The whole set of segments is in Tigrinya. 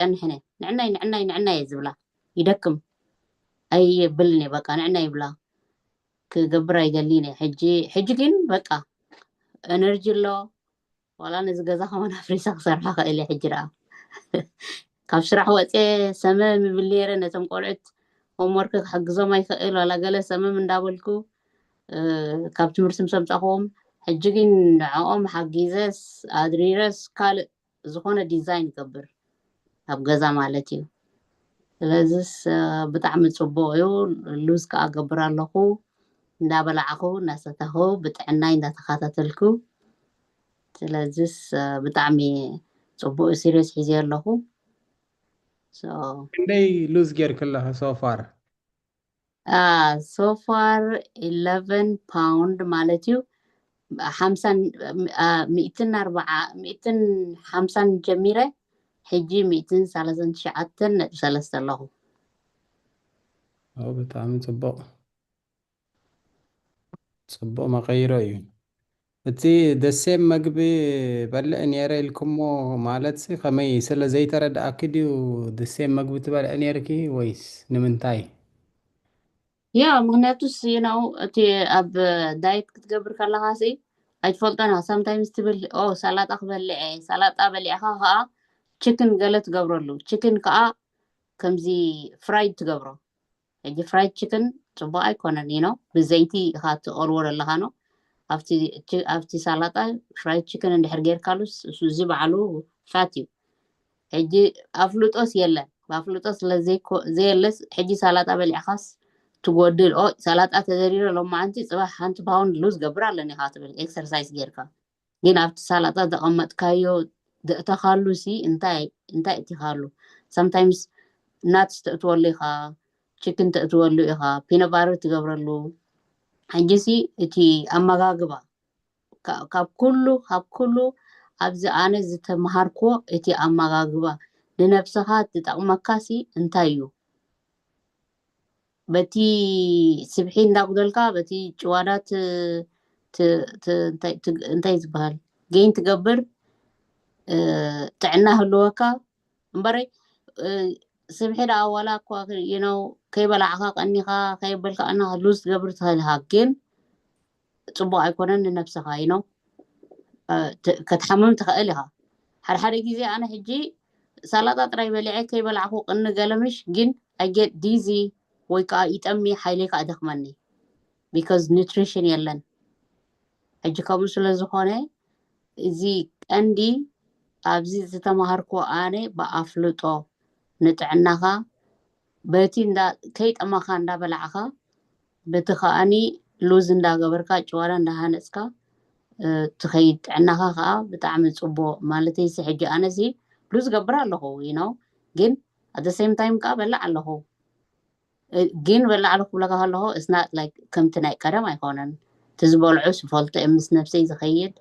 ክጸንሕን እየ። ንዕናይ ንዕናይ ንዕናይ እየ ዝብላ። ይደክም ኣይብልን እየ፣ በቃ ንዕናይ ይብላ። ክገብር ኣይደልን እየ። ሕጂ ሕጂ ግን በቃ ኤነርጂ ኣሎ። ዋላ ነዚ ገዛ ከማን ኣፍሪሰ ክሰርሖ ክእል እየ። ሕጂ ደኣ ካብ ስራሕ ወፅየ ሰመ ምብል ነይረ። ነቶም ቆልዑት ሆምወርክ ክሕግዞም ኣይክእል፣ ዋላ ገለ ሰመም እንዳበልኩ ካብ ትምህርቲ ምስ ኣምፃእክዎም፣ ሕጂ ግን ንዕኦም ሓጊዘስ ኣድሪረስ ካልእ ዝኾነ ዲዛይን ይገብር ኣብ ገዛ ማለት እዩ። ስለዚስ ብጣዕሚ ፅቡቅ እዩ። ሉዝ ከዓ ገብር ኣለኹ፣ እንዳበላዕኹ እንዳሰተኹ ብጥዕናይ እንዳተኸታተልኩ። ስለዚስ ብጣዕሚ ፅቡቅ፣ ሲሪየስ ሒዘ ኣለኹ። ክንደይ ሉዝ ጌርክ ኣለኸ ሶፋር? ሶፋር ኢለቨን ፓውንድ ማለት እዩ። ሓምሳን ሚእትን ኣርባዓ ሚእትን ሓምሳን ጀሚረ፣ ሕጂ ሚእትን ሰላሳን ትሽዓተን ነጥቢ ሰለስተ ኣለኹ። ብጣዕሚ ፅቡቅ፣ ፅቡቅ መቀይሮ እዩ። እቲ ደሴም መግቢ በልዕ ነይረ ኢልኩሞ ማለት ሲ ከመይ ስለ ዘይተረድኣኪ ድዩ? ደሴም መግቢ ትበልዕ ነይርኪ ወይስ ንምንታይ? ያ ምክንያቱስ you know እቲ ኣብ ዳየት ክትገብር ከለካ ሲ ኣይትፈልጦና። ሳምታይምስ ትብል ኦ ሰላጣ ክበልዕ እየ፣ ሰላጣ በሊዕካ ከዓ ችክን ገለ ትገብረሉ። ችክን ከዓ ከምዚ ፍራይድ ትገብሮ። ሕጂ ፍራይድ ችክን ፅቡቅ ኣይኮነን you know ብዘይቲ ኢካ ትቀልዎ ዘለካ ነው። ኣብቲ ሳላጣ ፍራይድ ችክን እንድሕር ጌርካሉስ እዚ በዓሉ ፋት እዩ። ሕጂ ኣፍልጦስ የለን። ብኣፍልጦ ስለ ዘየለስ ሕጂ ሳላጣ በሊዕካስ ትጎድል። ኦ ሳላጣ ተደሪረ ሎማዓንቲ ፅባሕ ሓንቲ ፓውንድ ሉዝ ገብር ኣለኒ ኢካ ትብል ኤክሰርሳይዝ ጌርካ። ግን ኣብቲ ሳላጣ ዘቐመጥካዮ ዘእተኻሉ ሲ እንታይ እንታይ እቲኻሉ? ሳምታይምስ ናትስ ተእትወሉ ኢኻ፣ ችክን ተእትወሉ ኢኻ፣ ፒነባር ትገብረሉ። ሕጂ ሲ እቲ ኣመጋግባ ካብ ኩሉ ካብ ኩሉ ኣብዚ ኣነ ዝተምሃርክዎ እቲ ኣመጋግባ ንነብስኻ ዝጠቕመካ ሲ እንታይ እዩ? በቲ ስብሒ እንዳጉደልካ በቲ ጭዋዳ እንታይ ዝበሃል ጌን ትገብር ጥዕና ህልወካ እምበረይ ስብሒ ደኣ ዋላ እኳ you know ከይበላዕካ ቀኒኻ ከየበልካ ቀኒኻ ሉዝ ትገብር ትኽእል ኢኻ፣ ግን ፅቡቅ ኣይኮነን ንነብስኻ you know ክትሓምም ትኽእል ኢኻ። ሓደ ሓደ ግዜ ኣነ ሕጂ ሳላጣ ጥራይ በሊዐ ከይበላዕኩ ቅኒ ገለምሽ ግን I get dizzy ወይ ከዓ ይጠሚ ሓይለይ ከዓ ይደኽመኒ because nutrition የለን። ሕጂ ከምኡ ስለ ዝኾነ እዚ ቀንዲ ኣብዚ ዝተማሃርኩ ኣነ ብኣፍልጦ ንጥዕናኻ በቲ ከይጠማኻ እንዳበላዕኻ በቲ ከኣኒ ሉዝ እንዳገበርካ ጭዋዳ እንዳሃነፅካ ትኸይድ። ጥዕናኻ ከዓ ብጣዕሚ ፅቡቅ ማለተይ ሲ ሕጂ ኣነሲ ሉዝ ገብር ኣለኹ you know ግን at the same time ከዓ በላዕ ኣለኹ። ግን በላዕ ኣለኹ ክብለካ ከለኹ it's not like ከምቲ ናይ ቀደም ኣይኮነን። እቲ ዝበልዑ ዝፈልጦ ምስ ነብሰይ ዝኸይድ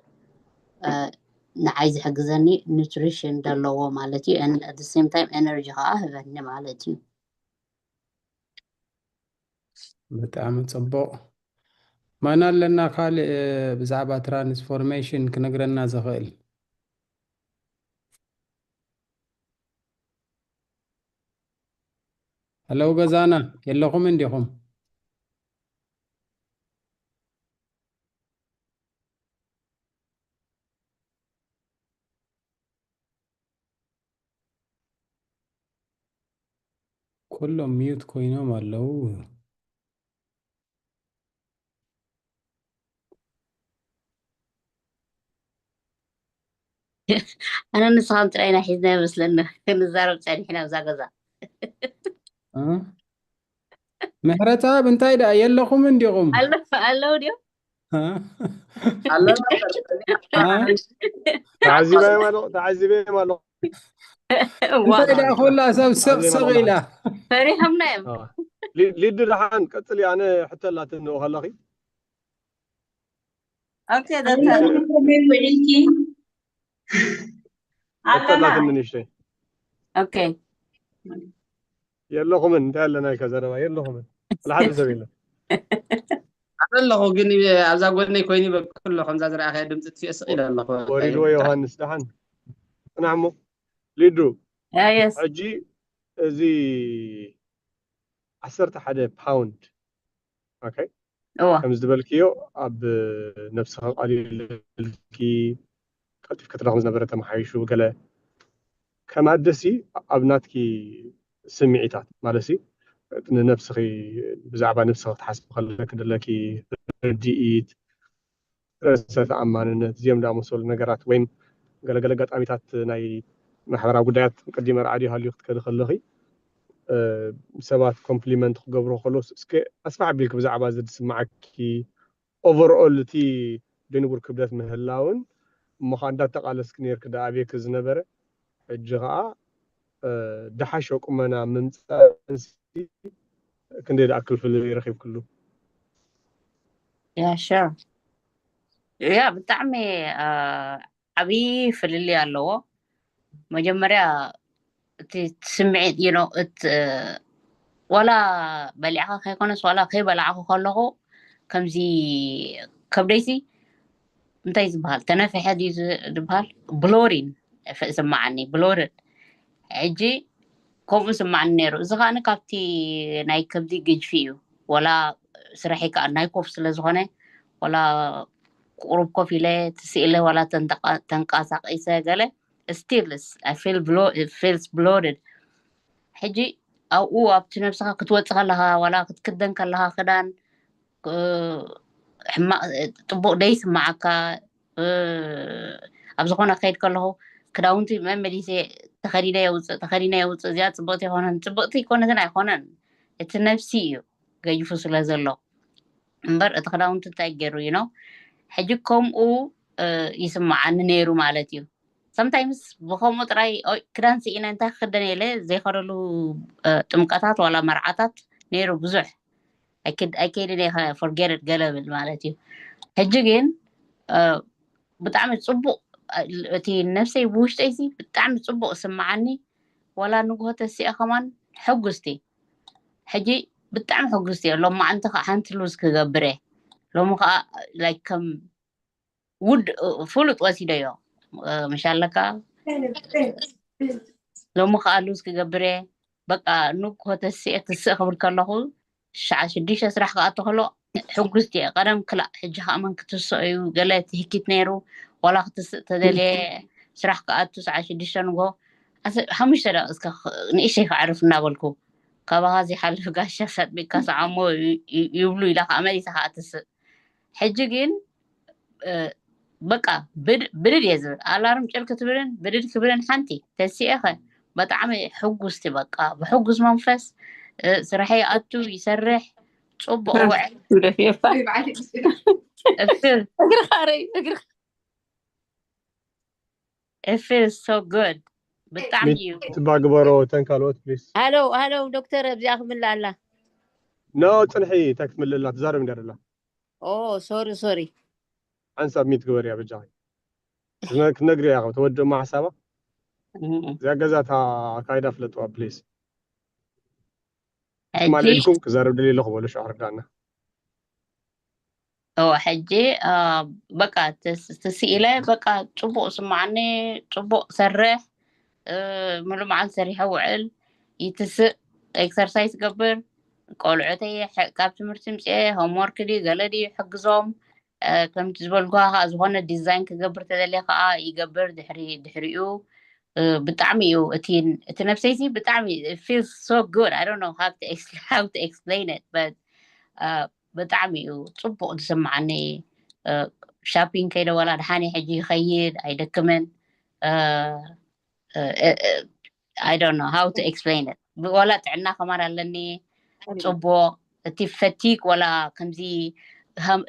ንዓይ ዝሕግዘኒ ኑትሪሽን ዘለዎ ማለት እዩ። And at the same time energy ከዓ ህበኒ ማለት እዩ። ብጣዕሚ ፅቡቕ። መን ኣለና ካልእ ብዛዕባ ትራንስፎርሜሽን ክነግረና ዝኽእል? ሄሎ ገዛና የለኹም እንዲኹም? ኩሎም ሚዩት ኮይኖም ኣለዉ። ኣነ ንስኻም ጥራይ ኢና ሒዝና ይመስለና ክንዛረብ ጸኒሕና ኣብዛ ገዛ። ምሕረተኣብ እንታይ ደኣ የለኹም እንዲኹም? ኣለዉ ድዮም? ኣለና ተዓዚበዮም ኣለኹ ተዓዚበዮም ኣለኹ። እንታይ ደኣ ኩላ ሰብ ስቕ ስቕ ኢላ። ፈሪሖምና እዮም። ሊዱ ደሓን ቀፅሊ። ኣነ ሕቶ ኣላትኒ ንኡ ከለኺ ኦኬ ዶክተር ከመይ ውዒልኪ? ሕቶ ኣላትኒ ንእሽተይ። ኦኬ የለኹምን እንታይ ኣለና ኢልካ ዘረባ የለኹምን። ሓደ ሰብ የለን። ኣለኹ ግን ኣብዛ ጎነይ ኮይኑ ይበክሎ ከምዛ ዝረኣኸ ድምፂ ትፊኦ ስቕ ኢለ ኣለኹ። ወሪድዎ ዮሃንስ ደሓን ፅናሕ እሞ ሊዱ yes ሕጂ እዚ ዓሰርተ ሓደ ፓውንድ okay እዋ ከም ዝበልክዮ ኣብ ነብስኻ ቀሊልኪ ቀልጢፍ ክትረኽም ዝነበረ ተመሓይሹ ገለ ከም ኣደሲ ኣብ ናትኪ ስምዒታት ማለትሲ ንነብስኺ ብዛዕባ ነብስኺ ክትሓስቢ ከለኪ ዘለኪ ርድኢት ርእሰ ተኣማንነት እዚኦም ዝኣመሰሉ ነገራት ወይም ገለገለ ኣጋጣሚታት ናይ ማሕበራዊ ጉዳያት ቅዲመ ራዕዲ ሃልዩ ክትከዲ ከለኺ ሰባት ኮምፕሊመንት ክገብሩ ከለዉ እስከ ኣስፋሕ ኣቢልኪ ብዛዕባ እዚ ዝስማዓኪ overall እቲ ደንጉር ክብደት ምህላውን እሞ ከዓ እንዳተቃለስኪ ነርኪ ዳ ኣቤኪ ዝነበረ ሕጂ ከዓ ዝሓሸ ቁመና ምምፃእንሲ ክንደይ ዝኣክል ፍልልይ ረኪብክሉ? yeah sure yeah ብጣዕሚ ዓብዪ ፍልልይ ኣለዎ። መጀመርያ እቲ ስምዒት you know እቲ ዋላ በሊዕካ ከይኮነስ ዋላ ከይበላዕኩ ከለኹ ከምዚ ከብደይሲ እንታይ ዝበሃል ተነፍሐ ድዩ ዝበሃል ብሎሪን ይስማዓኒ ብሎርን ሕጂ ከምኡ ይስማዓኒ ነይሩ። እዚ ከዓኒ ካብቲ ናይ ከብዲ ግጅፊ እዩ። ዋላ ስራሐይ ከዓ ናይ ኮፍ ስለዝኾነ ዋላ ቁሩብ ኮፍ ኢለ ትስኢለ ዋላ ተንቀሳቂሰ ገለ still feels bloated። ሕጂ ኣብኡ ኣብቲ ነብስኻ ክትወፅእ ከለኻ ዋላ ክትክደን ከለኻ ክዳን ሕማቅ ፅቡቅ ደይስማዓካ ኣብ ዝኾነ ክኸይድ ከለኹ ክዳውንቲ መመሊሰ ተኸዲነ የውፅእ ተኸዲነ የውፅእ እዚኣ ፅብቅቲ ኣይኮነን ፅብቅቲ ኣይኮነትን ኣይኮነን እቲ ነብሲ እዩ ገይፉ ስለ ዘሎ እምበር እቲ ክዳውንቲ እንታይ ገይሩ you know ሕጂ ከምኡ ይስማዓኒ ነይሩ ማለት እዩ። Sometimes ብከምኡ ጥራይ ክዳን ስኢነ እንታይ ክክደን ኢለ ዘይኸደሉ ጥምቀታት ዋላ መርዓታት ነይሩ ብዙሕ ኣይከይድን እየ forget it ገለ ብል ማለት እዩ። ሕጂ ግን ብጣዕሚ ፅቡቅ እቲ ነብሰይ ብውሽጠይሲ ብጣዕሚ ፅቡቅ ስምዓኒ ዋላ ንግሆ ተሲአ ከማን ሕጉስቲ ሕጂ ብጣዕሚ ሕጉስቲ እየ። ሎማዓንቲ ከዓ ሓንቲ ሉዝ ክገብር እየ። ሎሚ ከዓ like ከም ውድ ፍሉጥ ወሲደዮ ምሽ ኣለካ ሎሚ ከዓ ሉዝ ክገብር እየ። በቃ ንግሆ ተሲአ ትስእ ክብል ከለኹ ሸዓ ሽዱሽተ ስራሕ ክኣቱ ከሎ ሕጉስቲ እየ። ቀደም ክላእ ሕጂ ከዓ መን ክትስኦ እዩ ገለ ትህኪት ነይሩ ዋላ ክትስእ ተደልየ ስራሕ ክኣቱ ሰዓ ሽዱሽተ ንግሆ ሓሙሽተ ደቂ እስከ ንእሽተይ ክዕርፍ እናበልኩ ካባኻ ዘይሓልፍ ጋሻ ሳጥቢካ ሰዓሞ ይብሉ ኢላ ከዓ መሊሳ ከዓ ትስእ። ሕጂ ግን በቃ ብድድ እየ ዝብል ኣላርም ጭር ክትብልን ብድድ ክብልን ሓንቲ ተሲኤኸ በጣዕሚ ሕጉስቲ በቃ ብሕጉስ መንፈስ ስራሐይ ኣቱ ይሰርሕ ፅቡቅ ውዕል ደፊየፋ እፍር እግርኻ ረይ እግርኻ It feels so good ብጣዕሚ እዩ ትባ ግበሮ ተን ካልኦት ፕሊስ ሃሎ ሃሎ ዶክተር ኣብዚኣ ክምላ ኣላ ኖ ፅንሒ እንታይ ክትምልእ ኣላ ትዛረብ እንዳ ደላ ኦ ሶሪ ሶሪ ሓንሳብ ሚት ግበርያ በጃኺ ክትነግሪ እያ ተወድእማ ሓሳባ እዚኣ ገዛ እታ ኣካይዳ ፍለጥዋ ፕሊስ ትማል ኢልኩም ክዛረብ ደልየ ኣለኹ በሉ ሽዑ ክርዳእና እወ ሕጂ በቃ ትስኢለ በቃ ፅቡቅ ስማዓኒ ፅቡቅ ሰርሕ ምሉእ መዓልቲ ሰሪሐ ውዕል ይትስእ ኤክሰርሳይዝ ገብር ቆልዑተይ ካብ ትምህርቲ ምፅኤ ሆምወርክ ድዩ ገለ ድዩ ሕግዞም ከምቲ ዝበልኩ ከዓ ዝኾነ ዲዛይን ክገብር ተደልየ ከዓ ይገብር ድሕሪ ድሕሪኡ ብጣዕሚ እዩ እቲ እቲ ነብሰይሲ ብጣዕሚ feels so good I don't know how to explain it but ብጣዕሚ እዩ ፅቡቅ ዝስማዓኒ ሻፒንግ ከይደ ዋላ ድሓኒ ሕጂ ይኸይድ ኣይደክምን I don't know how to explain it ዋላ ጥዕና ከማን ኣለኒ ፅቡቅ እቲ ፈቲግ ዋላ ከምዚ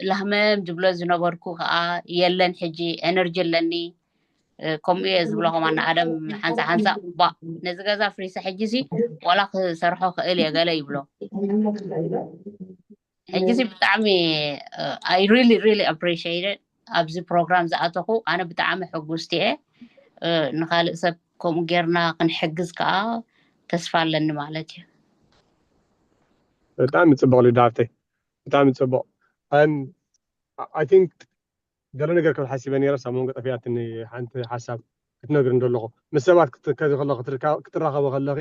ላህመም ዝብሎ ዝነበርኩ ከዓ የለን ሕጂ ኤነርጂ ኣለኒ ከምኡ እየ ዝብሎ ከማን ኣደም ሓንሳ ሓንሳ ባ ነዚ ገዛ ፍሪሰ ሕጂ ሲ ዋላ ክሰርሖ ክእል እየ ገለ ይብሎ ሕጂ ሲ ብጣዕሚ I really really appreciate it ኣብዚ ፕሮግራም ዝኣተኹ ኣነ ብጣዕሚ ሕጉስቲ እየ ንካልእ ሰብ ከምኡ ጌርና ክንሕግዝ ከዓ ተስፋ ኣለኒ ማለት እዩ ብጣዕሚ ፅቡቅ ሊዳ ሃብተይ ብጣዕሚ ፅቡቅ I think ገለ ነገር ክብል ሓሲበ ነይረ ሳብ መንጎ ጠፊኣትኒ ሓንቲ ሓሳብ ክትነግሪ እንደለኹ ምስ ሰባት ክትከዲ ከለኺ ክትራኸቢ ከለኺ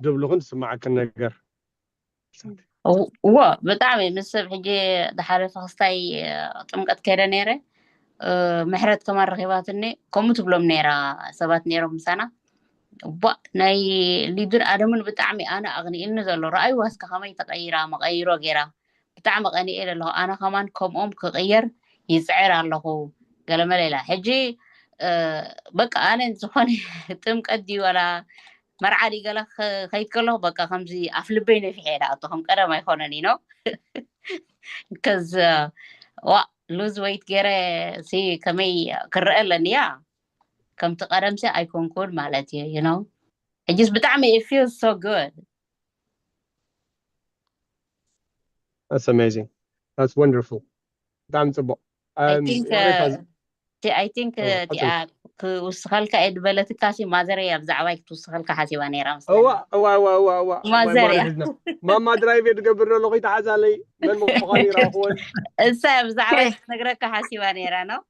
ድብሉኽን ዝስማዓክን ነገር። እዎ ብጣዕሚ ምስ ሰብ ሕጂ ዝሓለፈ ክስታይ ጥምቀት ከይደ ነይረ። ምሕረት ከማን ረኺባትኒ ከምኡ ትብሎም ነይራ። ሰባት ነይሮም ምሳና። ባ ናይ ሊዱን ኣደምን ብጣዕሚ ኣነ ኣቕኒእኒ ዘሎ። ረኣይዋ እስከ ከመይ ተቐይራ መቐይሮ ገይራ። ብጣዕሚ ቀኒኤ ኣለኹ። ኣነ ከማን ከምኦም ክቕየር ይፅዕር ኣለኹ። ገለመለ ኢላ ሕጂ በቃ ኣነ ዝኾነ ጥምቀት ድዩ ዋላ መርዓ ድዩ ገለ ከይድ ከለኹ በቃ ከምዚ ኣፍ ልበይ ነፊሐ እየ ዳኣቶ ከም ቀደም ኣይኮነን ኢኖ ከዝ ዋ ሉዝ ወይት ገይረ ሲ ከመይ ክረአ ኣለኒ እያ ከምቲ ቀደም ሲ ኣይኮንኩን ማለት እዩ you know ሕጂስ ብጣዕሚ it feels so good That's amazing. That's wonderful. ብጣዕሚ ፅቡቅ። I think I think እቲኣ ክውስኸልካ እየ ዝበለትካ ሲ ማዘር እያ ብዛዕባይ ክትውስኸልካ ሓሲባ ነይራ እዋ እዋ እዋ እዋ እዋ ማዘር እያ ማማ ድራይቭ እየ ትገብር ዘለኹ ይተሓዛለይ መን ምዃኑ ይረኽቦን እሳ እያ ብዛዕባይ ክትነግረካ ሓሲባ ነይራ ነው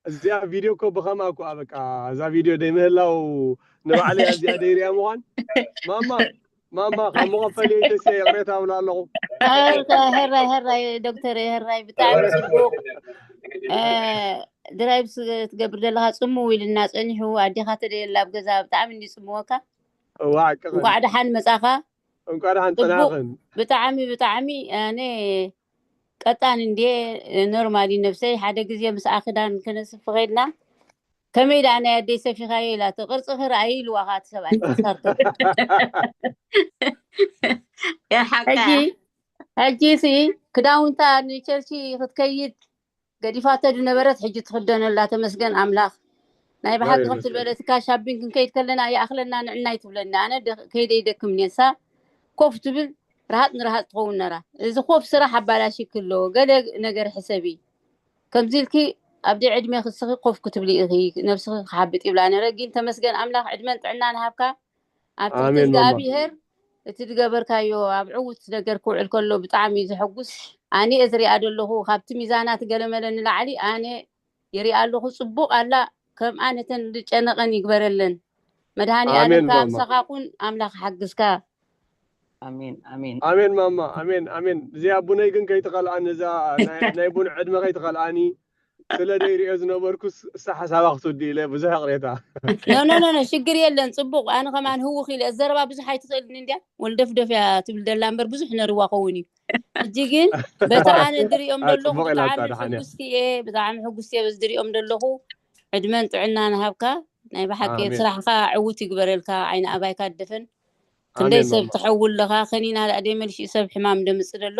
እዚኣ ቪድዮ እኮ ብኸምኣ እኮ በቃ እዛ ቪድዮ ደይምህላው ንባዕለይ እዚኣ ደይሪያ ምዃን ማማ ማማ ካብ መቐፈል የይተስያ ይቕሬታ እብላ ኣለኹ ሄራይ ሄራይ ዶክተር ሄራይ ብጣዕሚ ፅቡቅ ድራይቭ ትገብር ዘለካ ፅምው ኢልና ፀኒሑ ኣዴካ ተደየላ ኣብ ገዛ ብጣዕሚ እንዲ ፅምወካ እዋ እንኳዕ ደሓን መፃካ እንኳዕ ደሓን ፀናኽን ብጣዕሚ ብጣዕሚ ኣነ ቀጣን እንዴ ኖርማሊ ነብሰይ ሓደ ግዜ ምስኣ ክዳን ክነስፍ ከይድና ከመይ ደኣ ናይ ኣደይ ሰፊኻዮ ኢላቶ ቅርፅኺ ረኣዩ ኢልዋ ከዓ እቲ ሰብኣይ ተሳርቶ ሕጂ ሕጂ ሲ ክዳውንታ ንቸርቺ ክትከይድ ገዲፋቶ ዝነበረት ሕጂ ትኽደነላ ተመስገን ኣምላኽ ናይ ብሓቂ ከምቲ ዝበለትካ ሻቢንግ ክንከይድ ከለና ይኣኽለና ንዕናይ ትብለኒ ኣነ ከይደ ይደክም ኔሳ ኮፍ ትብል ረሃጥ ንረሃጥ ትኸውን ነራ እዚ ኮፍ ስራሕ ኣባላሺ ክሎ ገለ ነገር ሕሰቢ ከምዚ ኢልኪ ኣብዲ ዕድሜ ክስኺ ኮፍ ክትብሊ ኢኺ ነብስኺ ክሓብጥ ይብላ ነረ ግን ተመስገን ኣምላኽ ዕድመን ጥዕና ንሃብካ ኣብቲ እግዚኣብሔር እቲ ዝገበርካዮ ኣብ ዕውት ነገር ክውዕል ከሎ ብጣዕሚ እዩ ዘሐጉስ ኣነ እየ ዝሪኣ ዘለኹ ካብቲ ሚዛናት ገለመለ ንላዕሊ ኣነ ይሪኣ ኣለኹ ፅቡቕ ኣላ ከምኣ ነተን ዝጨነቐን ይግበረለን መድሃኒ ኣለም ካብ ምሳኻ ኩን ኣምላኽ ሓግዝካ ኣሜን ኣሜን ኣሜን ማማ ኣሜን ኣሜን እዚኣ ቡነይ ግን ከይትኸልኣኒ እዛ ናይ ቡን ዕድመ ከይትኸልኣኒ ስለ ደይሪኦ ዝነበርኩ እሳ ሓሳባ ክትውዲ ኢለ ብዙሕ ቅሬታ ኖ ኖ ሽግር የለን ፅቡቅ ኣነ ከማን ህውኽ ኢለ ዘረባ ብዙሕ ኣይትኽእልን እንድያ ወልደፍደፍ እያ ትብል ደላ እምበር ብዙሕ ነርዋ ከውን እዩ ሕጂ ግን በቲ ኣነ ዝሪኦም ዘለኹ ብጣዕሚ ሕጉስቲ እየ ብጣዕሚ ሕጉስቲ እየ በዚ ዝሪኦም ዘለኹ ዕድመን ጥዕና ንሃብካ ናይ ብሓቂ ስራሕካ ዕውት ይግበረልካ ዓይኒ ኣባይካ ደፈን ክንደይ ሰብ ትሐውል ኣለኻ ከኒና ደኣ ደይ መልሽኡ ሰብ ሕማም ደምፅእ ደሎ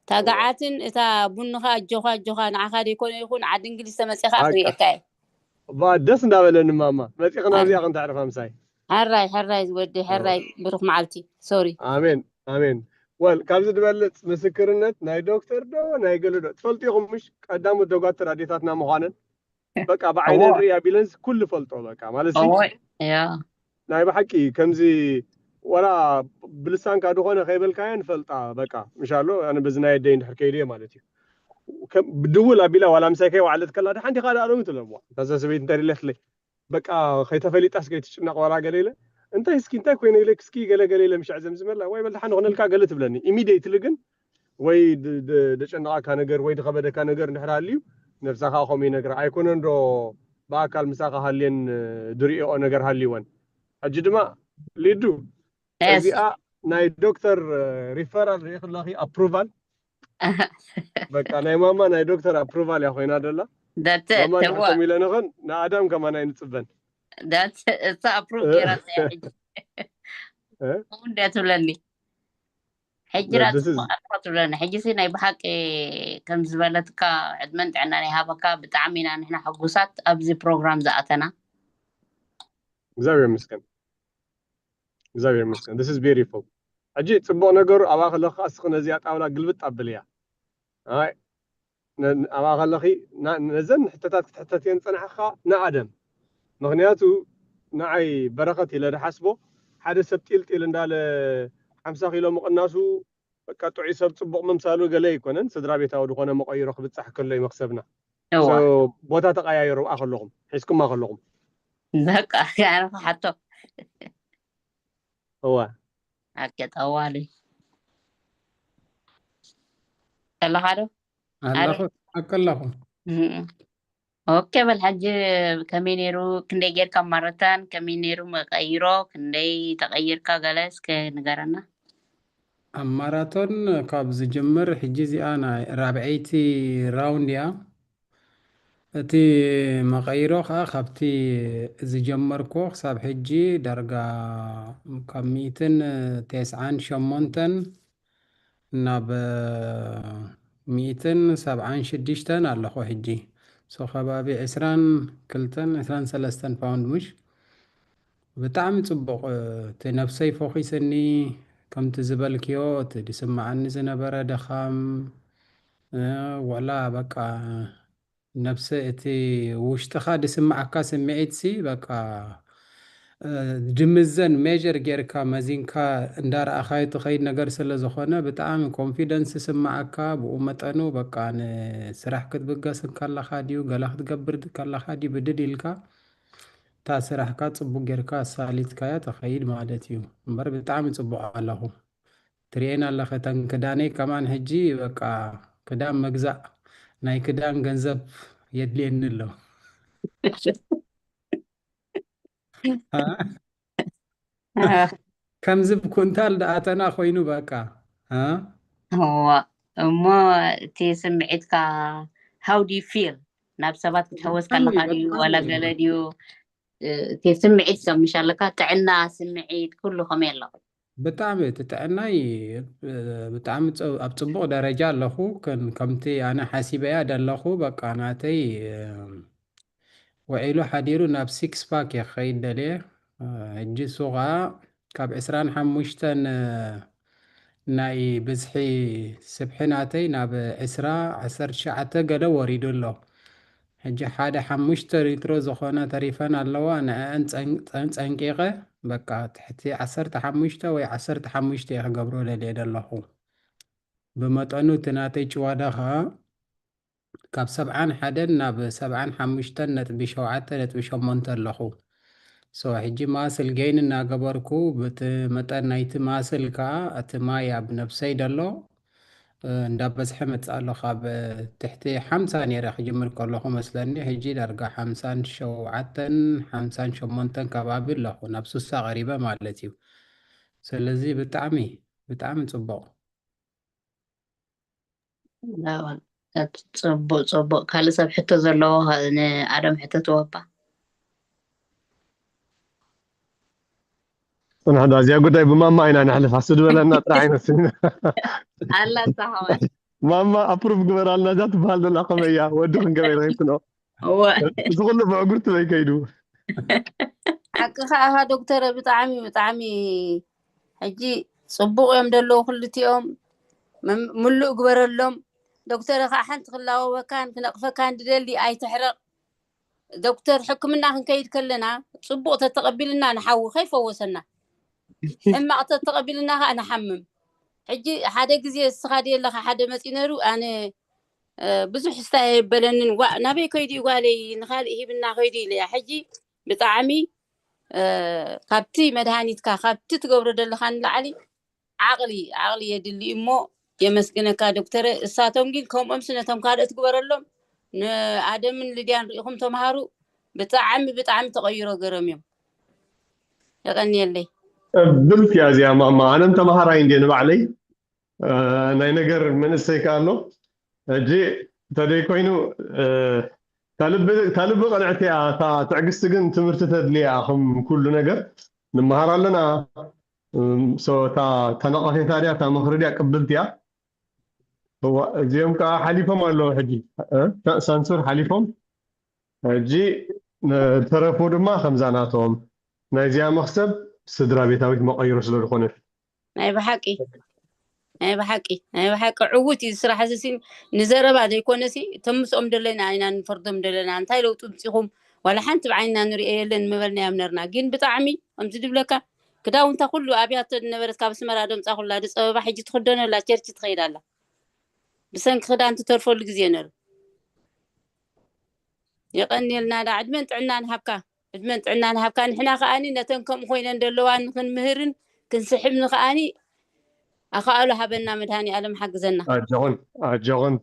ታጋዓትን እታ ቡንኻ ኣጆኻ ኣጆኻ ንዓኻ ደይኮነ ይኹን ዓዲ እንግሊዝ ተመፂኻ ክሪኤካ እየ ደስ እንዳበለኒ ማማ መፂኽና እዚኣ ክንተዕርፋ ምሳይ ሕራይ ሕራይ ዝወዲ ሕራይ ብሩክ መዓልቲ ሶሪ ኣሜን ኣሜን ወል ካብዚ ዝበልፅ ምስክርነት ናይ ዶክተር ዶ ናይ ገለ ዶ ትፈልጡ ኢኹም ምሽ ቀዳሞት ደጓትር ኣዴታትና ምዃነን በቃ ብዓይነ ርኢ ኣቢለንስ ኩሉ ፈልጦ በቃ ማለት ናይ ብሓቂ ከምዚ ወላ ብልሳንካ ድኾነ ከይበልካዮ ንፈልጣ በቃ ምሻሎ ኣነ በዚ ናይ ኣደይ እንድሕር ከይድዮ ማለት እዩ ብድውል ኣቢላ ዋላ ምሳይ ከይዋዕለት ከላ ድሓን ዲኻ ዳኣ ሎሚ ትብለዋ እታ ሰበይቲ እንታይ ኢለትለይ በቃ ከይተፈሊጣስ ከይትጭነቕ ዋላ ገለ ኢለ እንታይ እስኪ እንታይ ኮይነ ኢለ ክስኪ ገለ ገለ ኢለ ምሻዕ ዘምዝመላ ወይ በል ድሓን ኾነልካ ገለ ትብለኒ ኢሚዲየትሊ ግን ወይ ደጨነቓካ ነገር ወይ ድኸበደካ ነገር እንድሕር ሃልዩ ነብሳ ከዓ ከምኡ ይነግራ ኣይኮነን ዶ ብኣካል ምሳኻ ሃልየን ድሪኦ ነገር ሃልይወን ሕጂ ድማ ሊዱ እዚኣ ናይ ዶክተር ሪፈራል ርኢ ክለኺ ኣፕሩቫል በቃ ናይ ማማ ናይ ዶክተር ኣፕሩቫል እያ ኮይና ደላ ማማ ከምኡ ኢለ ንኽን ንኣዳም ከማን ኣይንፅበን እሳ ኣፕሩቭ ገይራ እንዳ ትብለኒ ሕጂ ራፅቡቅ ኣልፋ ትብለኒ ሕጂ ሲ ናይ ብሓቂ ከም ዝበለትካ ዕድመን ጥዕናን ይሃበካ ብጣዕሚ ኢና ንሕና ሕጉሳት ኣብዚ ፕሮግራም ዝኣተና እግዚኣብሔር ይመስገን እግዚኣብሔር ይመስገን this is beautiful ሕጂ ፅቡቅ ነገሩ ኣብኣ ከለካ እስክ ነዚኣ ጣውላ ግልብጥ ኣብልያ ኣብኣ ከለኺ ነዘን ሕቶታት ክትሕተትየን ዝፀናሕኻ ንኣደም ምኽንያቱ ንዓይ በረኸት ኢለ ድሓስቦ ሓደ ሰብ ጢልጢል እንዳለ ሓምሳ ኪሎ ምቕናሱ በቃ ጥዑይ ሰብ ፅቡቕ ምምሳሉ ገለ ኣይኮነን ስድራ ቤታዊ ዝኾነ መቐይሮ ክብፃሕ ከሎ እዩ መክሰብና ቦታ ተቀያየሩ ኣ ከለኹም ሒዝኩማ ከለኹም በቃ ኣነ ክሓቶ እዋ ኣከ ጠዋሊ ኣለኻ ዶ? ኣለኹ ሓቂ ኣለኹ። እም። ኦኬ በል ሕጂ ከመይ ነይሩ? ክንደይ ጌርካ ማራቶን? ከመይ ነይሩ መቀይሮ? ክንደይ ተቀይርካ? ገለ እስከ ንገረና። ኣብ ማራቶን ካብ ዝጅምር ሕጂ እዚኣ ናይ ራብዐይቲ ራውንድ እያ። እቲ መቐይሮ ከዓ ካብቲ ዝጀመርኩ ክሳብ ሕጂ ዳርጋ ካብ ሚእትን ተስዓን ሸሞንተን ናብ ሚእትን ሰብዓን ሽዱሽተን ኣለኹ ሕጂ። ሶ ከባቢ ዕስራን ክልተን ዕስራን ሰለስተን ፓውንድ ምሽ ብጣዕሚ ጽቡቕ እቲ ነብሰይ ፎኺስኒ ከምቲ ዝበልክዮ እቲ ድስምዓኒ ዝነበረ ድኻም ወላ በቃ ነብሰ እቲ ውሽጥኻ ድስምዓካ ስምዒት ሲ በቃ ድምዘን ሜር ጌርካ መዚንካ እንዳረኣኻዮ ትኸይድ ነገር ስለ ዝኾነ ብጣዕሚ ኮንፊደንስ ስምዓካ ብኡ መጠኑ በቃ ንስራሕ ክትብገስ ከለኻ ድዩ ገላ ክትገብር ከለኻ ድዩ ብድድ ኢልካ እታ ስራሕካ ጽቡቅ ጌርካ ኣሳሊጥካያ ትኸይድ ማለት እዩ እምበር ብጣዕሚ ጽቡቅ ኣለኹ ትሪኤን ኣለኸ እተን ክዳነይ ከማን ሕጂ በቃ ክዳን መግዛእ ናይ ክዳን ገንዘብ የድልየኒ ኣሎ ከምዚ ብኩንታል ደኣተና ኮይኑ በቃ እዋ እሞ እቲ ስምዒትካ how do you feel ናብ ሰባት ክትሕወስ ከለካ ድዩ ዋላ ገለ ድዩ እቲ ስምዒት ከምሽ ኣለካ ጥዕና ስምዒት ኩሉ ከመይ ኣሎ ብጣዕሚ እቲ ጥዕናይ ብጣዕሚ ኣብ ፅቡቅ ደረጃ ኣለኹ ከምቲ ኣነ ሓሲበያ ደለኹ በቃ ናተይ ውዒሉ ሓዲሩ ናብ ሲክስ ፓክ እየ ክኸይድ ደልየ። ሕጂ እሱ ኸዓ ካብ ዕስራን ሓሙሽተን ናይ ብዝሒ ስብሒ ናተይ ናብ ዕስራ፣ ዓሰርተ ትሽዓተ ገለ ወሪዱ ኣሎ። ሕጂ ሓደ ሓሙሽተ ሊትሮ ዝኾና ተሪፈን ኣለዋ። ንዐአን ጸንቂቐ በቃ ትሕቲ ዓሰርተ ሓሙሽተ ወይ ዓሰርተ ሓሙሽተ እየ ክገብሮ ደልየ ደለኹ። ብመጠኑ እቲ ናተይ ጭዋዳ ኸዓ ካብ ሰብዓን ሓደን ናብ ሰብዓን ሓሙሽተን ነጥቢ ሸውዓተ ነጥቢ ሸሞንተ ኣለኹ። So ሕጂ ማስል ጌን እናገበርኩ ብቲ መጠን ናይቲ ማስል ከዓ እቲ ማይ ኣብ ነብሰይ ደሎ እንዳበዝሐ መፅእ ኣሎ። ካብ ትሕቲ ሓምሳ ነይረ ክጅምር ከለኹ መስለኒ ሕጂ ዳርጋ ሓምሳን ሸውዓተን ሓምሳን ሸሞንተን ከባቢ ኣለኹ ናብ ሱሳ ቀሪበ ማለት እዩ። ስለዚ ብጣዕሚ ብጣዕሚ ፅቡቕ። ፅቡቅ ፅቡቅ ካልእ ሰብ ሕቶ ዘለዎ ንኣደም ሕተትዎ እባ ፅንሕ ዶ እዚኣ ጉዳይ ብማማ ኢና ነሕልፍ ኣሱ ዝበለና ጥራሕ ኣይመስልን ኣላ እዛ ከማን ማማ ኣፕሩቭ ግበራልና እዛ ትበሃል ዘላ ከመይ እያ ወዲ ክንገበይ ረኪብክንኦ እወ እዚ ኩሉ ብዕጉርቲ በይ ከይዱ ሓቅኻ ኢኻ ዶክተረ ብጣዕሚ ብጣዕሚ ሕጂ ፅቡቕ እዮም ደለዉ ክልቲኦም ምም- ምሉእ ግበረሎም ዶክተረ ከዓ ሓንቲ ክላወበካን ክነቕፈካን ድደሊ ኣይትሕረቕ ዶክተር ሕክምና ክንከይድ ከለና ፅቡቕ ተተቐቢልና ንሓዊ ከይፈወሰና ሕማቕ ተተቐቢልና ከዓ ንሓምም ሕጂ ሓደ ግዜ እስኻ ድየ ኣለኻ ሓደ መፂ ነሩ ኣነ ብዙሕ ስታይ ኣይበለንን ዋእ ናበይ ከይዱ እዩ ጓለይ ንካልእ ሂብና ከይዱ ኢለያ ሕጂ ብጣዕሚ ካብቲ መድሃኒትካ ካብቲ ትገብሮ ዘለካ ንላዕሊ ዓቕሊ ዓቕሊ የድሊ እሞ የመስግነካ ዶክተረ እሳቶም ግን ከምኦም ስነቶም ካልኦት ግበረሎም ንኣደምን ልድያን ርኢኹም ተምሃሩ ብጣዕሚ ብጣዕሚ ተቐይሮ ገረም እዮም የቐንየለይ ብልቲ እያ እዚኣ ማማ ኣነም ተምሃራይ እንዴ ንባዕለይ ናይ ነገር መንእሰይ ከኣ ኣሎ ሕጂ እንተደይ ኮይኑ ታልቢ ቅንዕቲ እያ እታ ትዕግስቲ ግን ትምህርቲ ተድልያ ከም ኩሉ ነገር ንመሃር ኣለና እታ ተነቐፌታ ድያ እታ ምኽሪ ድያ ቅብልቲ እያ እዚኦም ከዓ ሓሊፎም ኣለዉ ሕጂ ሳንሱር ሓሊፎም ሕጂ ተረፉ ድማ ከምዛ ናቶም ናይዚኣ መክሰብ ስድራ ቤታዊት መቐይሮ ስለ ዝኾነት ናይ ብሓቂ ናይ ብሓቂ ናይ ብሓቂ ዕዉት እዩ ስራሕ እዚ ንዘረባ ዘይኮነሲ እቶም ምስኦም ደለና ኢና ንፈርዶም ደለና እንታይ ለውጡ ምፂኹም ዋላ ሓንቲ ብዓይንና ንሪኦ የለን ምበልናዮም ነርና ግን ብጣዕሚ ከምዚ ድብለካ ክዳውንታ ኩሉ ኣብያቶ ዝነበረት ካብ ኣስመራ ደምፃ ኩላ ድፀበባ ሕጂ ትክደኖ ኣላ ቸርች ትኸይድ ኣላ ብሰንኪ ክዳን ትተርፈሉ ግዜ ነሩ የቐንየልና ዳ ዕድመን ጥዕናን ሃብካ ዕድመን ጥዕናን ሃብካ። ንሕና ከኣኒ ነተን ከምኡ ኮይነን ዘለዋ ንክንምህርን ክንስሕብ ንከኣኒ ኣኻእሎ ሃበና። መድሃኒ ኣለም ሓግዘና። ኣጆኹን ኣጆኹን።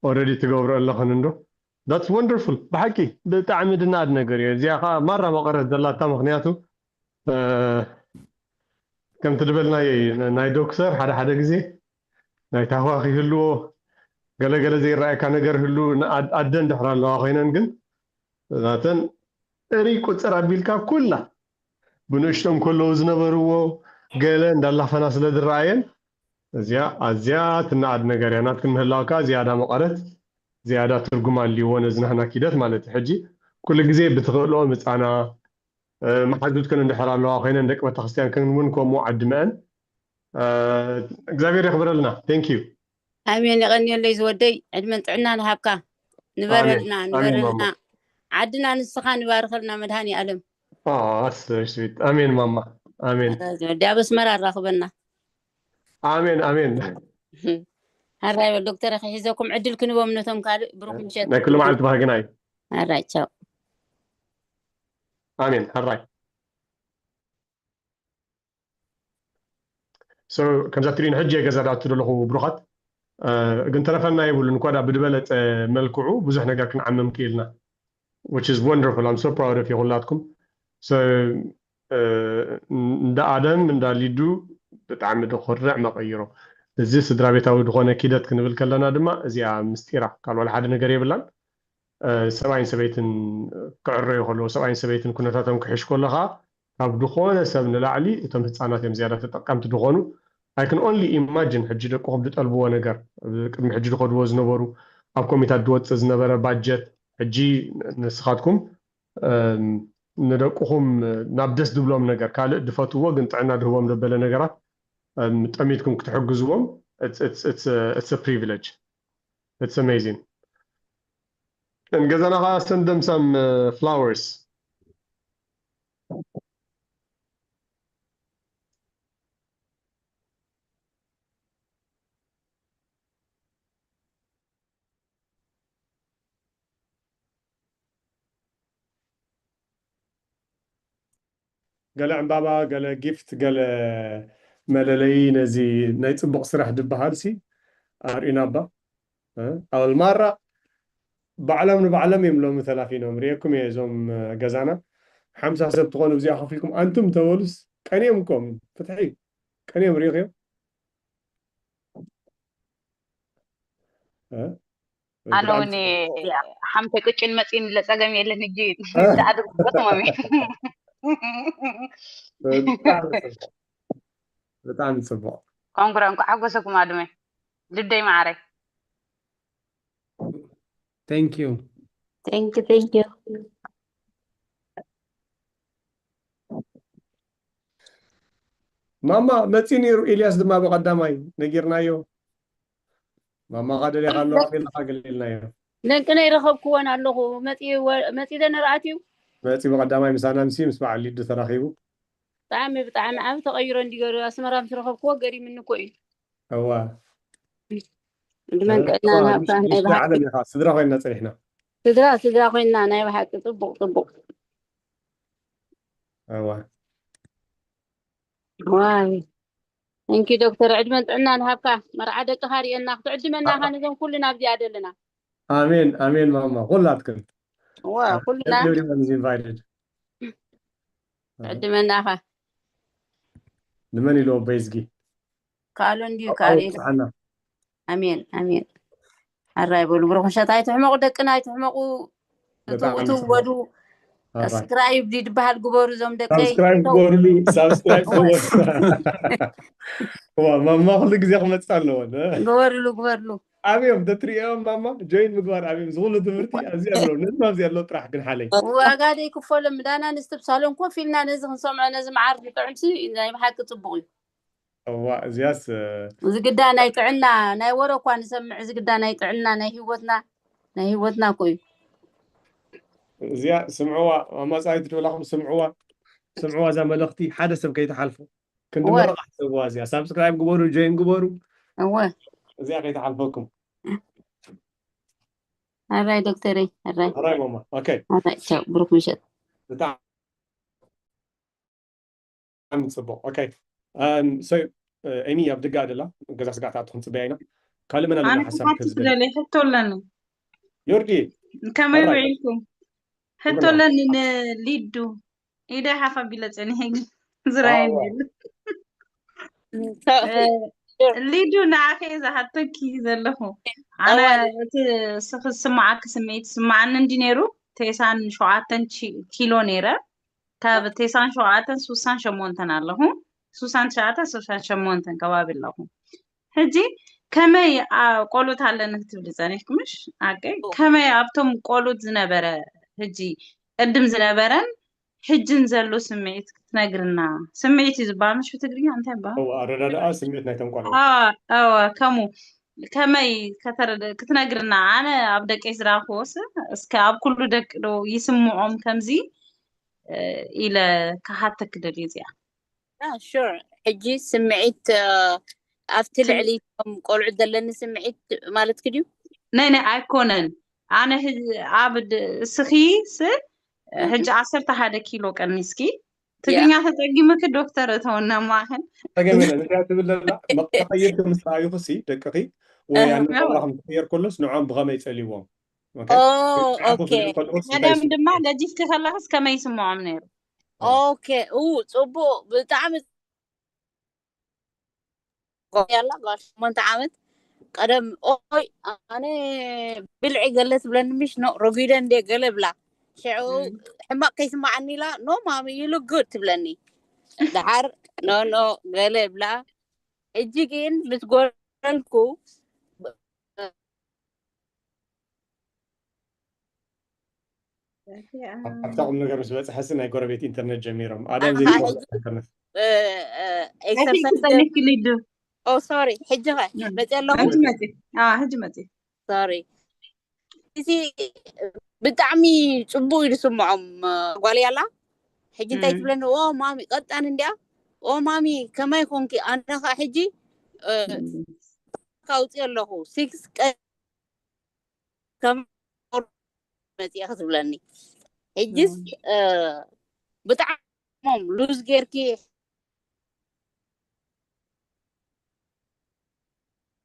ኦረዲ ትገብሮ ኣለኽን እንዶ። That's wonderful። ብሓቂ ብጣዕሚ ድናኣድ ነገር እዩ። እዚኣ ከዓ ማራ መቐረት ዘላታ፣ ምክንያቱ ከምቲ ድበልናዮ እዩ፣ ናይ ዶክተር ሓደ ሓደ ግዜ ናይ ታህዋኽ ይህልዎ፣ ገለገለ ዘይረኣየካ ነገር ህሉ። ኣደን ድሕር ኣለዋ ኮይነን ግን ናተን እሪ ቁፅር ኣቢልካ ኩላ ብንእሽቶም ከለዉ ዝነበርዎ ገለ እንዳላፈና ስለ ዝረኣየን፣ እዚኣ ኣዝያ ትናኣድ ነገር እያ። ናትክን ምህላው ከዓ ዝያዳ መቐረት ዝያዳ ትርጉም ኣልዎ ነዚ ናህና ኪደት ማለት እዩ። ሕጂ ኩሉ ግዜ ብትኽእልኦ ምፃና፣ መሓዙትክን እንድሕር ኣለዋ ኮይነን ደቂ ቤተክርስትያን ክን እውን ከምኡ ዓድመአን። እግዚኣብሔር የኽብረልና። Thank you። ኣሜን። የቐንየለይ ዝወደይ፣ ዕድመን ጥዕናን ይሃብካ። ንበረልና፣ ኣሜን። ኣሜን ንበረልና። ማማ። ዓድና ንስኻ ንባርኸልና መድሃኒ ኣለም። ኣሜን ማማ። ኣሜን። ዝወደይ ኣብ ኣስመራ ኣራኽበና። ኣሜን ኣሜን። ሃራይ በል ዶክተር፣ ክሒዘኩም ዕድል ክንቦም ነቶም ካልእ። ብሩክ ምሸት። ናይ ኩሉ መዓልቲ ባህግና እዩ። ሃራይ ቻው። ኣሜን። ሃራይ። So ከምዛ ትሪእን ሕጂ ገዛ ዳቱ ዘለኹ ብሩኻት፣ ግን ተረፈና የብሉን። እንኳ ዳ ብዝበለፀ መልክዑ ብዙሕ ነገር ክንዓመም ክኢልና፣ which is wonderful. I'm so proud of you ኩላትኩም። So እንዳ ኣደም እንዳ ሊዱ ብጣዕሚ ድኩርዕ መቐይሮ። እዚ ስድራ ቤታዊ ዝኾነ ኪደት ክንብል ከለና ድማ እዚኣ ምስጢራ ካልእ ዋላ ሓደ ነገር የብላን። ሰብኣይን ሰበይትን ክዕረዩ ከለዉ፣ ሰብኣይን ሰበይትን ኩነታቶም ክሕሽ ከሎ ከዓ ካብ ዝኾነ ሰብ ንላዕሊ እቶም ህፃናት እዮም ዝያዳ ተጠቀምቲ ዝኾኑ። I can only imagine ሕጂ ደቅኹም ዝጠልብዎ ነገር፣ ቅድሚ ሕጂ ዝኸድዎ ዝነበሩ፣ ኣብ ኮሚታት ዝወፅእ ዝነበረ ባጀት፣ ሕጂ ንስኻትኩም ንደቅኹም ናብ ደስ ዝብሎም ነገር፣ ካልእ ዝፈትዎ ግን ጥዕና ድህቦም ዘበለ ነገራት ጠሚትኩም ክትሕግዝዎም፣ it's a privilege. It's amazing. And ገዛና ከዓ send them some flowers. ገለ ዕምባባ፣ ገለ ጊፍት፣ ገለ መለለዪ ነዚ ናይ ፅቡቕ ስራሕ ዝበሃል ሲ ኣርእዩና እባ። ኣበል ማራ ባዕሎም ንባዕሎም እዮም ሎሚ ተላፊኖም። ርእየኩም እየ እዞም ገዛና ሓምሳ ሰብ ትኾኑ እዚኣ ከፊልኩም ኣንቱም ተበሉስ ቀንዮም እኮም ፍትሒ ቀንዮም ርእኽዮም። ኣነ እውን ሓምተ ቅጭን መፂን ለፀገም የለን። እጂ ኣድርጎትሞም ብጣዕሚ ፅቡቅ። ኮንግራ እንኳ ሓጎሰኩም ኣድመ ልደይ ማዓረይ። Thank you. Thank you, thank you. ማማ መፂ ነይሩ። ኢልያስ ድማ ብቀዳማይ ነጊርናዮ። ማማ ካ ደሊኻ ኣለዋ ኢልካ ገሊልናዮ። ደንቅነይ ረኸብክወን ኣለኹ። መፂ ደን ርኣት እዩ። መፂ ብቀዳማይ ምሳና ምሲ ምስ በዓል ሊዱ ተራኺቡ። ብጣዕሚ ብጣዕሚ ዓብ ተቐይሮ እንዲገሩ ኣስመራ ምስ ረኸብክዎ ገሪምኒ እኮ እዩ። እዋ ዕድመን ጥዕናን ሃብካ ናይ ብሓቂ ዓለም ኢኻ። ስድራ ኮይንና ፀኒሕና። ስድራ ስድራ ኮይንና ናይ ብሓቂ ፅቡቅ ፅቡቅ። እዋ ዋይ እንኪ ዶክተር ዕድመን ጥዕናን ሃብካ። መርዓ ደቅኻ ርእየና ክትዕድመና ኢኻ ነዞም ኩሉ ናብዚኣ ዘለና። ኣሜን ኣሜን ማማ ኩላትክን። እዋ ኩልና Everyone is invited. ትዕድመና ኢኻ። ንመን ኢልዎ በይዝጊ ከኣሎ እንድዩ ከኣል ኣብፅሓና። ኣሜን ኣሜን። ኣራይ በሉ ብሩኽ ምሸት። ኣይትሕመቑ ደቅና ኣይትሕመቑ። እትው ብጣዕሚ እትው በሉ። ኣራይ። ሰብስክራይብ ድበሃል ግበሩ እዞም ደቀይ። ሳብስክራይብ ግበሩሉ ሳብስክራይብ ግበሩ። ዋ ማማ ኩሉ ግዜ ክመፅእ ኣለዎ። ግበሩሉ ግበሩሉ። ኣብዮም ተትሪኦም ማማ ጆይን ምግባር ኣብዮም ዝኩሉ ትምህርቲ ኣብዚ ኣለዉ ነዚ ኣብዚ ኣለዉ ጥራሕ ግን ሓለይ ዋጋ ደይክፈሎም ዳና ንስትብ ሳሎን ኮፍ ኢልና ነዚ ክንሰምዖ ነዚ መዓር ዝጥዕምሲ ናይ ብሓቂ ፅቡቅ እዩ። እዋ እዚያስ እዚ ግዳ ናይ ጥዕና ናይ ወረ እኳ ንሰምዕ እዚ ግዳ ናይ ጥዕና ናይ ህይወትና ናይ ህይወትና እኮ እዩ። እዚያ ስምዕዋ ማማ ፀሃይ ትድበላኩም ስምዕዋ ስምዕዋ እዛ መልእክቲ ሓደ ሰብ ከይተሓልፉ ክንዲ እወ። መረቃ ሕሰብዋ እዚያ ሳብስክራይብ ግበሩ ጆይን ግበሩ እወ እዚያ ከይተሓልፈኩም ኣራይ ዶክተረይ ኣራይ ኣራይ ማማ ኦኬ ኣራይ ቻው ብሩክ ምሸት። ብጣዕሚ ብጣዕሚ ጽቡቕ። ኦኬ። ኣም፣ so፣ እ፣ ኤሚ ኣብ ደገ ደላ፣ ገዛ ስጋዕ ትኣቱ ክንጽበያ ኢና። ካልእ መን ኣለና ኣነ ሓሳብ ክሓትት ክህብ ዝደሊ? ደልየ ሕቶ ኣለኒ። ዮርዲ፣ ከመይ ኣራይ፣ ውዒልኩም? ሕቶ ንብላ። ኣለኒ ንሊዱ። ኢደይ ሓፍ ኣቢለ ጸኒሐ ግን ዝረኣየኒ ኣዋ። የለን። ታ- እ፣ ሊዱ ንዓኺ እየ ዝሓተኪ ዘለኹ። ኣነ እዋ፣ እቲ ስኺ ዝስምዓኪ ስምዒት ዝስምዓኒ እንዲ ነይሩ፣ ቴሳን ሸውዓተን ቺ-፣ ኪሎ ነይረ። ካብ ቴሳን ሸውዓተን ሱሳን ሸሞንተን ኣለኹ። ሱሳን ትሽዓተን ሱሳን ሸሞንተን ከባቢ ኣለኹ። ሕጂ ከመይ፣ ኣ፣ ቆልዑት ኣለኒ ክትብሊ ጸኒሕኪ ምሽ? ኣቀይ፣ ከመይ ኣብቶም ቆልዑት ዝነበረ፣ ሕጂ ቅድም ዝነበረን ሕጅን ዘሎ ስምዒት ክትነግርና። ስምዒት እዩ ዝበሃል ምሽ ብትግርኛ፣ እንታይ ይበሃል? እዋ፣ ኣረዳድኣ ስምዒት ናይቶም ቆልዑ። ኣዋ፣ ኣዋ፣ ከምኡ ከመይ ከተረደ-፣ ክትነግርና። ኣነ ኣብ ደቀይ ዝረኣኽዎስ፣ እስከ ኣብ ኩሉ ደቂ ዶ ይስምዖም ከምዚ፣ እ፣ ኢለ ክሓተክ ደልየ እዚኣ። ሹር። ሕጂ ስምዒት፣ እ፣ ኣብቲ ስም-፣ ልዕሊ እቶም ቆልዑ ዘለኒ ስምዒት ማለትኪ ድዩ? ናይ፣ ናይ፣ ኣይኮነን። ኣነ ህ-፣ ኣብ ድ-፣ እስኺ ስ-፣ እህ፣ ሕጂ ዓሰርተ ሓደ ኪሎ ቀኒስኪ። ያ። ትግርኛ ተጸጊምኪ ዶክተር እተወና ማእኸል። ተገመለ፣ እንታይ ትብል ዘላ? መ-፣ ተቐይርኪ ምስ ረኣዩኽሲ ደቅኺ ወይ እህ፣ ኣነባብራ ኣዋ። ከም ትቕየር ከሎስ ንዖም ብኸመይ ጸልይዎም? ኦኬ? ኦ፣ ንዓኹ ኦኬ። ዘለዉ ቆልዑስ እንታይ ቀደም ይስምዖም? ድማ ገዲፍኪ ከለኽስ ከመይ ይስምዖም ነይሩ? ኦ። ኦኬ። ኡ፣ ጽቡቕ። ብጣዕሚ ያላ ጓል ሸሞንተ ዓመት ቀደም፣ ኦይ፣ ኣነ ብልዒ ገለ ትብለኒ ምሽ፣ ኖ፣ ረጒደ እንዴ ገለ ብላ። ሽዑ እም። ሕማቕ ከይስምዓኒ ኢላ፣ ኖ ማሚ፣ you look good ትብለኒ። ደሓር፣ ኖ፣ ኖ፣ ገለ ብላ። ሕጂ ግን ምስ ጎደልኩ፣ እቲኣ ኣብ-፣ ኣብታ ቁም ነገር ምስ በጽሐሲ ናይ ጎረቤት ኢንተርኔት ጀሚሮም። ኣደም ኣሃ፣ ዘይተዋርድ ሕጂ፣ ኢንተርኔት። እ፣ እ፣ መጺእኪ ኤክሰርሳይዝ ገ-፣ ጸኒሕኪ ሊዱ። ኦ፣ ሶሪ፣ ሕጂ ኸ? እ፣ መጺአ ኣለኹ? ሕጂ መጺ። ኣዎ፣ ሕጂ መጺ። ሶሪ። እዚ ብጣዕሚ ጽቡቕ እዩ ዝስምዖም፣ እ፣ ጓል ያላ። ሕጂ እንታይ እም። ትብለኒ? ኦ፣ ማሚ፣ ቀጣን እንድያ። ኦ፣ ማሚ፣ ከመይ ኮንኪ? ኣነ ኸኣ ሕጂ፣ እ፣ እም። ካውጽእ ኣለኹ። ሲክስ ቀ-፣ ከም መጺኣ ክትብለኒ። ሕጅስ፣ እም። እ፣ ብጣዕሞም ሉዝ ጌርኪ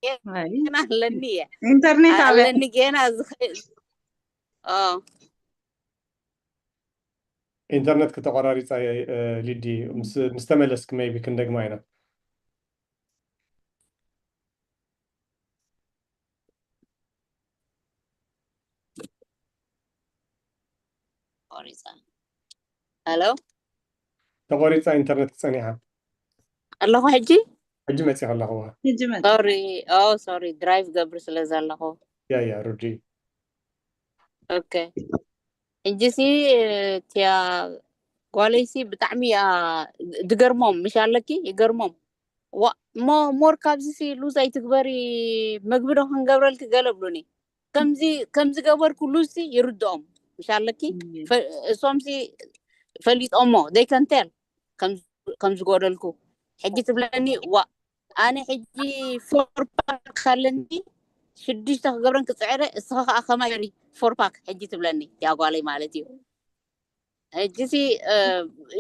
ኣይ። ገና ኣለኒ እየ። ኢንተርኔት ኣበይ? ኣለኒ ገና ዝኸ-፣ ኦ። ኢንተርኔት ክተቆራሪጻ እየ፣ እ፣ ሊዲ። ምስ፣ ምስ ተመለስክ ሜይቢ ክንደግማ ኢና። ቆሪጻ። ሄሎ? ተቆሪጻ ኢንተርኔት ክጸኒሓ። ኣለኹ ሕጂ? ሕጂ መጺኻ ኣለኹ። ሕጂ መጺ። ሶሪ። ኦ፣ ሶሪ። ድራይቭ ገብር ስለ ዘለኹ። ያ፣ ያ፣ ሩዲ። ኦኬ። ሕጂሲ፣ እቲያ ጓለይሲ ብጣዕሚ እያ ድገርሞም፣ ምሽ ኣለኪ? ይገርሞም። ዋ፣ ሞ-፣ ሞር ካብዚሲ ሉዝ ኣይትግበሪ፣ መግቢ ዶ ክንገብረልኪ ገለ ብሉኒ። ከምዚ፣ ከምዚ ገበርኩ ሉዝሲ ይርድኦም፣ ምሽ ኣለኪ? እም። ፈ-፣ እሶምሲ ፈሊጦሞ፣ they can tell ከም፣ ከም ዝጎደልኩ። ሕጂ ትብለኒ፣ ዋ፣ ኣነ ሕጂ ፎር ፓክ ኣለኒ፣ ሽዱሽተ ክገብረን ክጽዕረ፣ እስኻ ከኣ ከማይ ገሪ ፎር ፓክ ሕጂ ትብለኒ፣ እቲኣ ጓለይ ማለት እዩ። ሕጂሲ፣ እ፣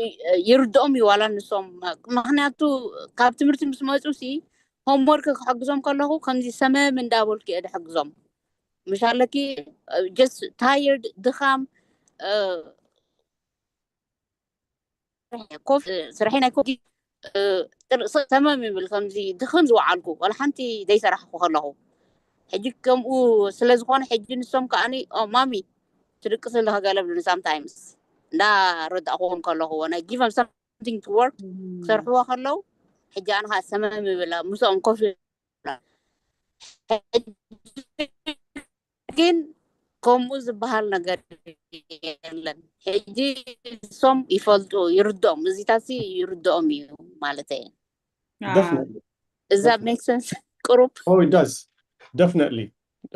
ይ-፣ ይርድኦም እዩ ዋላ ንሶም። ምኽንያቱ ካብ ትምህርቲ ምስ መጹሲ ሆምወርክ ክሕግዞም ከለኹ ከምዚ ሰመም እንዳበልኩ እየ ድሕግዞም። ምሽ ኣለኪ፣ እ፣ just ታየርድ፣ ድኻም፣ እ፣ ኮፍ-፣ ስርሐይ ናይ ኮፍ-፣ እ፣ ጥር-፣ ስ-፣ ሰመም ይብል ከምዚ ድኽም ዝወዓልኩ፣ ዋላ ሓንቲ ዘይሰራሕኩ ከለኹ። ሕጂ ከምኡ ስለ ዝኾነ ሕጂ ንሶም ከኣኒ፣ "ኦ፣ ማሚ፣ ትድቅሲ ኣለኺ" ገለ ብሉኒ ሳምታይምስ። እንዳረዳእክዎም ከለኹ፣ when I give them something to work፣ እም። ክሰርሕዎ ከለዉ፣ ሕጂ ኣነ ኸኣ ሰመም ይብላ፣ ምስኦም ኮፍ ይብላ። ሕጂ ግን ከምኡ ዝበሃል ነገር የለን። ሕጂ ንሶም ይፈልጡ፣ ይርድኦም፣ እዚታትሲ ይርድኦም እዩ ማለተይ እየ። ኣዎ። Definitely. Is that make sense? ቅሩብ? Oh, it does. Definitely.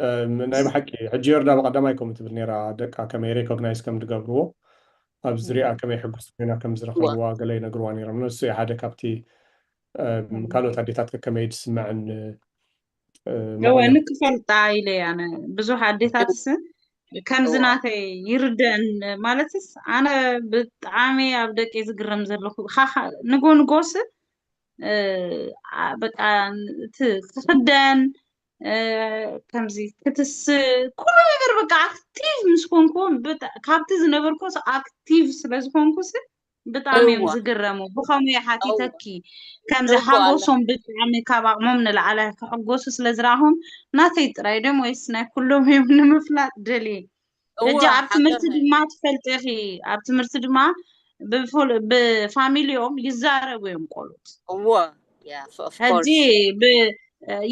እም፣ ናይ ብሓቂ፣ ሕጂ ዮርዳ ብቐዳማይ ከምኡ ትብል ነይራ፣ ደቃ ከመይ ሪኮግናይዝ ከም ዝገብርዎ፣ ኣብ ዝሪኣ እም። ከመይ ሕጉስቲ ኮይና ከም ዝረኸብዋ ገለ ይነግርዋ ነይሮም። ንሱ እዩ ሓደ ካብቲ፣ እም፣ እም። ካልኦት ኣዴታት ከከመይ ዝስምዐን፣ እ፣ እወ፣ ምኾነ። ንክፈልጣ ኢለ እየ ኣነ። ብዙሕ ኣዴታትስ ከምዚ እዋ ናተይ ይርደን። ማለትስ ኣነ ብጣዕሚ ኣብ ደቂ ዝግረም ዘለኹ። ንጎ ንጎስ በቃ ክክደን ከምዚ ክትስ ኩሉ ነገር በቃ ኣክቲቭ ምስ ኮንኩ፣ ካብቲ ዝነበርኩ ኣክቲቭ ስለ ዝኾንኩስ ብጣዕሚ እዮም ዝግረሙ። ብኸምኡ እየ ሓቲተኪ። ከምዚ ሓጎሶም ብጣዕሚ ካብ ኣቕሞም ንላዕሊ ክሕጎሱ ስለ ዝረኣኹም፣ ናተይ ጥራይ ድዮም ወይስ ናይ ኩሎም እዮም ንምፍላጥ ደልየ። ሕጂ ኣብ ትምህርቲ ድማ ትፈልጢ ኢኺ፣ ኣብ ትምህርቲ ድማ ብፋሚሊኦም ይዛረቡ እዮም ቆሉት። እዎ yeah of ሕጂ course ብ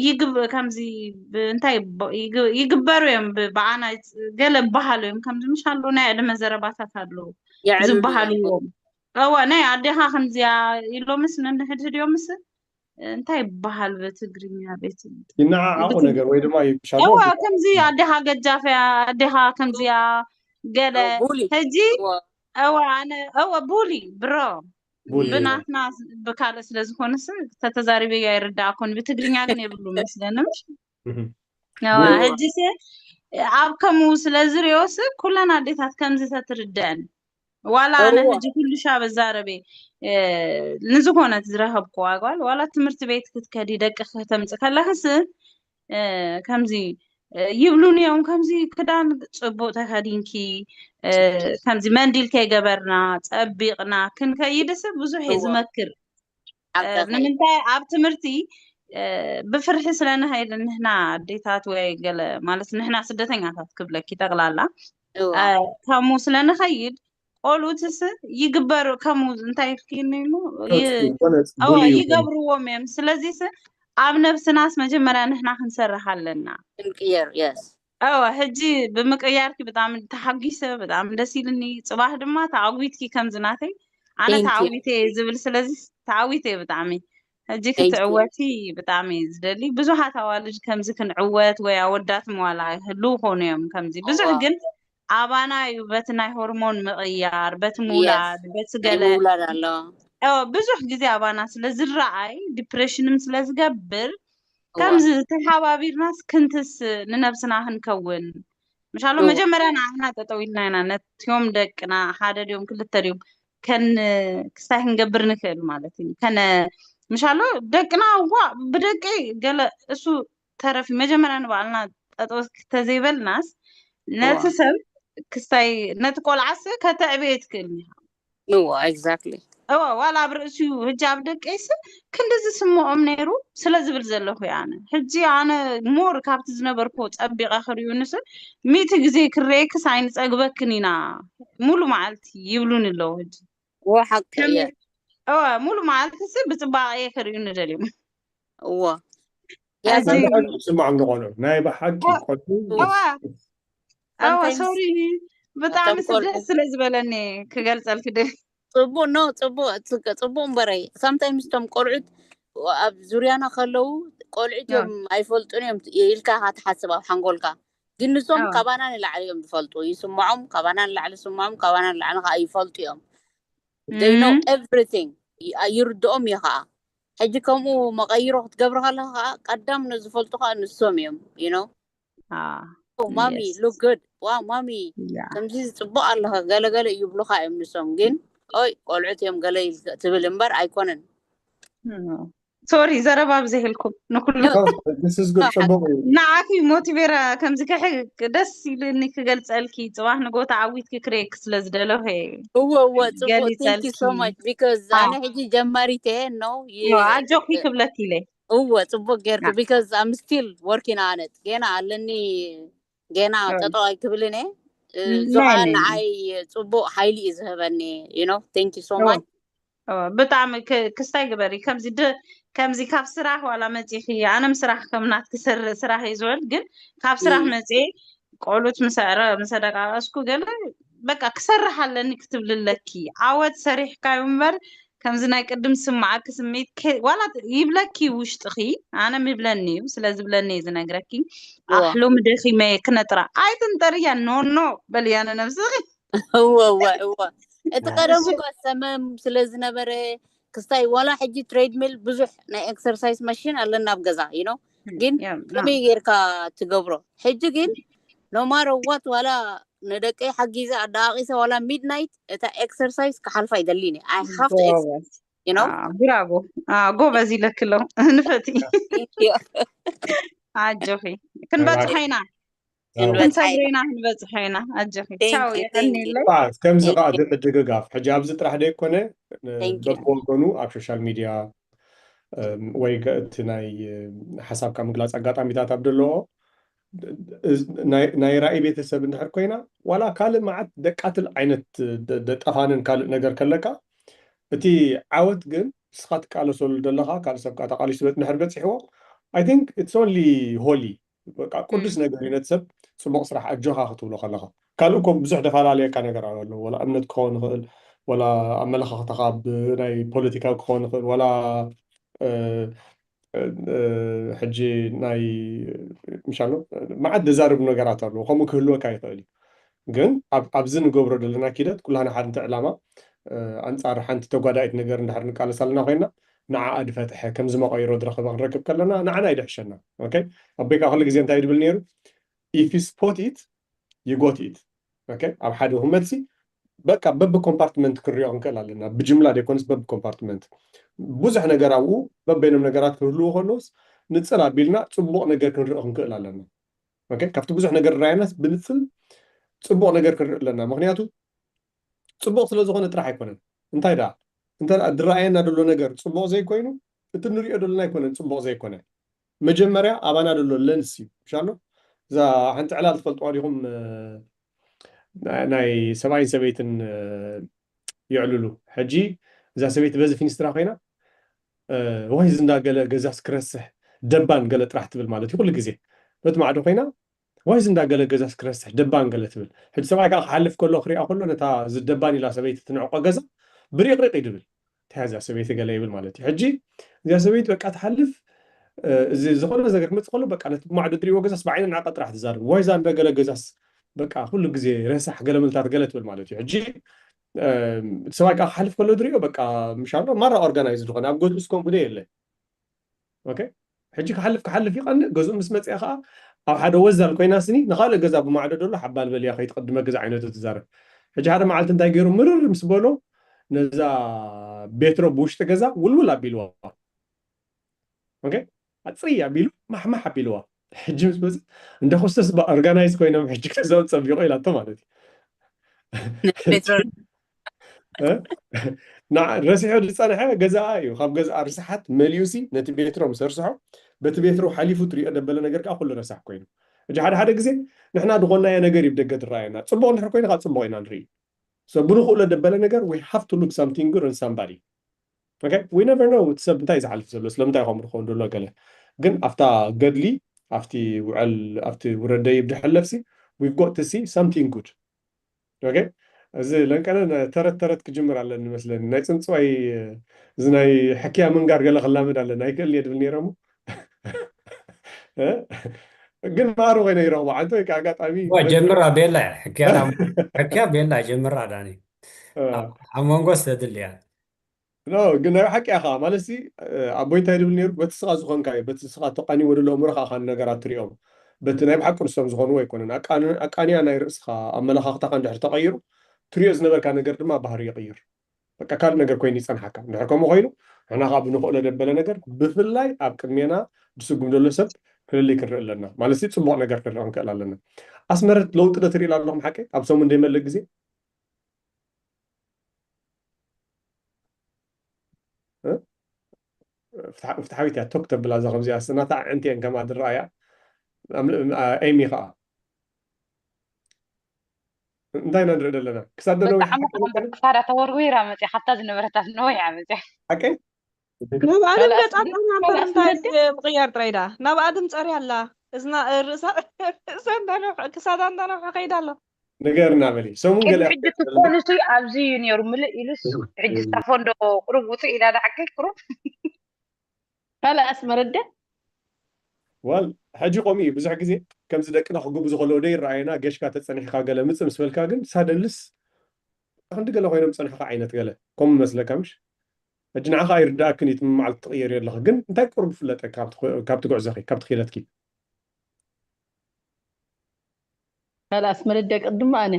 ይግብ ከምዚ ብ- እንታይ ብ- ይግ- ይግበሩ እዮም ብ- ብኣና ይጽ- ገለ ይበሃሉ እዮም። ከምዚ ምሽ ኣለዉ ናይ ዕድመ ዘረባታት ኣለዉ የዕልሉ እዮም ዝበሃልዎም። እዋ ናይ ኣዴኻ ከምዚያ ኢሎምስ ነንሕድሕድ እዮምስ እንታይ ይበሃል ብትግርኛ ቤት ይነዓዓቑ ብትግ- ነገር ወይ ድማ ይሻሎ እዋ ከምዚ ኣዴኻ ገጃፍ እያ፣ ኣዴኻ ከምዚያ ገለ ቡሊ ሕጂ እዎ እዋ ኣነ እወ ቡሊ ብሮ ቡሊ ብናትና ብካልእ ስለ ዝኾነስ ተተዛሪበዮ ኣይርዳእኩን። ብትግርኛ ግን የብሉ መስለኒ ምሽ እህ። እዋ እዎ ሕጂ ሲ ኣብ ከምኡ ስለ ዝሪኦስ ኩለን ኣዴታት ከምዚ ተትርደአን ዋላ ኣነ እዎ ሕጂ ኩሉ ሻብ እዛረበ ንዝኾነት ዝረኸብኩዋ ጓል ዋላ ትምህርቲ ቤት ክትከዲ ደቂ ከተምፅእ ከለኽስ ከምዚ ይብሉን እዮም። ከምዚ ክዳን ፅቡቅ ተኸዲንኪ ከምዚ መንዲል ከይገበርና ፀቢቅና ክንከይድስ ብዙሕ እየ እዋ ዝመክር። ሓቅኺ ንምንታይ ኣብ ትምህርቲ ብፍርሒ ስለ ንኸይድ ንሕና ኣዴታት ወይ ገለ ማለት ንሕና ስደተኛታት ክብለኪ ጠቅላላ እዋ ከምኡ ስለ ንኸይድ ቆልኡትስ ይግበር ከምኡ እንታይ ክይኑ ኢሉ ይ- ኮነፅ እወ ቡሊ ይኮነ ይገብርዎም እዮም። ስለዚስ ኣብ ነብስናስ መጀመርያ ንሕና ክንሰርሕ ኣለና። ክንቅየር yes እወ ሕጂ ብምቅያርኪ ብጣዕሚ ተሓጒሰ፣ ብጣዕሚ ደስ ኢልኒ። ፅባሕ ድማ ተዓዊትኪ ከምዚ ናተይ ኣነ thank you ተዓዊተ እየ ዝብል። ስለዚ ተዓዊተ እየ ብጣዕሚ። ሕጂ thank you ክትዕወቲ ብጣዕሚ እየ ዝደሊ። ብዙሓት ኣዋልድ ከምዚ ክንዕወት ወይ ኣወዳት መዋላ ህልው ኮኑ እዮም ከምዚ ብዙሕ እዋ ግን ኣባና እዩ በቲ ናይ ሆርሞን ምቕያር፣ በቲ yes ምውላድ፣ በቲ ናይ ገለ ምውላድ ኣሎ ኦ፣ ብዙሕ ግዜ ኣባና ስለ ዝረኣይ ዲፕሬሽንም ስለ ዝገብር እዋ ከምዚ ተሓባቢርናስ ክንትስ ንነብስና ክንከውን ምሻሎ እዋ መጀመርያ ንዓና ጠጠው ኢልና ኢና ነቲዮም ደቅና ሓደ ድዮም ክልተ ድዮም ከን ክስታይ ክንገብር ንክእል ማለት እዩ። ከነ ምሻሎ ደቅና እዋ ብደቀይ ገለ እሱ ተረፊ መጀመርያ ንባዕልና ጠጠው ተዘይበልናስ እዋ ነቲ ሰብ ክስታይ ነቲ ቆልዓስ ከተዕብየ ትክእል ኢኻ። እዋ exactly እወ ዋላ ኣብ ርእሲኡ ሕጂ ኣብ ደቀይስ ክንዲ ዝስምዖም ነይሩ ስለ ዝብል ዘለኹ እየ ኣነ። ሕጂ ኣነ ሞር ካብቲ ዝነበርኩ ጸቢቐ ክርእዩንስ ሚእቲ ግዜ ክረየክስ ኣይንጸግበክን ኢና ሙሉ መዓልቲ ይብሉን ኣለዉ። ሕጂ እዋ ሓቂ እየ ከመይ እወ ሙሉ መዓልትስ ብጽባቐ እየ ክርእዩኒ ደልዮም። እዎ yes ሕጂ ናይ ብሓቂ ይስማዕ ንኾኑ ናይ ብሓቂ ቆልዑ እወ እወ sometimes ሶሪ ብጣዕሚ እቶም ቆልዑ ስደት ስለ ዝበለኒ ክገልጸልክ ደ ጽቡቅ no ጽቡቅ ጽቡቅ እምበረይ sometimes እቶም ቆልዑት ኣብ ዙርያና ከለዉ ቆልዑት እዮም ኣይፈልጡን እዮም ኢልካ ኢኻ ትሓስብ ኣብ ሓንጎልካ ግን ንሶም እወ ካባና ንላዕሊ እዮም ዝፈልጡ ይስምዖም ካባና ንላዕሊ ስምዖም ካባና ንላዕሊ ከዓ ይፈልጡ እዮም they know እም everything ይርድኦም እዩ ከዓ ሕጂ ከምኡ መቀይሮ ክትገብር ከለካ ከዓ ቀዳም ነዝፈልጡ ከዓ ንሶም እዮም you know አ ማሚ yes look good wow ማሚ yeah ከምዚ ጽቡቅ ኣለኸ ገለገለ ይብሉካ እዮም ንሶም ግን ኦይ ቆልዑት እዮም ገለ ኢልካ ትብል እምበር ኣይኮነን ሶሪ ዘረባ ብዘይህልኩም ንኩሉ No, this is good ጽቡቅ እዩ ንዓኺ ሞቲቬራ ከምዚ ክሕ ደስ ኢሉኒ ክገልጸልኪ ጽባሕ ንጎ ተዓዊትኪ ክሬክ ስለ ዝደለኹ እየ እወ እወ ጽቡቅ thank you so ገሊጸልኪ much because አ ኣነ ሕጂ ጀማሪት እየ no ዮ ኣጆኺ ክብለኪ ኢለ እወ ጽቡቅ ጌርኪ ያ because I'm still working on it ገና ኣለኒ ገና ዮ ጠጠው ኣይክብልን እየ እዚ ናይ ከዓ ናይ ንዓይ ጽቡቅ ሓይሊ እዩ ዝህበኒ you know thank you so ዮ much ኦ፣ ብጣዕሚ ክ- ክስታይ ግበሪ ከምዚ ድ- ከምዚ ካብ ስራሕ ዋላ መፂኺ ኣነም ስራሕ ከም ናትኪ ስር- ስራሕ እዩ ዝውዕል ግን ካብ ስራሕ እም፣ መፂ ቆሉት ምሰዕረ ምሰደቃቀስኩ ገለ በቃ ክሰርሕ ኣለኒ ክትብሊ ኣለኪ ዓወት ሰሪሕካዩ እምበር ከምዚ ናይ ቅድም ዝስማዓኪ ስምዒት ከ- ዋላ ይብለኪ ውሽጥኺ ኣነም ይብለኒ እዩ ስለ ዝብለኒ እዩ ዝነግረኪ እዋ ኣሕ ሎሚ ደኺመ ክነጥራ ኣይትንጠርያ ኖኖ በልያ ንነብስኺ እወ እወ እወ እቲ ቀደም እሱ እኮ ሰመም ስለ ዝነበረ ክስታይ ዋላ ሕጂ ትሬድሚል ብዙሕ ናይ ኤክሰርሳይዝ ማሽን ኣለና ኣብ ገዛ you know ግን ያ ና ከመይ ጌርካ ትገብሮ ሕጂ ግን no matter what ዋላ ንደቀይ ሓጊዘ ኣዳቂሰ ዋላ ሚድናይት እታ ኤክሰርሳይዝ ክሓልፋ ይደሊኒ I have to exercise you know ብራቮ። ጎበዝ ይለክሎ ንፈቲ። ኣጆኺ ክንበፅሖ ኢና። ክንሰግር ኢና፣ ክንበፅሖ ኢና። ኣጆኺ ቻው። የቀኒለይ። ከምዚ ከዓ ድምዕድግጋፍ ሕጂ ኣብዚ ጥራሕ ደይኮነ በብወገኑ ኣብ ሶሻል ሚድያ ወይ እቲ ናይ ሓሳብካ ምግላፅ ኣጋጣሚታት ኣብ ዘለዎ ናይ ራእይ ቤተሰብ እንድሕር ኮይና ዋላ ካልእ መዓት ደቃትል ዓይነት ደጠፋንን ካልእ ነገር ከለካ እቲ ዓወት ግን ንስኻ ትቃለሰሉ ዘለኻ ካልእ ሰብ ከዓ ተቃሊሱ እንድሕር በፂሕዎ I think it's only holy በቃ ቅዱስ ነገር እዩ ነቲ ሰብ ፅቡቅ ስራሕ ኣጆኻ ክትብሎ ከለኻ ካልእ እኮ ብዙሕ ደፈላለየካ ነገር ኣሎ ወላ እምነት ክኸውን ይኽእል ወላ ኣመለኻኽታኻ ብናይ ፖለቲካዊ ክኸውን ይኽእል ወላ ሕጂ ናይ ምሻሎ መዓት ዘዛርቡ ነገራት ኣለዉ ከምኡ ክህልወካ ይኽእል እዩ ግን ኣብዚ ንገብሮ ዘለና ኪደት ኩላና ሓንቲ ዕላማ ኣንፃር ሓንቲ ተጓዳኢት ነገር እንድሕር ንቃለስ ኣለና ኮይና ንዓኣ ድፈትሐ ከምዚ መቐይሮ ዝረኸበ ክንረክብ ከለና ንዓና ይድሕሸና ኣቦይ ከዓ ኩሉ ግዜ እንታይ ድብል ነይሩ if you spot it you got it ኣብ ሓደ ሁመትሲ በቃ በቢ ኮምፓርትመንት ክንሪኦ ክንክእል ኣለና ብጅምላ ደይኮንስ በቢ ኮምፓርትመንት ብዙሕ ነገር ኣብኡ በበይኖም ነገራት ክህልዎ ከለውስ ንፅል ኣቢልና ፅቡቅ ነገር ክንሪኦ ክንክእል ኣለና ካብቲ ብዙሕ ነገር ራየናስ ብንፅል ፅቡቅ ነገር ክንርኢ ኣለና ምክንያቱ ፅቡቅ ስለዝኮነ ጥራሕ ኣይኮነን እንታይ ዳ እንተ ድረኣየና ደሎ ነገር ፅቡቅ ዘይኮይኑ እቲ ንሪኦ ደለና ኣይኮነን ፅቡቅ ዘይኮነ መጀመርያ ኣባና ደሎ ለንስ እዩ ምሻሎ እዛ ሓንቲ ዕላል ትፈልጥዋ ዲኹም ናይ ሰብኣይን ሰበይትን ይዕልሉ ሕጂ እዛ ሰበይቲ በዚ ፊንስትራ ኮይና ወይ ዝንዳ ገለ ገዛስ ክረስሕ ደባን ገለ ጥራሕ ትብል ማለት እዩ ኩሉ ግዜ በቲ ማዕዶ ኮይና ወይ ዝንዳ ገለ ገዛስ ክረስሕ ደባን ገለ ትብል ሕጂ ሰብኣይ ከዓ ክሓልፍ ከሎ ክሪኣ ከሎ ነታ ዝደባን ኢላ ሰበይቲ ትንዕቆ ገዛ ብሪቕሪቕ ይድብል እንታይ እዚኣ ሰበይቲ ገለ ይብል ማለት እዩ ሕጂ እዚኣ ሰበይቲ በቃ ትሓልፍ እዚ ዝኾነ ነገር ክመፅእ ከሎ በቃ ነቲ ብማዕዶ ትሪእዎ ገዛስ ብዓይኒ ንዓቐ ጥራሕ ትዛርብ ወይ እዛ እንደ ገለ ገዛስ በቃ ኩሉ ግዜ ረሳሕ ገለ ምልታት ገለ ትብል ማለት እዩ ሕጂ እቲ ሰብኣይ ከዓ ክሓልፍ ከሎ ዝሪኦ በቃ ምሻሎ ማራ ኦርጋናይዝ ዝኾነ ኣብ ገዝኡ እስከምኡ ደ የለ ሕጂ ክሓልፍ ክሓልፍ ይቐንእ ገዝኡ ምስ መፅአ ከዓ ኣብ ሓደ ወዛል ኮይና ስኒ ንካልእ ገዛ ብማዕዶ ደሎ ሓባል በልያ ከይትቐድመ ገዛ ዓይነቱ ትዛረብ ሕጂ ሓደ መዓልቲ እንታይ ገይሩ ምርር ምስ በሎ ነዛ ቤትሮ ብውሽጢ ገዛ ውልውል ኣቢልዋ ኣፅይ ኣቢሉ ማሕማሕ ኣቢልዋ ሕጂ ምስ መፅእ እንደ ኮስተስ ኦርጋናይዝ ኮይኖም ሕጂ ክተዛው ፀቢቆ ኢላቶ ማለት እዩ ረሲሑ ዝፀንሐ ገዛኣ እዩ ካብ ገዛኣ ርስሓት መሊኡሲ ነቲ ቤትሮ ምስ ርስሖ በቲ ቤትሮ ሓሊፉ ትሪኦ ደበለ ነገር ከዓ ኩሉ ረሳሕ ኮይኑ ሕጂ ሓደ ሓደ ግዜ ንሕና ዝኾናዮ ነገር እዩ ብደገ ትረኣየና ፅቡቅ እንድሕር ኮይኑ ካብ ፅቡቅ ኢና ንርኢ ብንኽእሎ ደበለ ነገር we have to look something good on somebody okay we never know እቲ ሰብ እንታይ ዝሓልፍ ዘሎ ስለምንታይ ከምኡ ክኸውን ዘሎ ገለ ግን ኣብታ ገድሊ ኣብቲ ውዕል ኣብቲ ውረደይ ብድሕለፍሲ we've got to see something good okay እዚ ለንቀነ ተረት ተረት ክጅምር ኣለኒ መስለኒ ናይ ፅንፅዋይ እዚ ናይ ሕክያ ምንጋር ገለ ክላመድ ኣለኒ ኣይክእል እየ ድብል ነይረሞ ግን ማሩ ኮይነ ይረኽቦ ዓንተ ወይ ኣጋጣሚ ጀምራ ቤላ ሕክያ ቤላ ጀምራ ዳኒ ኣብ መንጎ ዝተድልያ ግን ናይ ሓቂ ኢኻ ማለት ኣቦይ እንታይ ድብል ነይሩ በቲ ስኻ ዝኾንካ እዩ በቲ ስኻ ተቃኒዎ ደሎ እምሮኻ ኢኻ ነገራት ትሪኦም በቲ ናይ ብሓቂ ንሶም ዝኾንዎ ኣይኮነን ኣቃንያ ናይ ርእስኻ ኣመለኻኽታኻ እንድሕር ተቐይሩ ትሪኦ ዝነበርካ ነገር ድማ ባህሪ ይቕይር በቃ ካልእ ነገር ኮይኑ ይፀንሓካ እንድሕር ከምኡ ኮይኑ ንሕና ከዓ ብንኽእሎ ደበለ ነገር ብፍላይ ኣብ ቅድሜና ድስጉም ዘሎ ሰብ ፍልልይ ክንርኢ ኣለና ማለት ፅቡቅ ነገር ክንርኢ ክንክእል ኣለና ኣስመረት ለውጢ ዶ ትርኢ ኣለኹም ሓቂ ኣብ ሰሙን ዘይመልእ ግዜ ፍትሓዊት እያ ቶክ ተብላ እዛ ከምዚኣ ናታ ኣዕንቲ እየን ከማ ዝረኣያ ኤሚ ከዓ እንታይ ኢና ንርኢ ዘለና ክሳድ ክሳዳ ተወርዊራ መፅያ ካብታ ዝነበረታ ነዊሕ እያ መፅያ ሓቀይ ናብኣ ድም ገፃ ፃና እምበር እንታይ ምቕያር ጥራይ ዳ ናብኣ ድም ፀርያ ኣላ እዝና ርእሳ ርእሳ እንዳነውሐ ክሳዳ እንዳነውሐ ከይዳ ኣሎ ንገርና በሊ ሰሙን ገለ ሕጂ ትኮንሱ ኣብዚ እዩ ነይሩ ምልእ ኢሉስ ሕጂ ስታፎ እንዶ ቁሩብ ውፅእ ኢላ ዳሓቂ ቁሩብ ካልእ ኣስመረደ ዋል ሕጂ ከምኡ እዩ ብዙሕ ግዜ ከምዚ ደቅና ክግብዙ ከለዉ ደይ ረኣየና ገሽካ ተፀኒሕካ ገለ ምፅእ ምስ በልካ ግን ሳደንልስ ክንዲ ገለ ኮይኖም ፀንሕካ ዓይነት ገለ ከምኡ መስለካ ምሽ ሕጂ ንዓኻ ኣይርዳእክን እዩ ትመዓልቲ ትቕየር ኣለኻ ግን እንታይ ቁሩብ ፍለጠ ካብቲ ጉዕዞኺ ካብቲ ኪደትኪ ካልእ ኣስመረት ደቂ ድማ ኣነ።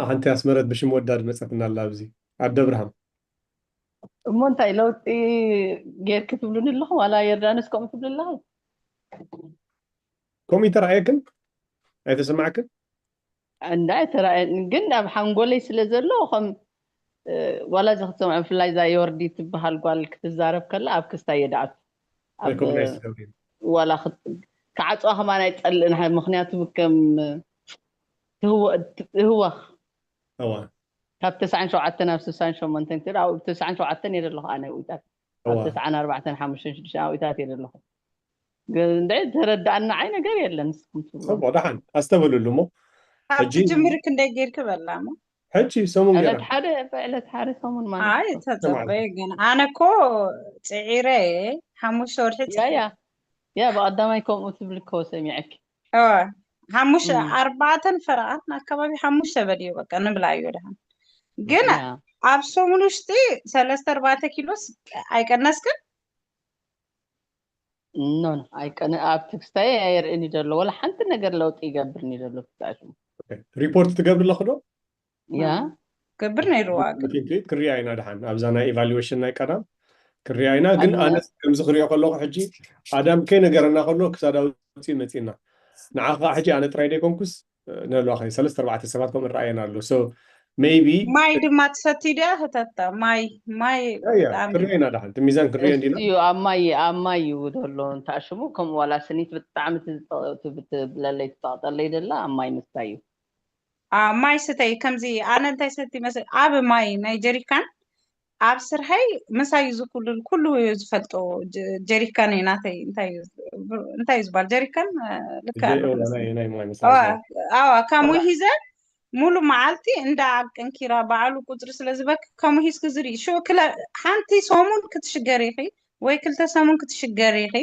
ሓንቲ ኣስመረት ብሽም ወዳ ድመጸትና ኣላ ኣብዚ ኣደ ኣብርሃም። እሞ እንታይ ለውጢ ጌርኪ ትብሉኒ ኣለኹም? ዋላ ዮርዳኖስ ከምኡ ትብሉ ኣለኹም? ከምኡ ይተረኣየክን ኣይተሰማዕክን? እንዳ ኣይተረኣየን፣ ግን ኣብ ሓንጎለይ ስለ ዘሎ ከም ዋላ እዚ ክትሰምዖ፣ ብፍላይ እዛ ዮርዲ ትበሃል ጓል ክትዛረብ ከላ ኣብ ክስታይ የድኣት recognize ትገብሪ። ዋላ ክዓፅዋ ከማን ኣይፀልእን። ምክንያቱ ከም ትህወኽ ካብ ተስዓን ሸውዓተን ናብ ስሳን ሸሞንተን ትብል። ኣብ ተስዓን ሸውዓተን እየ ዘለኹ ኣነ ውኢታት፣ ኣብ ተስዓን ኣርባዕተን ሓሙሽተን ሽዱሽተን ውኢታት እየ ዘለኹ። ግን እንደ ተረዳእና ዓይ ነገር የለን። ንስኩም ትብሎ ጽቡቕ ደሓን ኣስተብህልሉ እሞ ካብ ሕጂ ትጅምሪ ክንደይ ጌርኪ በላ እሞ ሕጂ ሰሙን ገይራ ዕለት ሓደ ዕለት ሓደ ሰሙን ማለት ኣይ ነው። ተጸበየ ግን ኣነ እኮ ጽዒረ እየ ሓሙሽተ ወርሒ ያ ያ ያ ብቀዳማይ ከምኡ ትብል እኮ ሰሚዐኪ። እወ ሓሙሽተ እም። ኣርባዕተን ፈረቓት ኣካባቢ ሓሙሽተ በልዮ በቃ ንብላ እዩ ደሓን ግን ያ። ኣብ ሰሙን ውሽጢ ሰለስተ ኣርባዕተ ኪሎስ ኣይቀነስክን ኖ ኖ ኣይቀነ ኣብ ትክስታይ ኣየርእኒ ዘሎ ወላ ሓንቲ ነገር ለውጢ ይገብርኒ ዘሎ ትጣሽሙ ሪፖርት ትገብሪ ኣለኹ ዶ? ያ ገብር ነይርዋ ግን ትሪት ክሪኣ ኢና ደሓን ኣብዛ ናይ ኢቫሉዌሽን ናይ ቀዳም ክሪኣ ኢና። ግን ኣነ- ኣነ ከምዚ ክሪኦ ከለኹ ሕጂ ኣዳም ከይነገረና ከሎ ክሳድ ኣውፅእ መፂና ንዓ ከዓ ሕጂ ኣነ ጥራይ ደይኮንኩስ ንህልዋ ከ ሰለስተ ኣርባዕተ ሰባት ከምኡ ረኣየና ኣሎ። So maybe ማይ ድማ ትሰቲ ድያ ህተታ ማይ ማይ ብጣዕሚ ክሪኦ ኢና ደሓን እቲ ሚዛን ክሪኦ እንዲና እሱ ኣብ ማይ ኣብ ማይ እዩ ዘሎ እንተኣሽሙ ከምኡ ዋላ ስኒት ብጣዕሚ ትዝጠ- ትብ- ትብለለይ ትጠቕጠለይ ደላ ኣብ ማይ ምስታይ እዩ። ኣ፣ ማይ ስተይ ከምዚ ኣነ እንታይ ሰቲ መስል ኣብ ማይ ናይ ጀሪካን ኣብ ስርሐይ ምሳይ እዩ ዝኩልል ኩሉ እዩ ዝፈልጦ ጀ- ጀሪካን እዩ ናተይ እንታይ እዩ እንታይ እዩ ዝበሃል ጀሪካን እ፣ ልክዕ ኣሎ ጀ- መሰለኝ። ናይ- ናይ ማይ ኣዋ መሳርሒ ኣዋ ካሙ ሂዘ ሙሉ መዓልቲ እንዳ ኣቀንኪራ በዓሉ ቁፅሪ ስለ ዝበክ ከምኡ ሂዝኪ ዝርኢ ሽኡ ክለ ሓንቲ ሰሙን ክትሽገር ኢኺ ወይ ክልተ ሰሙን ክትሽገር ኢኺ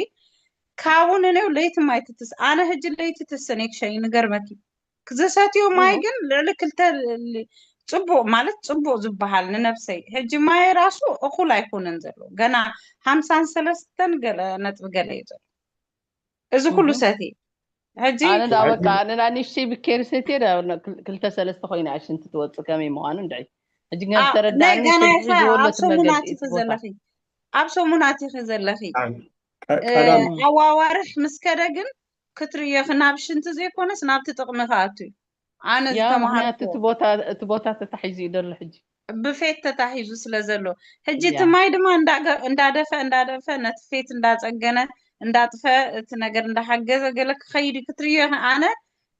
ካብኡ ንኔው ለይቲ ማይ ትትስ ኣነ ህጂ ለይቲ ትስን ክሸይ ንገርመኪ ዝሰትዮ ማይ ግን ልዕሊ ክልተ ል- ጽቡቅ ማለት ጽቡቅ ዝበሃል ንነብሰይ ሕጂ ማይ ራሱ እኩል ኣይኮነን ዘሎ ገና ሓምሳን ሰለስተን ገለ ነጥቢ ገለ እዩ ዘሎ እዚ ኩሉ እህ። ሰቲ ሕጂ ኣነ ዳ በቃ ኣነ ዳ ንሽተይ ብኬር ሰትየ ዳ ክል- ክልተ ሰለስተ ኮይና እያ ሽንቲ ትወፅእ ከመይ ምዃኑ እንድዒ ሕጂ ግን ኣ- ዝተረዳእኒ ናይ ገና ሕጂ ኢኻ ኣብ ዝወለድ ሰሙናት መገዲ ኢኺ እቲ ቦታ ዘለኺ ኣብ ሰሙናት ኢኺ ዘለኺ ቀዳም ኣዋዋርሕ ምስ ከደ ግን ክትርእዮ ኢኺ ናብ ሽንቲ ዘይኮነስ ናብቲ ጥቕሚ ክኣቱ እዩ ኣነ ያ ምክንያቱ ዝተማሃርኩዎ እቲ ቦታ እቲ ቦታ ተታሒዙ እዩ ደሎ ሕጂ ብፌት ተታሒዙ ስለ ዘሎ ሕጂ እቲ ያ ማይ ድማ እንዳገ- እንዳደፈ እንዳደፈ ነቲ ፌት እንዳፀገነ እንዳጥፈ እቲ ነገር እንዳሓገዘ ገለ ክኸይድ እዩ ክትርእዮ ኢኺ ኣነ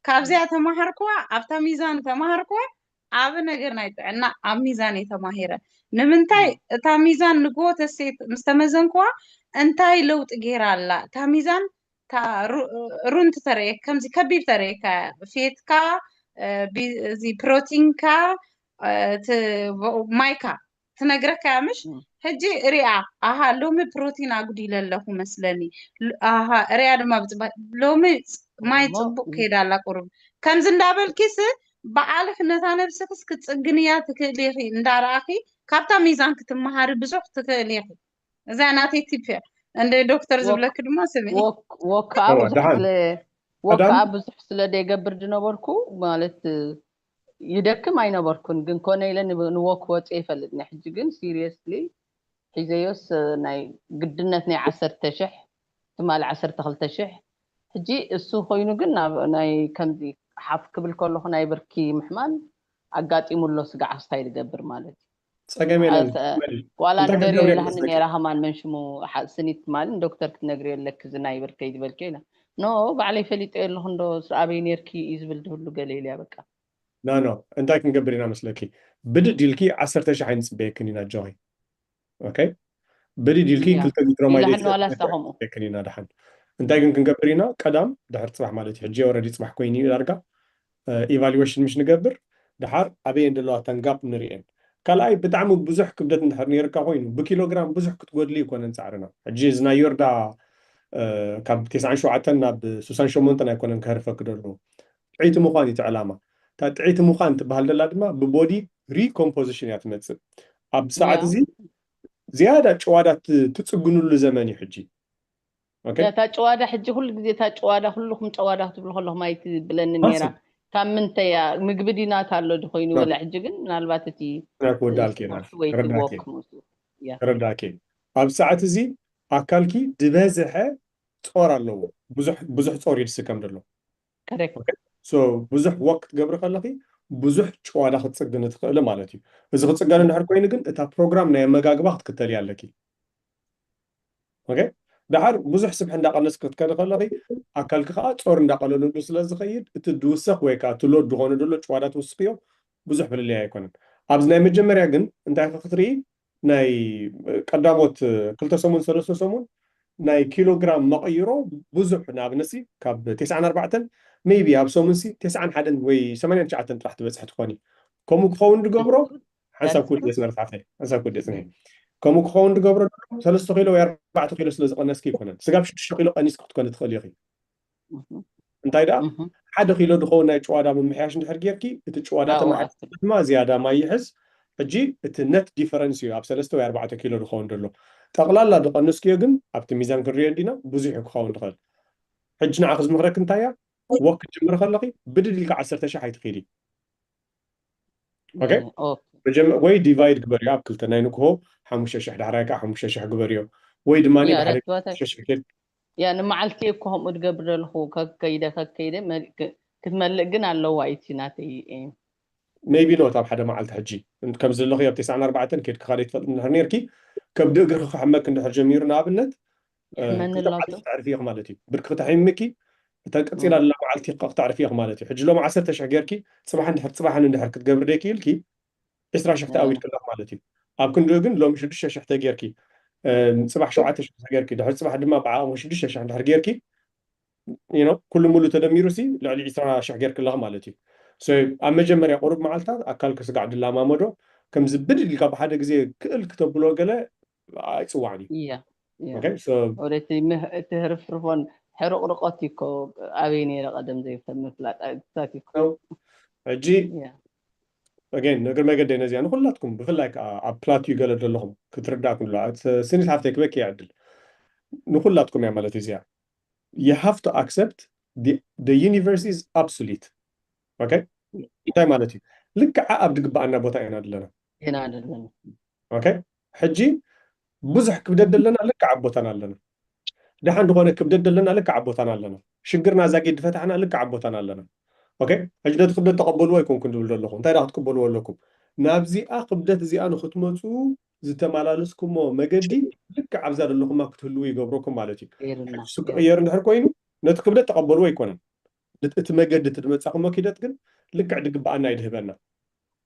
ካብዚኣ ተማሃርኩዋ ኣብታ ሚዛን ተማሃርኩዋ ዓቢ ነገር ናይ ጥዕና ኣብ ሚዛን እየ ተማሂረ ንምንታይ እታ ሚዛን ንግሆ ተሴት ምስ ተመዘንኩዋ እንታይ ለውጢ ገይራ ኣላ እታ ሚዛን እታ ሩ- ሩንት ተረእየካ ከምዚ ከቢድ ተረእየካ ፌትካ እ፣ ቢ- እዚ ፕሮቲንካ እ፣ እቲ vo- ማይካ ትነግረካ እያ ምሽ እም። ሕጂ ሪኣ ኣሃ ሎሚ ፕሮቲን ኣጉዲለ ኣለኹ መስለኒ ል- ኣሃ ሪኣ ድማ ብፅባ ሎሚ ፅ- ማይ እሞ ፅቡቅ እም። ከይዳ ኣላ ቁሩብ ከምዚ እንዳበልኪስ ባዓልክ ነታ ነብስክስ ክትፅግንያ ትክእል ኢኺ እንዳረኣኺ ካብታ ሚዛን ክትመሃሪ ብዙሕ ትክእል ኢኺ እዛ ናተይ ቲፕ እያ እንደ ዶክተር ወክ ዝብለኪ ድማ ስምዒ ወክ ወክ ከዓ እወ ብዙሕ ደሓን ስለ ወክ ቀዳም ከዓ ብዙሕ ስለ ደይገብር ዝነበርኩ ማለት ይደክም ኣይነበርኩን ግን ኮነ ኢለ ንብ- ንወክ ወፂ ይፈልጥ ናይ ሕጂ ግን ሲሪየስሊ ሒዘዮስ ናይ ግድነት ናይ ዓሰርተ ሽሕ ትማሊ ዓሰርተ ክልተ ሽሕ ሕጂ እሱ ኮይኑ ግን ናብ ናይ ከምዚ ሓፍ ክብል ከለኹ ናይ ብርኪ ምሕማም ኣጋጢሙ ኣሎ ስጋዕ ክስታይ ዝገብር ማለት እዩ ጸገም የለን ኣተ- መሊ ዋላ እንታይ ንገርዮ ክትገብሪ ኢላህኒ ኣለኪ ነራ ከማን መንሽሙ ሓ- ስኒት ትማሊ ንዶክተር ክትነግርዮ ኣለኪ እዚ ናይ ብርከይ ዝበልኪ ኢላ ኖ ባዕለይ ፈሊጠዮ ኣለኹ እንዶ ኣበይ ነርኪ እዩ ዝብል ድህሉ ገለ ኢልያ በቃ ኖ ኖ እንታይ ክንገብር ኢና መስለኪ ብድድ ኢልኪ ዓሰርተ ሺሕ ኣይንጽበየክን ኢና ኣጆኺ ኦኬ ብድድ ኢልኪ ያ ክልተ ሊትሮ ማይ ኢላህኒ ዘይትሰቲ ዋላ ክትበልዕ ሳኹም ኣይንጽበየክን ኢና ደሓን እንታይ ግን ክንገብር ኢና ቀዳም ድሕሪ ጽባሕ ማለት እዩ ሕጂ ወረዲ ጽባሕ ኮይኑ እዩ ዳርጋ ኢቫሉዌሽን ምሽ ንገብር ድሓር ኣበየን ዘለዋ ተን ጋፕ ንርእየን ካልኣይ ብጣዕሚ ብዙሕ ክብደት እንድሕር ነይርካ ኮይኑ ብኪሎግራም ብዙሕ ክትጎድሊ ይኮነን ጻዕርና ሕጂ እዚ ናይ ዮርዳ እ፣ ካብ ተስዓን ሸውዓተን ናብ ስሳን ሸሞንተን ኣይኮነን ከህርፈኪ ደሎ ጥዕይቲ ምዃን እዩ እቲ ዕላማ እታ ጥዕይቲ ምዃን ትበሃል ደላ ድማ ብቦዲ ሪኮምፖዚሽን እያ ትመፅእ ኣብ ሰዓት ያ እዚ ዝያዳ ጭዋዳ ት- ትፅግኑሉ ዘመን እዩ ሕጂ ኦኬ ያ እታ ጭዋዳ ሕጂ ኩሉ ግዜ እታ ጭዋዳ ኩልኩም ጨዋዳ ክትብሉ ከለኹም ኣይትብለኒ ነራ ማስብ ካብ ምንታይ እያ? ምግቢ ዲናት ኣሎ ድኾይኑ ወላ ሕጂ ግን ምናልባት እቲ ክወዳልክ ኢና ወይ ተረዳክ ወክ ምስ ተረዳክ። ኣብ ሰዓት እዚ ኣካልኪ ዝበዝሐ ጾር ኣለዎ። ብዙሕ ብዙሕ ጾር ይድስከም ዘሎ። ከደክ ብዙሕ ወክ ክትገብሪ ከለኺ ብዙሕ ጭዋዳ ክትፅግኒ ትኽእሊ ማለት እዩ። እዚ ክፅገን እንድሕር ኮይኑ ግን እታ ፕሮግራም ናይ ኣመጋግባ ክትክተልያ ኣለኪ። ኦኬ፣ ደሓር ብዙሕ ስብሒ እንዳቀነስ ክትከዲ ከለኺ ኣካልኪ ከዓ ጾር እንዳቀለሉሉ ስለ ዝኸይድ እቲ ድውሰኽ ወይ ከዓ እቲ ሎድ ዝኾነ ዘሎ ጭዋዳ ትውስኽዮ ብዙሕ ፍልልይ ኣይኮነን። ኣብዚ ናይ መጀመርያ ግን እንታይ ክትርኢ ናይ ቀዳሞት ክልተ ሰሙን ሰለስተ ሰሙን ናይ ኪሎግራም መቐይሮ ብዙሕ ንኣብነሲ ካብ ተስዓን ኣርባዕተን maybe ኣብ ሰሙንሲ ተስዓን ሓደን ወይ ሰማንያን ትሽዓተን ጥራሕ ትበፅሕ ትኾኒ። ከምኡ ክኸውን ዝገብሮ ሓንሳብ ክውድእ ስመርት ሓፍተይ ሓንሳብ ክውድእ ፅንሒ ከምኡ ክኸውን ዝገብሮ ሰለስተ ኪሎ ወይ ኣርባዕተ ኪሎ ስለ ዝቐነስኪ ይኮነን። ስጋብ ሽዱሽተ ኪሎ ቀኒስ ክትኮነ ትኽእል ኢኺ። እንታይ ደኣ ሓደ ኪሎ ዝኸውን ናይ ጭዋዳ ምምሕያሽ እንድሕር ጌርኪ እቲ ጭዋዳ ተማሓ ድማ ዝያዳ ማይ ይሕዝ። ሕጂ እቲ ነት ዲፈረንስ እዩ ኣብ ሰለስተ ወይ ኣርባዕተ ኪሎ ዝኸውን ዘሎ። ጠቕላላ ዝቐንስክዮ ግን ኣብቲ ሚዛን ክንሪኦ እንዲና ብዙሕ እዩ ክኸውን ዝኽእል። ሕጂ ንዓኺ ዝምኽረክ እንታይ እያ? ወክ ክትጅምሪ ከለኺ ብድድ ኢልካ ዓሰርተ ሺሕ ኣይትኺዲ። ኦኬ? መጀመ- ወይ ዲቫይድ ግበርዮ ኣብ ክልተ ናይ ንግሆ ሓሙሽተ ሺሕ ዳሕራይ ከዓ ሓሙሽተ ሺሕ ግበርዮ ወይ ድማ ያ፣ ብሓደ that's what I- ሓሙሽተ ሺሕ ጌር- ያ ንመዓልቲ እኮ ከምኡ ትገብር ዘለኹ ከከይደ ከከይደ መል- ክ- ክትመልእ ግን ኣለዋ እቲ ናተይ ኤም። maybe not ኣብ ሓደ መዓልቲ ሕጂ እንት- ከም ዘለኺ ኣብ ተስዓን ኣርባዕተን ኬድኪ ካልእ ትፈልጥ እንድሕር ነርኪ ከብዲ እግርኺ ክሕመክ እንድሕር ጀሚሩ ንኣብነት እ፣ ሕመኒ ክልተ ኣሎ መዓልቲ ክተዕርፊ ኢኺ ማለት እዩ። ብርክ ክተሕምኪ እተን ቀፂላ ዘላ መዓልቲ ክተዕርፊ ኢኺ ማለት እዩ። ሕጂ ሎሚ ዓሰርተ ሺሕ ጌርኪ ፅባሕ እንድሕር ፅባሕን እንድሕር ክትገብሪ ደይክኢልኪ ዕስራ ሺሕ ተኣዊድኪ ኣለኺ ማለት እዩ። ኣብ ክንድኡ ግን ሎሚ ሽዱሽተ ሺሕ ተጌርኪ እ፣ ፅባሕ ሸውዓተ ሺሕ ተጌርኪ ድሕሪ ፅባሕ ድማ ብዓቕሚ ሽዱሽተ ሺሕ እንድሕር ጌርኪ you know ኩሉ ሙሉ ተደሚሩ ሲ ልዕሊ ዕስራ ሺሕ ጌርኪ ኣለኺ ማለት እዩ። So ኣብ መጀመርያ ቁሩብ መዓልታት ኣካልኪ ስጋዕ ድላማመዶ ከምዚ ብድድ ኢልካ ብሓደ ግዜ ክእል ክተብሎ ገለ ኣይፅዋዕን እዩ። እያ እያ Okay? So ወደ እቲ ምህ- እቲ ህርፍርፎን ሕርቕርቆት እዩ እኮ ኣበይ ነይረ ቀደም ዘይፍተ ምፍላጥ ኣይትታት እዩ እኮ ነው። ሕጂ እያ again እግሪ መገደይ ነዚኣ ንኩላትኩም ብፍላይ ከዓ ኣብ ፕላትዩ ገለ ዘለኹም ክትርዳእኩም ላ ስኒት ሓፍተይ ክበኪ ይዕድል ንኩላትኩም እያ ማለት እዚኣ you have to accept the, the universe is absolute okay እንታይ ማለት እዩ ልክዓ ኣብ ድግበኣና ቦታ ኢና ዘለና ኢና ዘለና okay ሕጂ ብዙሕ ክብደት ዘለና ልክዓ ኣብ ቦታና ኣለና ደሓን ዝኾነ ክብደት ዘለና ልክዓ ኣብ ቦታና ኣለና ሽግርና እዛ ጌድ ፈታሕና ልክዓ ኣብ ቦታና ኣለና okay ሕጂ ነቲ ክብደት ተቐበልዎ ኣይኮንኩን ዝብል ዘለኹ እንታይ ዳ ክትቅበልዎ ኣለኩም ናብዚኣ ክብደት እዚኣ ንክትመፁ ዝተመላለስኩሞ መገዲ ልክዕ ኣብዛ ዘለኹማ ክትህልዉ ይገብረኩም ማለት እዩ ገይርና ሕጂ ክቕየር እንድሕር ኮይኑ ነቲ ክብደት ተቐበልዎ ኣይኮነን እቲ መገዲ እቲ ዝመፃኹሞ ኪደት ግን ልክዕ ድግበኣና ይድህበና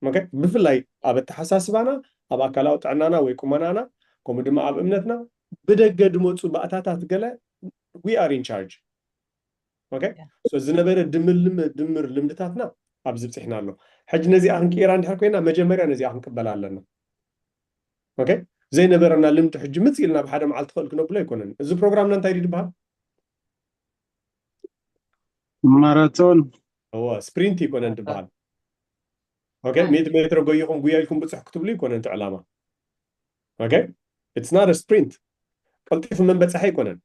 okay ብፍላይ ኣብ ኣተሓሳስባና ኣብ ኣካላዊ ጥዕናና ወይ ቁመናና ከምኡ ድማ ኣብ እምነትና ብደገ ዝመፁ ባእታታት ገለ we are in charge okay Yeah. so ዝነበረ ድምልም ድምር ልምድታትና ኣብዚ ብፅሕና ኣሎ ሕጂ ነዚኣ ክንቅይራ እንድሕር ኮይና መጀመርያ ነዚኣ ክንቅበላ ኣለና okay ዘይነበረና ልምዲ ሕጂ ምፅ ኢልና ብሓደ መዓልቲ ክእል ክነብሎ ኣይኮነን እዚ ፕሮግራምና እንታይ ድዩ ዝበሃል ማራቶን እወ ስፕሪንት ይኮነን ዝበሃል okay ሚእቲ ሜትሮ ጎይኹም ጉያ ኢልኩም ብፅሕ ክትብሉ ይኮነን እቲ ዕላማ okay it's not a sprint ቀልጢፉ መንበፅሒ ኣይኮነን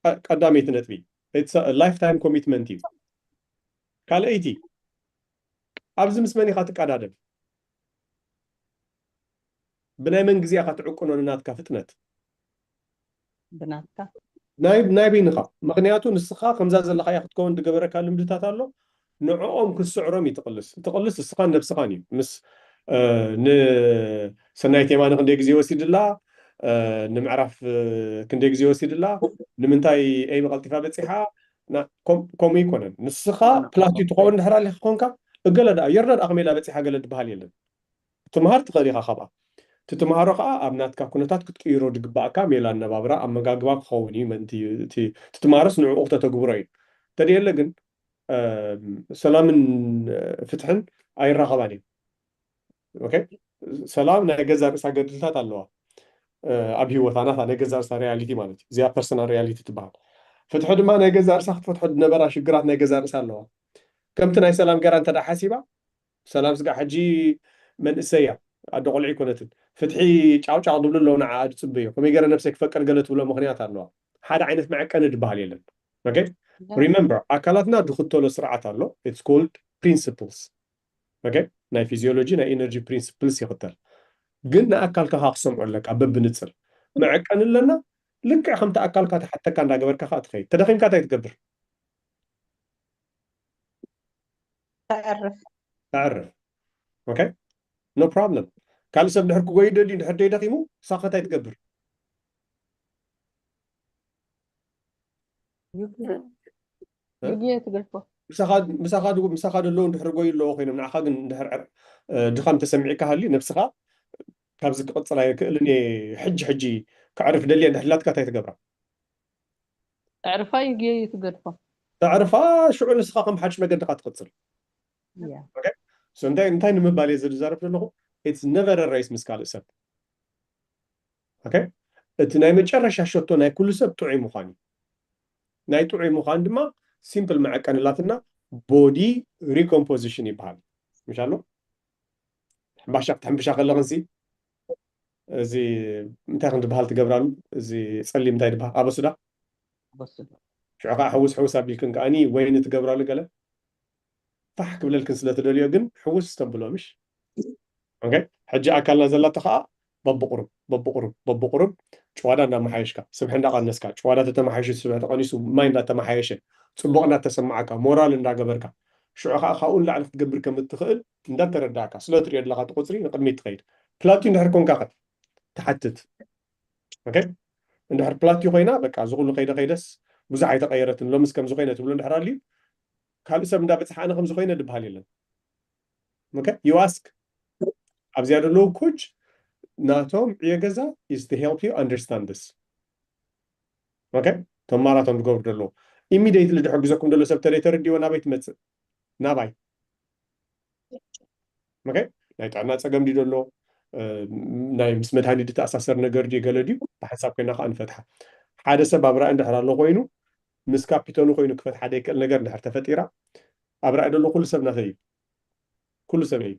ቀ- ቀዳመይቲ ነጥቢ it's a lifetime commitment እዩ ካልኣይቲ ኣብዚ ምስ መን ኢኻ ትቀዳደም ብናይ መን ግዜ ኢኻ ትዕቅኖ ንናትካ ፍጥነት ብናትካ ናይ ናይ በይንኻ ምክንያቱ ንስኻ ከምዛ ዘለኻያ ክትከውን ዝገበረካ ልምድታት ኣሎ ንዕኦም ክትስዕሮም እዩ ትቕልስ ትቕልስ ንስኻን ነብስኻን እዩ ምስ ንሰናይ ቴማ ንክንደይ ግዜ ወሲድላ ንምዕራፍ ክንደይ ግዜ ወሲድላ ንምንታይ ኤሚ ቀልጢፋ በፂሓ ከምኡ ይኮነን ንስኻ ፕላቲ ትኸውን ድሕር ኣሊካ ኮንካ እገለ ደኣ የርዳ ደኣ ከመይ ኢላ በፂሓ ገለ ዝበሃል የለን ትምሃር ትኽእል ኢኻ ካብኣ ትትምሃሮ ከዓ ኣብ ናትካ ኩነታት ክትቅይሮ ዝግባእካ ሜላ ኣነባብራ ኣመጋግባ ክኸውን እዩ ምእንቲ ትትምሃሮስ ንዕኡ ክተተግብሮ እዩ ተደየለ ግን ሰላምን ፍትሕን ኣይራኸባን እዩ ሰላም ናይ ገዛ ርእሳ ገድልታት ኣለዋ ኣብ ህይወታ ናታ ናይ ገዛ ርእሳ ሪያሊቲ ማለት እዩ እዚኣ ፐርሰናል ሪያሊቲ ትበሃል ፍትሒ ድማ ናይ ገዛ ርእሳ ክትፈትሖ ዝነበራ ሽግራት ናይ ገዛ ርእሳ ኣለዋ ከምቲ ናይ ሰላም ገራ እንተ ሓሲባ ሰላም ስጋ ሕጂ መንእሰያ ኣደ ቆልዑ ይኮነትን ፍትሒ ጫውጫው ዝብሉ ኣለዉ ንዓ ዝፅበዮ ከመይ ገረ ነብሰይ ክፈቅር ገለ ትብሎ ምክንያት ኣለዋ ሓደ ዓይነት መዐቀኒ ዝበሃል የለን okay remember ኣካላትና ዝኽተሎ ስርዓት ኣሎ it's called principles okay ናይ physiology ናይ energy principles ይኽተል ግን ንኣካልካ ክሰምዖ ኣለካ በብንፅር መዐቀኒ ኣለና ልክዕ ከምቲ ኣካልካ ተሓተካ እንዳገበርካ ከዓ ትኸይድ ተደኺምካ እንታይ ትገብር ተዕርፍ ተዕርፍ okay no problem ካልእ ሰብ ድሕር ክጎይ ደልዩ ድሕር ደይደኺሙ ሳኸ እንታይ ትገብር ይግየ ትገድፎ ምሳኻ ዘለዉ ድሕር ጎይ ኣለዎ ኮይኖም ንዓኻ ግን ድሕር ድኻም ተሰሚዕካ ሃልዩ ነብስኻ ካብዚ ክቕፅል ኣይክእልን እየ ሕጂ ሕጂ ክዕርፍ ደልየ ድሕላትካ እንታይ ትገብራ ዕርፋ ይግየ ትገድፎ ተዕርፋ ሽዑ ንስኻ ከም ሓድሽ መገድኻ ትቕፅል እንታይ እንታይ ንምባል እየ ዝዛረብ ዘለኹ it's never race ምስ ካልእ ሰብ okay እቲ ናይ መጨረሻ ሸቶ ናይ ኩሉ ሰብ ጥዑይ ምዃን እዩ ናይ ጥዑይ ምዃን ድማ simple መዐቀንላትና body recomposition ይበሃል ምሻሎ ሕምባሻ ክትሕምብሻ ከለኽንሲ እዚ እንታይ ከም ዝበሃል ትገብራሉ እዚ ፀሊም እንታይ ዝበሃል ኣበሱዳ ሽዑ ከዓ ሕውስ ሕውስ ኣቢልክን ከዓኒ ወይኒ ትገብራሉ ገለ ፋሕ ክብለልክን ስለ ትደልዮ ግን ሕውስ ተብሎ ምሽ ሕጂ ኣካልና ዘላቶ ከዓ በብቁሩብ በብቁሩብ በብቁሩብ ጭዋዳ እንዳመሓየሽካ ስብሒ እንዳቀነስካ ጭዋዳ ተተመሓየሹ ስብሒ ተቀኒሱ ማይ እንዳተመሓየሸ ፅቡቅ እንዳተሰማዓካ ሞራል እንዳገበርካ ሽዑ ከዓ ካብኡ ንላዕሊ ክትገብር ከም እትኽእል እንዳተረዳእካ ስለ ትሪኦ ዘለካ እቲ ቁፅሪ ንቅድሚት ትኸይድ ፕላቲዩ እንድሕር ኮንካ ከ ትሓትት እንድሕር ፕላቲዩ ኮይና በቃ እዚ ኩሉ ከይደ ከይደስ ብዙሕ ኣይተቀየረትን ሎምስ ከምዚ ኮይነ ትብሎ እንድሕር ኣልዩ ካልእ ሰብ እንዳበፅሓ ኣነ ከምዚ ኮይነ ድበሃል የለን okay you ask ኣብዚኣ ዘለዉ coach ናቶም ዕዮ ገዛ is to help you understand this okay እቶም ማራቶን ዝገብሩ ዘለዉ immediately ዝሕግዘኩም ዘሎ ሰብ ተለይ ተረዲዎ ናበይ ትመፅእ ናባይ okay ናይ ጥዕና ፀገም ድዩ ዘሎ ናይ ምስ መድሃኒት ዝተኣሳሰር ነገር ድዩ ገለ ድዩ ብሓንሳብ ኮይና ከዓ ንፈትሓ ሓደ ሰብ ኣብ ራእይ እንድሕር ኣሎ ኮይኑ ምስ ካፒተኑ ኮይኑ ክፈትሓ ዘይክእል ነገር እንድሕር ተፈጢራ ኣብ ራእይ ዘሎ ኩሉ ሰብ ናተይ እዩ ኩሉ ሰብ እዩ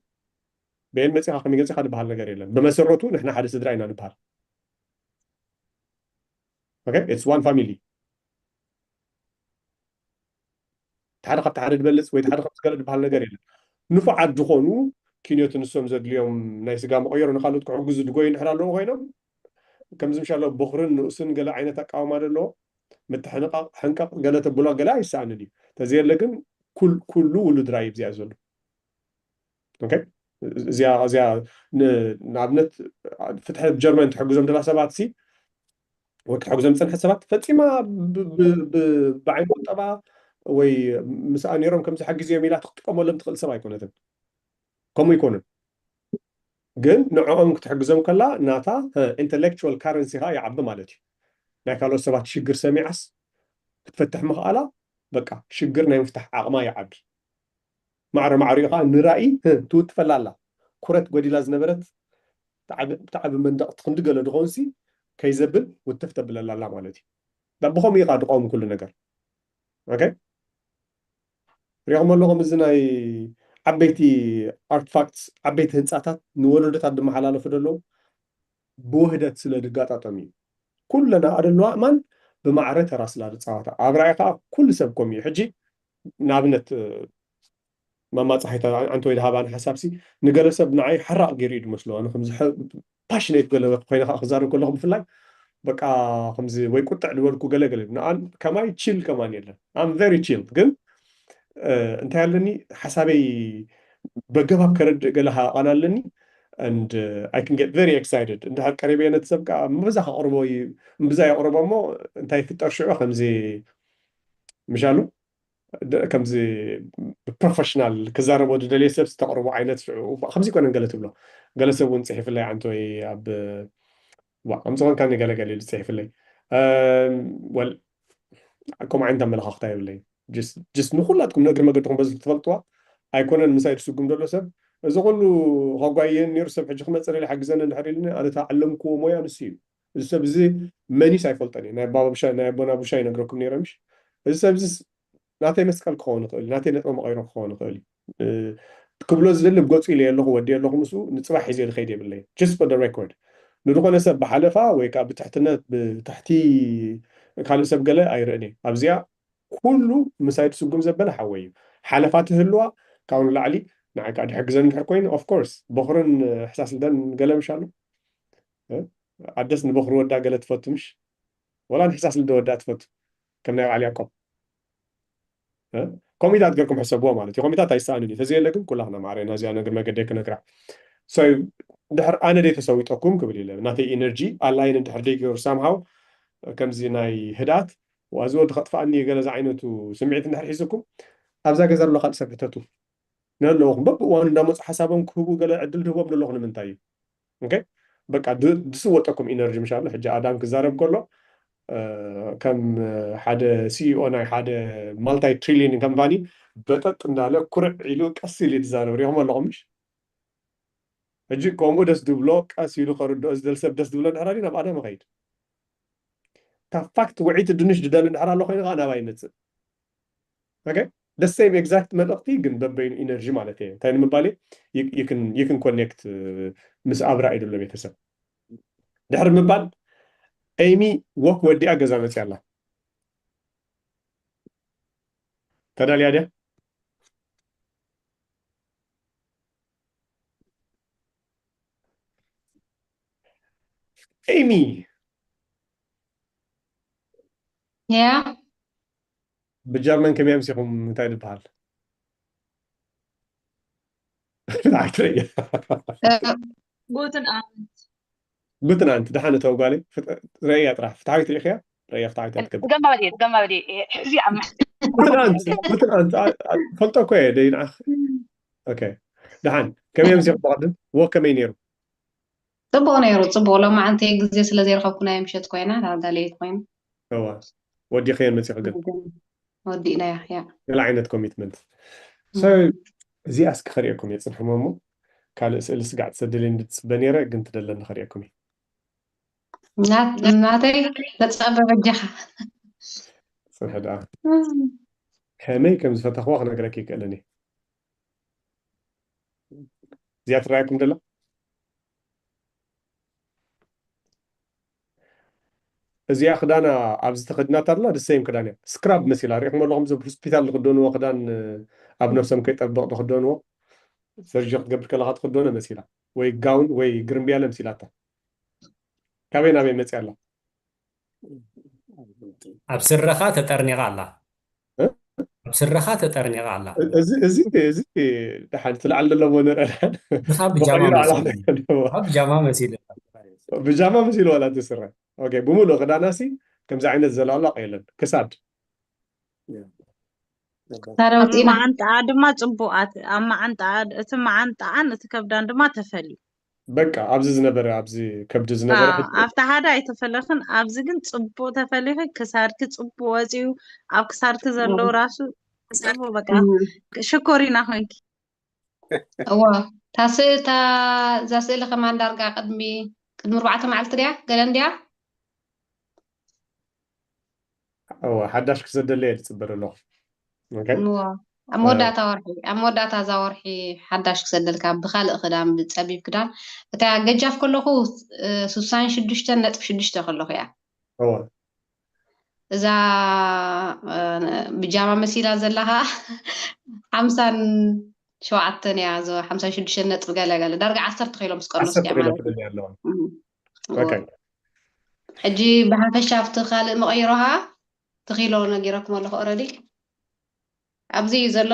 ብኤን መፂኻ ከመይ ገፂኻ ዝበሃል ነገር የለን ብመሰረቱ ንሕና ሓደ ስድራ ኢና ንበሃል okay it's one family ሓደ ካብቲ ሓደ ዝበልፅ ወይ ሓደ ካብቲ ገለ ዝበሃል ነገር የለን ንፉዓት ዝኾኑ ኪንዮት ንሶም ዘድልዮም ናይ ስጋ መቐየሮ ንካልኦት ክሕግዙ ድጎዩ እንድሕር ኣለዉ ኮይኖም ከምዚ ምሻሎ ቦኽርን ንኡስን ገለ ዓይነት ኣቃውማ ዘለዎ ምትሕንቃቕ ሕንቀቕ ገለ ተብሎ ገለ ኣይሰኣንን እዩ ተዘየለ ግን ኩሉ ውሉድ ራይ ብዚኣ ዘሎ እዚኣ እዚኣ ንኣብነት ፍትሒ ጀርመን ትሕግዞም ደላ ሰባት ሲ ወይ ክትሕግዞም ዝፀንሐት ሰባት ፈፂማ ብዓይኒ ቁጠባ ወይ ምስኣ ነይሮም ከምዚ ሓጊዝዮም ኢላ ክትጥቀመሎም ትኽእል ሰብ ኣይኮነትን ከምኡ ይኮኑን ግን ንዕኦም ክትሕግዞም ከላ ናታ intellectual currency ኻ ይዓቢ ማለት እዩ ናይ ካልኦት ሰባት ሽግር ሰሚዓስ ክትፈትሕ ምኽኣላ በቃ ሽግር ናይ ምፍታሕ ዓቕማ ይዓቢ ማዕረ ማዕሪኡ ከዓ ንራእይ ትውትፈላ ኣላ ኩረት ጎዲላ ዝነበረት ብጣዕሚ መንደቕ ትክንዲ ገለ ድኾንሲ ከይዘብል ውትፍ ተብለላ ኣላ ማለት እዩ ብኸምኡ ኢኻ ድቐውም ኩሉ ነገር ኦኬ ሪኹም ኣለኹም እዚ ናይ ዓበይቲ ኣርትፋክትስ ዓበይቲ ህንፃታት ንወለዶታት ዝመሓላለፉ ዘለዉ ብውህደት ስለ ዝጋጣጠም እዩ ኩለና ኣደለዋ እማን ብማዕረ ተራ ስላ ዝፃወታ ኣብ ራእይ ከዓ ኩሉ ሰብ ኮም እዩ ሕጂ ንኣብነት ማማ ፀሓይታ ኣንተ ወይ ድሃባን ሓሳብሲ ንገለ ሰብ ንዓይ ሓራቕ ገይሩ እዩ ዝመስሎ ኣነ ከምዚ ፓሽኔት ገለ ኮይነ ከዓ ክዛረብ ከለኹ ብፍላይ በቃ ከምዚ ወይ ቁጥዕ ዝበልኩ ገለ ገለ ንኣን ከማይ ቺል ከማን የለን ኣም ቨሪ ቺል ግን እንታይ ኣለኒ ሓሳበይ በገባብ ከረድእ ገለ ሃቐን ኣለኒ and I can get very excited እንድሕር ቀሪበ ነቲ ሰብ ከዓ ምብዛ ከቕርቦ ምብዛ የቕርቦ እሞ እንታይ ይፍጠር ሽዑ ከምዚ ምሻሉ ከምዚ ብፕሮፌሽናል ክዛረቦ ዝደልየ ሰብ ዝተቕርቦ ዓይነት ሽዑ ከምዚ ይኮነን ገለ ትብሎ ገለ ሰብ እውን ፅሒፍለይ ዓንተ ወይ ኣብ ከምዚ ኮንካ ገለገለ ኢሉ ፅሒፍለይ ወል ከምኡ ዓይነት ኣመለኻኽታ የብለይ ጅስ ንኩላትኩም ንእግሪ መገድኩም በዚ ትፈልጥዋ ኣይኮነን ምሳይ ዝስጉም ዘሎ ሰብ እዚ ኩሉ ከጓየን ነይሩ ሰብ ሕጂ ክመፅእ ደሊ ሓግዘኒ እንድሕር ኢሉኒ ኣነ ተዓለምክዎ ሞያ ንሱ እዩ እዚ ሰብ እዚ መኒስ ኣይፈልጠን እዩ ናይ ኣባባብሻ ናይ ኣቦና ቡሻ ይነግረኩም ነይረ ምሽ እዚ ሰብ እዚ ናተይ መስቀል ክኸውን ይኽእል ናተይ ነጥበ መቐይሮ ክኸውን ይኽእል እዩ ክብሎ ዝደሊ ብገፁ ኢለ ኣለኹ ወዲ ኣለኹ ምስኡ ንፅባሕ ሒዘ ዝኸይድ የብለይ just for the record ንዝኾነ ሰብ ብሓለፋ ወይ ከዓ ብትሕትነት ብትሕቲ ካልእ ሰብ ገለ ኣይርእን እየ ኣብዚኣ ኩሉ ምሳይ ትስጉም ዘበለ ሓወይ እዩ ሓለፋ ትህልዋ ካብኡ ንላዕሊ ንዓይ ከዓ ድሕግዘን እንድሕር ኮይኑ፣ of course፣ በኹርን ሕሳስ ልደን ገለ ምሽ ኣሎ። ኣደስ ንበኹሪ ወዳ ገለ ትፈቱ ምሽ? ወላ ንሕሳስ ልደ ወዳ ትፈቱ? ከም ናይ በዓል ያዕቆብ ኮሚታት ገርኩም ሕሰብዎ ማለት እዩ። ኮሚታት ኣይሰኣንን እዩ። ተዘየለ ግን ኩላህና ማዕረ ናዚኣ ነግር መገደይ ክነግራ። ድሕር ኣነ ደይ ተሰዊጠኩም ክብል ኢለ ናተይ ኢነርጂ ኣላይን እንድሕር ደይ ገይሩ ሳምሃው ከምዚ ናይ ህድኣት ዋዚ ወዲ ከጥፋኣኒ ገለ ዝዓይነቱ ስምዒት እንድሕር ሒዝኩም ኣብዛ ገዛ ኣሎ ካልእ ሰብ ሕተቱ። ነለኹም በብእዋኑ እንዳመፁ ሓሳቦም ክህቡ ገለ ዕድል ድህቦም ዘለኹ ንምንታይ እዩ? ኦኬ፣ በቃ ድስወጠኩም ኢነርጂ ምሻሉ። ሕጂ ኣዳም ክዛረብ ከሎ ከም ሓደ ሲኢኦ ናይ ሓደ ማልታይ ትሪሊዮን ካምፓኒ በጠጥ እንዳለ ኩርዕ ኢሉ ቀስ ኢሉ ትዛረብ ሪኹም ኣለኹም ምሽ? ሕጂ ከምኡ ደስ ድብሎ ቀስ ኢሉ ከርድኦ ዝደል ሰብ ደስ ድብሎ ድሕራዲ ናብ ኣዳም ኸይድ። ካብ ፋክት ውዒት ድንሽ ድደሊ ድሕር ኣሎ ኮይኑ ከዓ ናባይ ይመፅእ። ኦኬ፣ the same exact መልእኽቲ ግን በበይኑ ኢነርጂ ማለት እየ። እንታይ ንምባል you can connect ምስ ኣብራ እዩ ዘሎ ቤተሰብ ድሕር ምባል ኤሚ ወክ ወዲኣ ገዛ መፅያ ኣላ። ተዳልያ ድያ? ኤሚ ያ ብጀርመን ከመይ ኣምሲኹም እንታይ ዝበሃል ኣይትረየ ጉትን ኣንት ጉትን ኣንት ደሓን እተው ጓለይ ረእያ ጥራሕ ፍትሓዊት ርኢኽያ ረእያ ፍትሓዊት ኣይትከብ ገማበዲ ገማበዲ እዚ ኣብ ጉትን ኣንት ጉትን ኣንት ፈልጦ እኮ እየ ደይ ንዓ ደሓን ከመይ ኣምሲኹም ብቐድም ወ ከመይ ነይሩ ፅቡቅ ነይሩ ፅቡቅ ሎማዓንቲ ግዜ ስለ ዘይረኸብኩ ናይ ምሸት ኮይና ዳርጋ ለይት ኮይኑ እዋ ወዲኽየን መፂኹ ግን ወዲእናያ ያ ገለ ዓይነት ኮሚትመንት እዚኣ እስኪ ከርእየኩም እየ ፅንሕሞ እሞ ካልእ ስእሊ ስጋዕ ትሰደልየ እንድትፅበ ነይረ ግን ትደለኒ ከርእየኩም እየ ናት- ናተይ ተፃበ በጃኻ ፅንሒ ደኣ ከመይ ከም ዝፈተኽዋ ክነግረኪ ይክእልን እየ እዚኣ ትረኣየኩም ደላ እዚኣ ክዳና ኣብዚ ተኸድናታ ኣላ ደሰይም ክዳን እያ ስክራብ መሲላ ሪኢኹም ኣለኹም እዚ ሆስፒታል ዝኽደንዎ ክዳን ኣብ ነብሶም ከይጠብቕ ዝኽደንዎ ሰርጂ ክትገብር ከለኻ ትኽደኖ መሲላ ወይ ጋውን ወይ ግርምብያለ መሲላታ ካበይ ናበይ መፅያ ኣላ ኣብ ስረኻ ተጠርኒቓ ኣላ ኣብ ስረኻ ተጠርኒቓ ኣላ እዚ እዚ እዚ ደሓን እቲ ላዕሊ ዘለዎ ንርአ ብኻ ብጃማ መሲሉ ብጃማ መሲሉ ብጃማ መሲሉ ዋላ እቲ ስረ ኦኬ ብምሉእ ክዳና ሲ ከምዚ ዓይነት ዘላላቕ የለን ክሳድ ክሳድ ኣውፂእና መዓንጣኣ ድማ ፅቡቃት ኣብ መዓንጣኣ እቲ መዓንጣኣን እቲ ከብዳን ድማ ተፈልዩ በቃ ኣብዚ ዝነበረ ኣብዚ ከብዲ ዝነበረ ኣብቲ ሓደ ኣይተፈለኽን ኣብዚ ግን ፅቡቅ ተፈሊኺ ክሳድኪ ፅቡቅ ወፂኡ ኣብ ክሳድኪ ዘለዉ ራሱ ፅቡቅ በቃ ሽኮሪና ኮይንኪ እዋ እታ እዛ ስእሊ ከማን ዳርጋ ቅድሚ ቅድሚ ኣርባዕተ መዓልቲ ድያ ገለ እንድያ እዋ ሓዳሽ ክሰደለየ ዝፅበ ዘለኹ እዋ ኣብ መወዳእታ ወርሒ ኣብ መወዳእታ እዛ ወርሒ ሓዳሽ ክሰደልካ ብካልእ ክዳን ብፀቢብ ክዳን እታ ገጃፍ ከለኹ ስሳን ሽዱሽተን ነጥቢ ሽዱሽተ ከለኹ እያ እዋ እዛ ብጃማ መሲላ ዘላ ከዓ ሓምሳን ሸውዓተን እያ እዞ ሓምሳን ሽዱሽተን ነጥቢ ገለ ገለ ዳርጋ ዓሰርተ ኪሎ ምስ ቀነስኩ ዓሰርተ እያ ኪሎ ማለት እዩ ትደሊ ኣለዋ እም። ኦኬ ሕጂ ብሓፈሻ ኣብቲ ካልእ መቐይሮ ከዓ እቲ ኪሎ ነጊረኩም ኣለኹ ኦረዲ ኣብዚ እዩ ዘሎ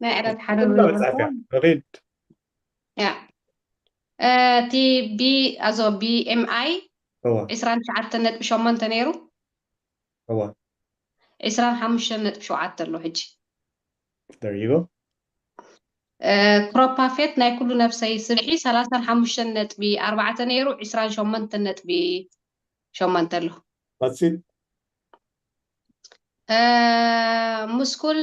ናይ ዕለት ሓደ ኩላ ዝነበርኩ መፅሓፍያ ረኺድ ያ እቲ ቢ ኣዞ ቢኤምኣይ እዋ ዕስራን ትሽዓተን ነጥቢ ሸሞንተ ነይሩ እዋ ዕስራን ሓሙሽተን ነጥቢ ሸውዓተ ኣሎ ሕጂ there you go ክሮፓፌት ናይ ኩሉ ነብሰይ ስብሒ ሰላሳን ሓሙሽተን ነጥቢ ኣርባዕተ ነይሩ ዕስራን ሸሞንተን ነጥቢ ሸሞንተ ኣሎ that's it ምስኩል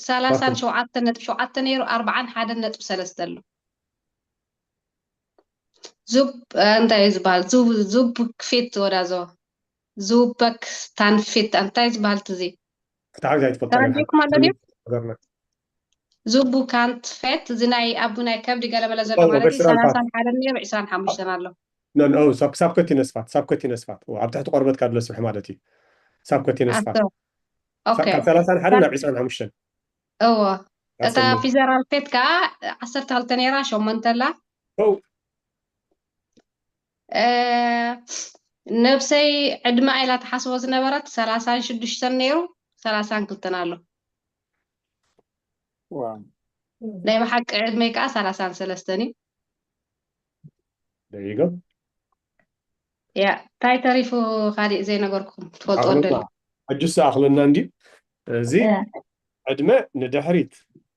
ሰላሳን ሸውዓተን ነጥቢ ሸውዓተ ነይሩ ኣርባዓን ሓደን ነጥቢ ሰለስተ ኣሎ ዙብ እንታይ እዩ ዝበሃል ዙብ ፊት ወዳዞ ዙበክ ታንፊት እንታይ ዝበሃል ትዚ ፍትሓዊ ኣይትፈልጦ ተረዲእኩም ኣሎ ድዩ ሃገርና ዙቡ ካንት ፌት እዚ ናይ ኣቡ ናይ ከብዲ ገለመለ ዘሎ ኦ፣ ማለት እዩ በስራን ፋት። ሰላሳን ሓደን ነይሩ ዕስራን ሓሙሽተን ኣሎ ኖ ኖ ሳብ ሳብ ኮቲ ነስፋት ሳብ ኮቲ ነስፋት ኦ፣ ኣብ ትሕቲ ቆርበትካ ድሎ ስብሒ ማለት እዩ ሳብ ኮቲ ነስፋት ኣቶ ኦኬ ካብ ሰላሳን ሓደ ናብ ዕስራን ሓሙሽተን እዎ እታ ፊዘራል ፔት ከዓ ዓሰርተ ክልተ ነይራ፣ ሸሞንተ ኣላ። ነብሰይ ዕድመ ኣይላ ትሓስቦ ዝነበረት ሰላሳን ሽዱሽተን ነይሩ፣ ሰላሳን ክልተን ኣሎ። ናይ ብሓቂ ዕድመይ ከዓ ሰላሳን ሰለስተን እዩ። ደይጎ ያ እንታይ ተሪፉ? ካሊእ ዘይነገርኩም ትፈልጦ እንደሊ ሕጅስ ኣኽለና እንዲ እዚ ዕድመ ንድሕሪት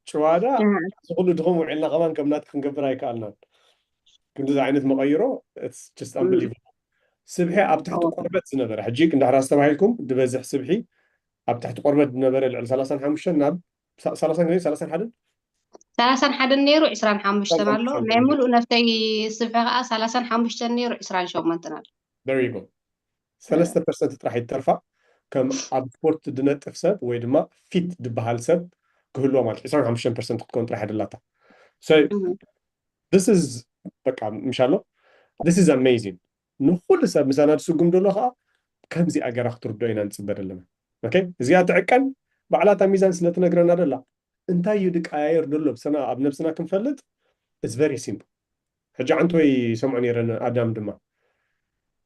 ጭዋዳ ዝኩሉ ድኹም ውዒልና ከማን ከም ናት ክንገብር ኣይከኣልናን። ክንዲዚ ዓይነት መቐይሮ just unbelievable። ስብሒ ኣብ ትሕቲ ቆርበት ዝነበረ ሕጂ እንዳሕራ ዝተባሂልኩም ድበዝሕ ስብሒ ኣብ ትሕቲ ቆርበት ዝነበረ ልዕሊ ሰላሳን ሓሙሽተን ናብ ሰላሳን ሰላሳን ሓደን ሰላሳን ሓደን ነይሩ፣ ዕስራን ሓሙሽተን ኣሎ። ናይ ሙሉእ ነፍተይ ስብሒ ከዓ ሰላሳን ሓሙሽተን ነይሩ፣ ዕስራን ሸሞንተን ኣሎ። ሰለስተ ፐርሰንት ጥራሕ ይተርፋ ከም ኣብ ስፖርት ድነጥፍ ሰብ ወይ ድማ ፊት ድበሃል ሰብ ክህልዎ ማለት ዕስራን ሓሙሽተን ፐርሰንት ክትከውን ጥራሕ ድላታ። This is በቃ ምሻሎ this is amazing። ንኩሉ ሰብ ምሳና ዝስጉም ደሎ ከዓ ከምዚኣ ገራ ክትርዶ ኢና ንፅበ ዘለና። እዚኣ ትዕቀን ባዕላታ ሚዛን ስለትነግረና ደላ እንታይ እዩ ድቀያየር ደሎ ብሰና ኣብ ነብስና ክንፈልጥ it's very simple። ሕጂ ዓንተወይ ሰምዖ ነይረ ኣዳም ድማ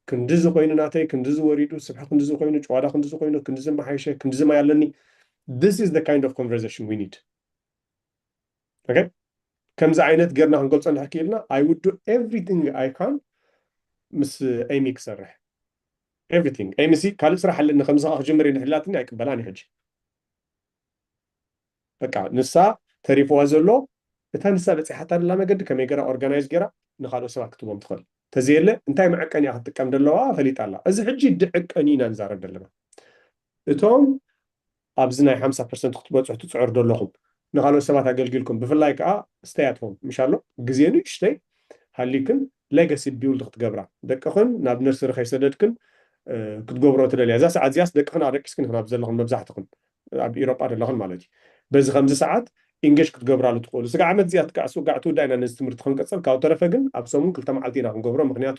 ክንድዚ ኮይኑ ናተይ ክንድዚ ወሪዱ ስብሒ ክንድዚ ኮይኑ ጨዋዳ ክንድዚ ኮይኑ ክንድዚ መሓይሸ ክንድዚ ማይ ኣለኒ። This is the kind of conversation we need። ከምዚ ዓይነት ጌርና ክንገልፆ እንድሕር ክኢልና I would do everything I can ምስ ኤሚ ክሰርሕ። Everything ኤሚ ሲ ካልእ ስራሕ ኣለኒ ከምዚ ከዓ ክጅምር እንድሕር ኢላትኒ ኣይቅበላን እዩ ሕጂ። በቃ ንሳ ተሪፍዋ ዘሎ እታ ንሳ በፂሓታ ደላ መገዲ ከመይ ገራ ኦርጋናይዝ ገራ ንካልኦት ሰባት ክትቦም ትኽእል ተዘየለ እንታይ መዐቀን እያ ክትጥቀም ደለዋ ፈሊጣ ኣላ። እዚ ሕጂ ድዕቀን ኢና ንዛረብ ደለና። እቶም ኣብዚ ናይ ሓምሳ ፐርሰንት ክትበፅሑ ትፅዕሩ ደለኹም ንካልኦት ሰባት ኣገልጊልኩም ብፍላይ ከዓ stay at home ምሻሎ ግዜ ንእሽተይ ሃሊክን legacy build ክትገብራ ደቅኽን ናብ ነርስሪ ከይሰደድክን ክትገብሮ ትደልያ እዛ ሰዓት እዚያስ ደቅኽን ኣደቂስክን ኢኽን ኣብ ዘለኽን መብዛሕትኽን ኣብ ኢሮጳ ዘለኽን ማለት እዩ። በዚ ከምዚ ሰዓት ኢንጌጅ ክትገብራሉ ትኽእሉ ስጋ ዓመት እዚኣ ትጋዕ ስውጋዕ ትውዳ ኢና ነዚ ትምህርቲ ክንቅፅል ካብ ተረፈ ግን ኣብ ሰሙን ክልተ መዓልቲ ኢና ክንገብሮ ምክንያቱ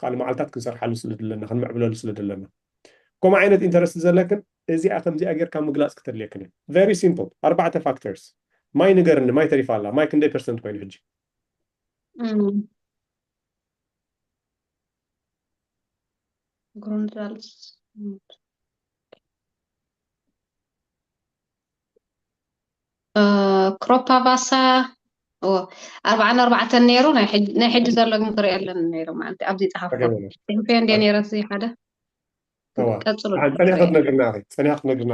ካልእ መዓልታት ክንሰርሓሉ ስለ ድለና ክንምዕብለሉ ስለ ድለና ከምኡ ዓይነት ኢንተረስት ዘለክን እዚኣ ከምዚኣ ጌርካ ምግላፅ ክተድልየክን እዩ። Very simple ኣርባዕተ ፋክተርስ ማይ ንገርኒ ማይ ተሪፋ ኣላ ማይ ክንደይ ፐርሰንት ኮይኑ ሕጂ ክሮፓቫሳ ኣርባዓን ኣርባዕተን ነይሩ ናይ ሕጂ ዘሎ ግን ክሪኦ ኣለኒ ነይሩ ማለት ኣብዚ ፀሓፍኩ እንዲ ነይረ እዚ ሓደ ቀፅሉ ጸኒኻ ክትነግርና ጸኒኻ ክትነግርና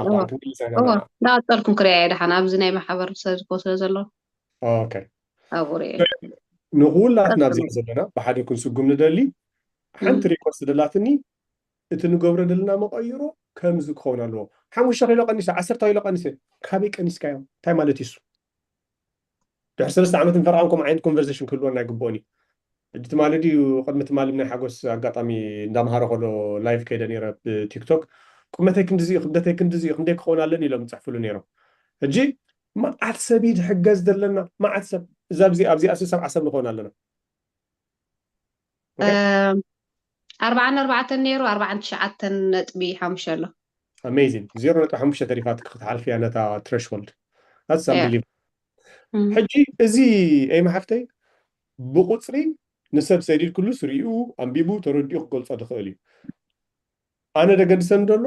እንዳቀፀልኩም ክሪኦ እየ ደሓን ኣብዚ ናይ ማሕበር ሰብ ዝኮ ስለ ዘሎ ንኩላትና ኣብዚኣ ዘለና ብሓደ ክንስጉም ንደሊ ሓንቲ ሪኮስት ደላትኒ እቲ ንገብሮ ዘለና መቐይሮ ከምዚ ክኸውን ኣለዎ ሓሙሽተ ኪሎ ቀኒሰ ዓሰርተ ኪሎ ቀኒሰ ካበይ ቀኒስካዮ እንታይ ማለት እዩ ድሕሪ ሰለስተ ዓመትን ፈረቓን ከምኡ ዓይነት ኮንቨርሴሽን ክህልወና ኣይግብኦን እዩ ሕጂ ትማሊ ድዩ ቅድሚ ትማሊ ናይ ሓጎስ ኣጋጣሚ እንዳምሃረ ከሎ ላይቭ ከይደ ነይረ ብቲክቶክ ቁመተይ ክንድዚ እዩ ክብደተይ ክንድዚ እዩ ክንደይ ክኸውን ኣለኒ ኢሎም ዝፅሕፍሉ ነይሮም ሕጂ መዓት ሰብ እዩ ዝሕገዝ ዘለና መዓት ሰብ እዛ ኣብዚ ኣብዚኣ ሲ ሰብዓ ሰብ ንኸውን ኣለና ኣርባዓን ኣርባዕተን ነይሩ ኣርባዓን ትሽዓተን ነጥቢ ሓሙሽተ ኣሎ amazing ዜሮ ነጥቢ ሓሙሽተ ተሪፋትኪ ክትሓልፍያ ነታ ትረሽሆልድ that's unbelievable ሕጂ እዚ ኤማ ሓፍተይ ብቁፅሪ ንሰብ ሰዲድክሉስ ሪኡ ኣንቢቡ ተረዲኡ ክገልፆ ዝኽእል እዩ ኣነ ደገድሰኒ ዘሎ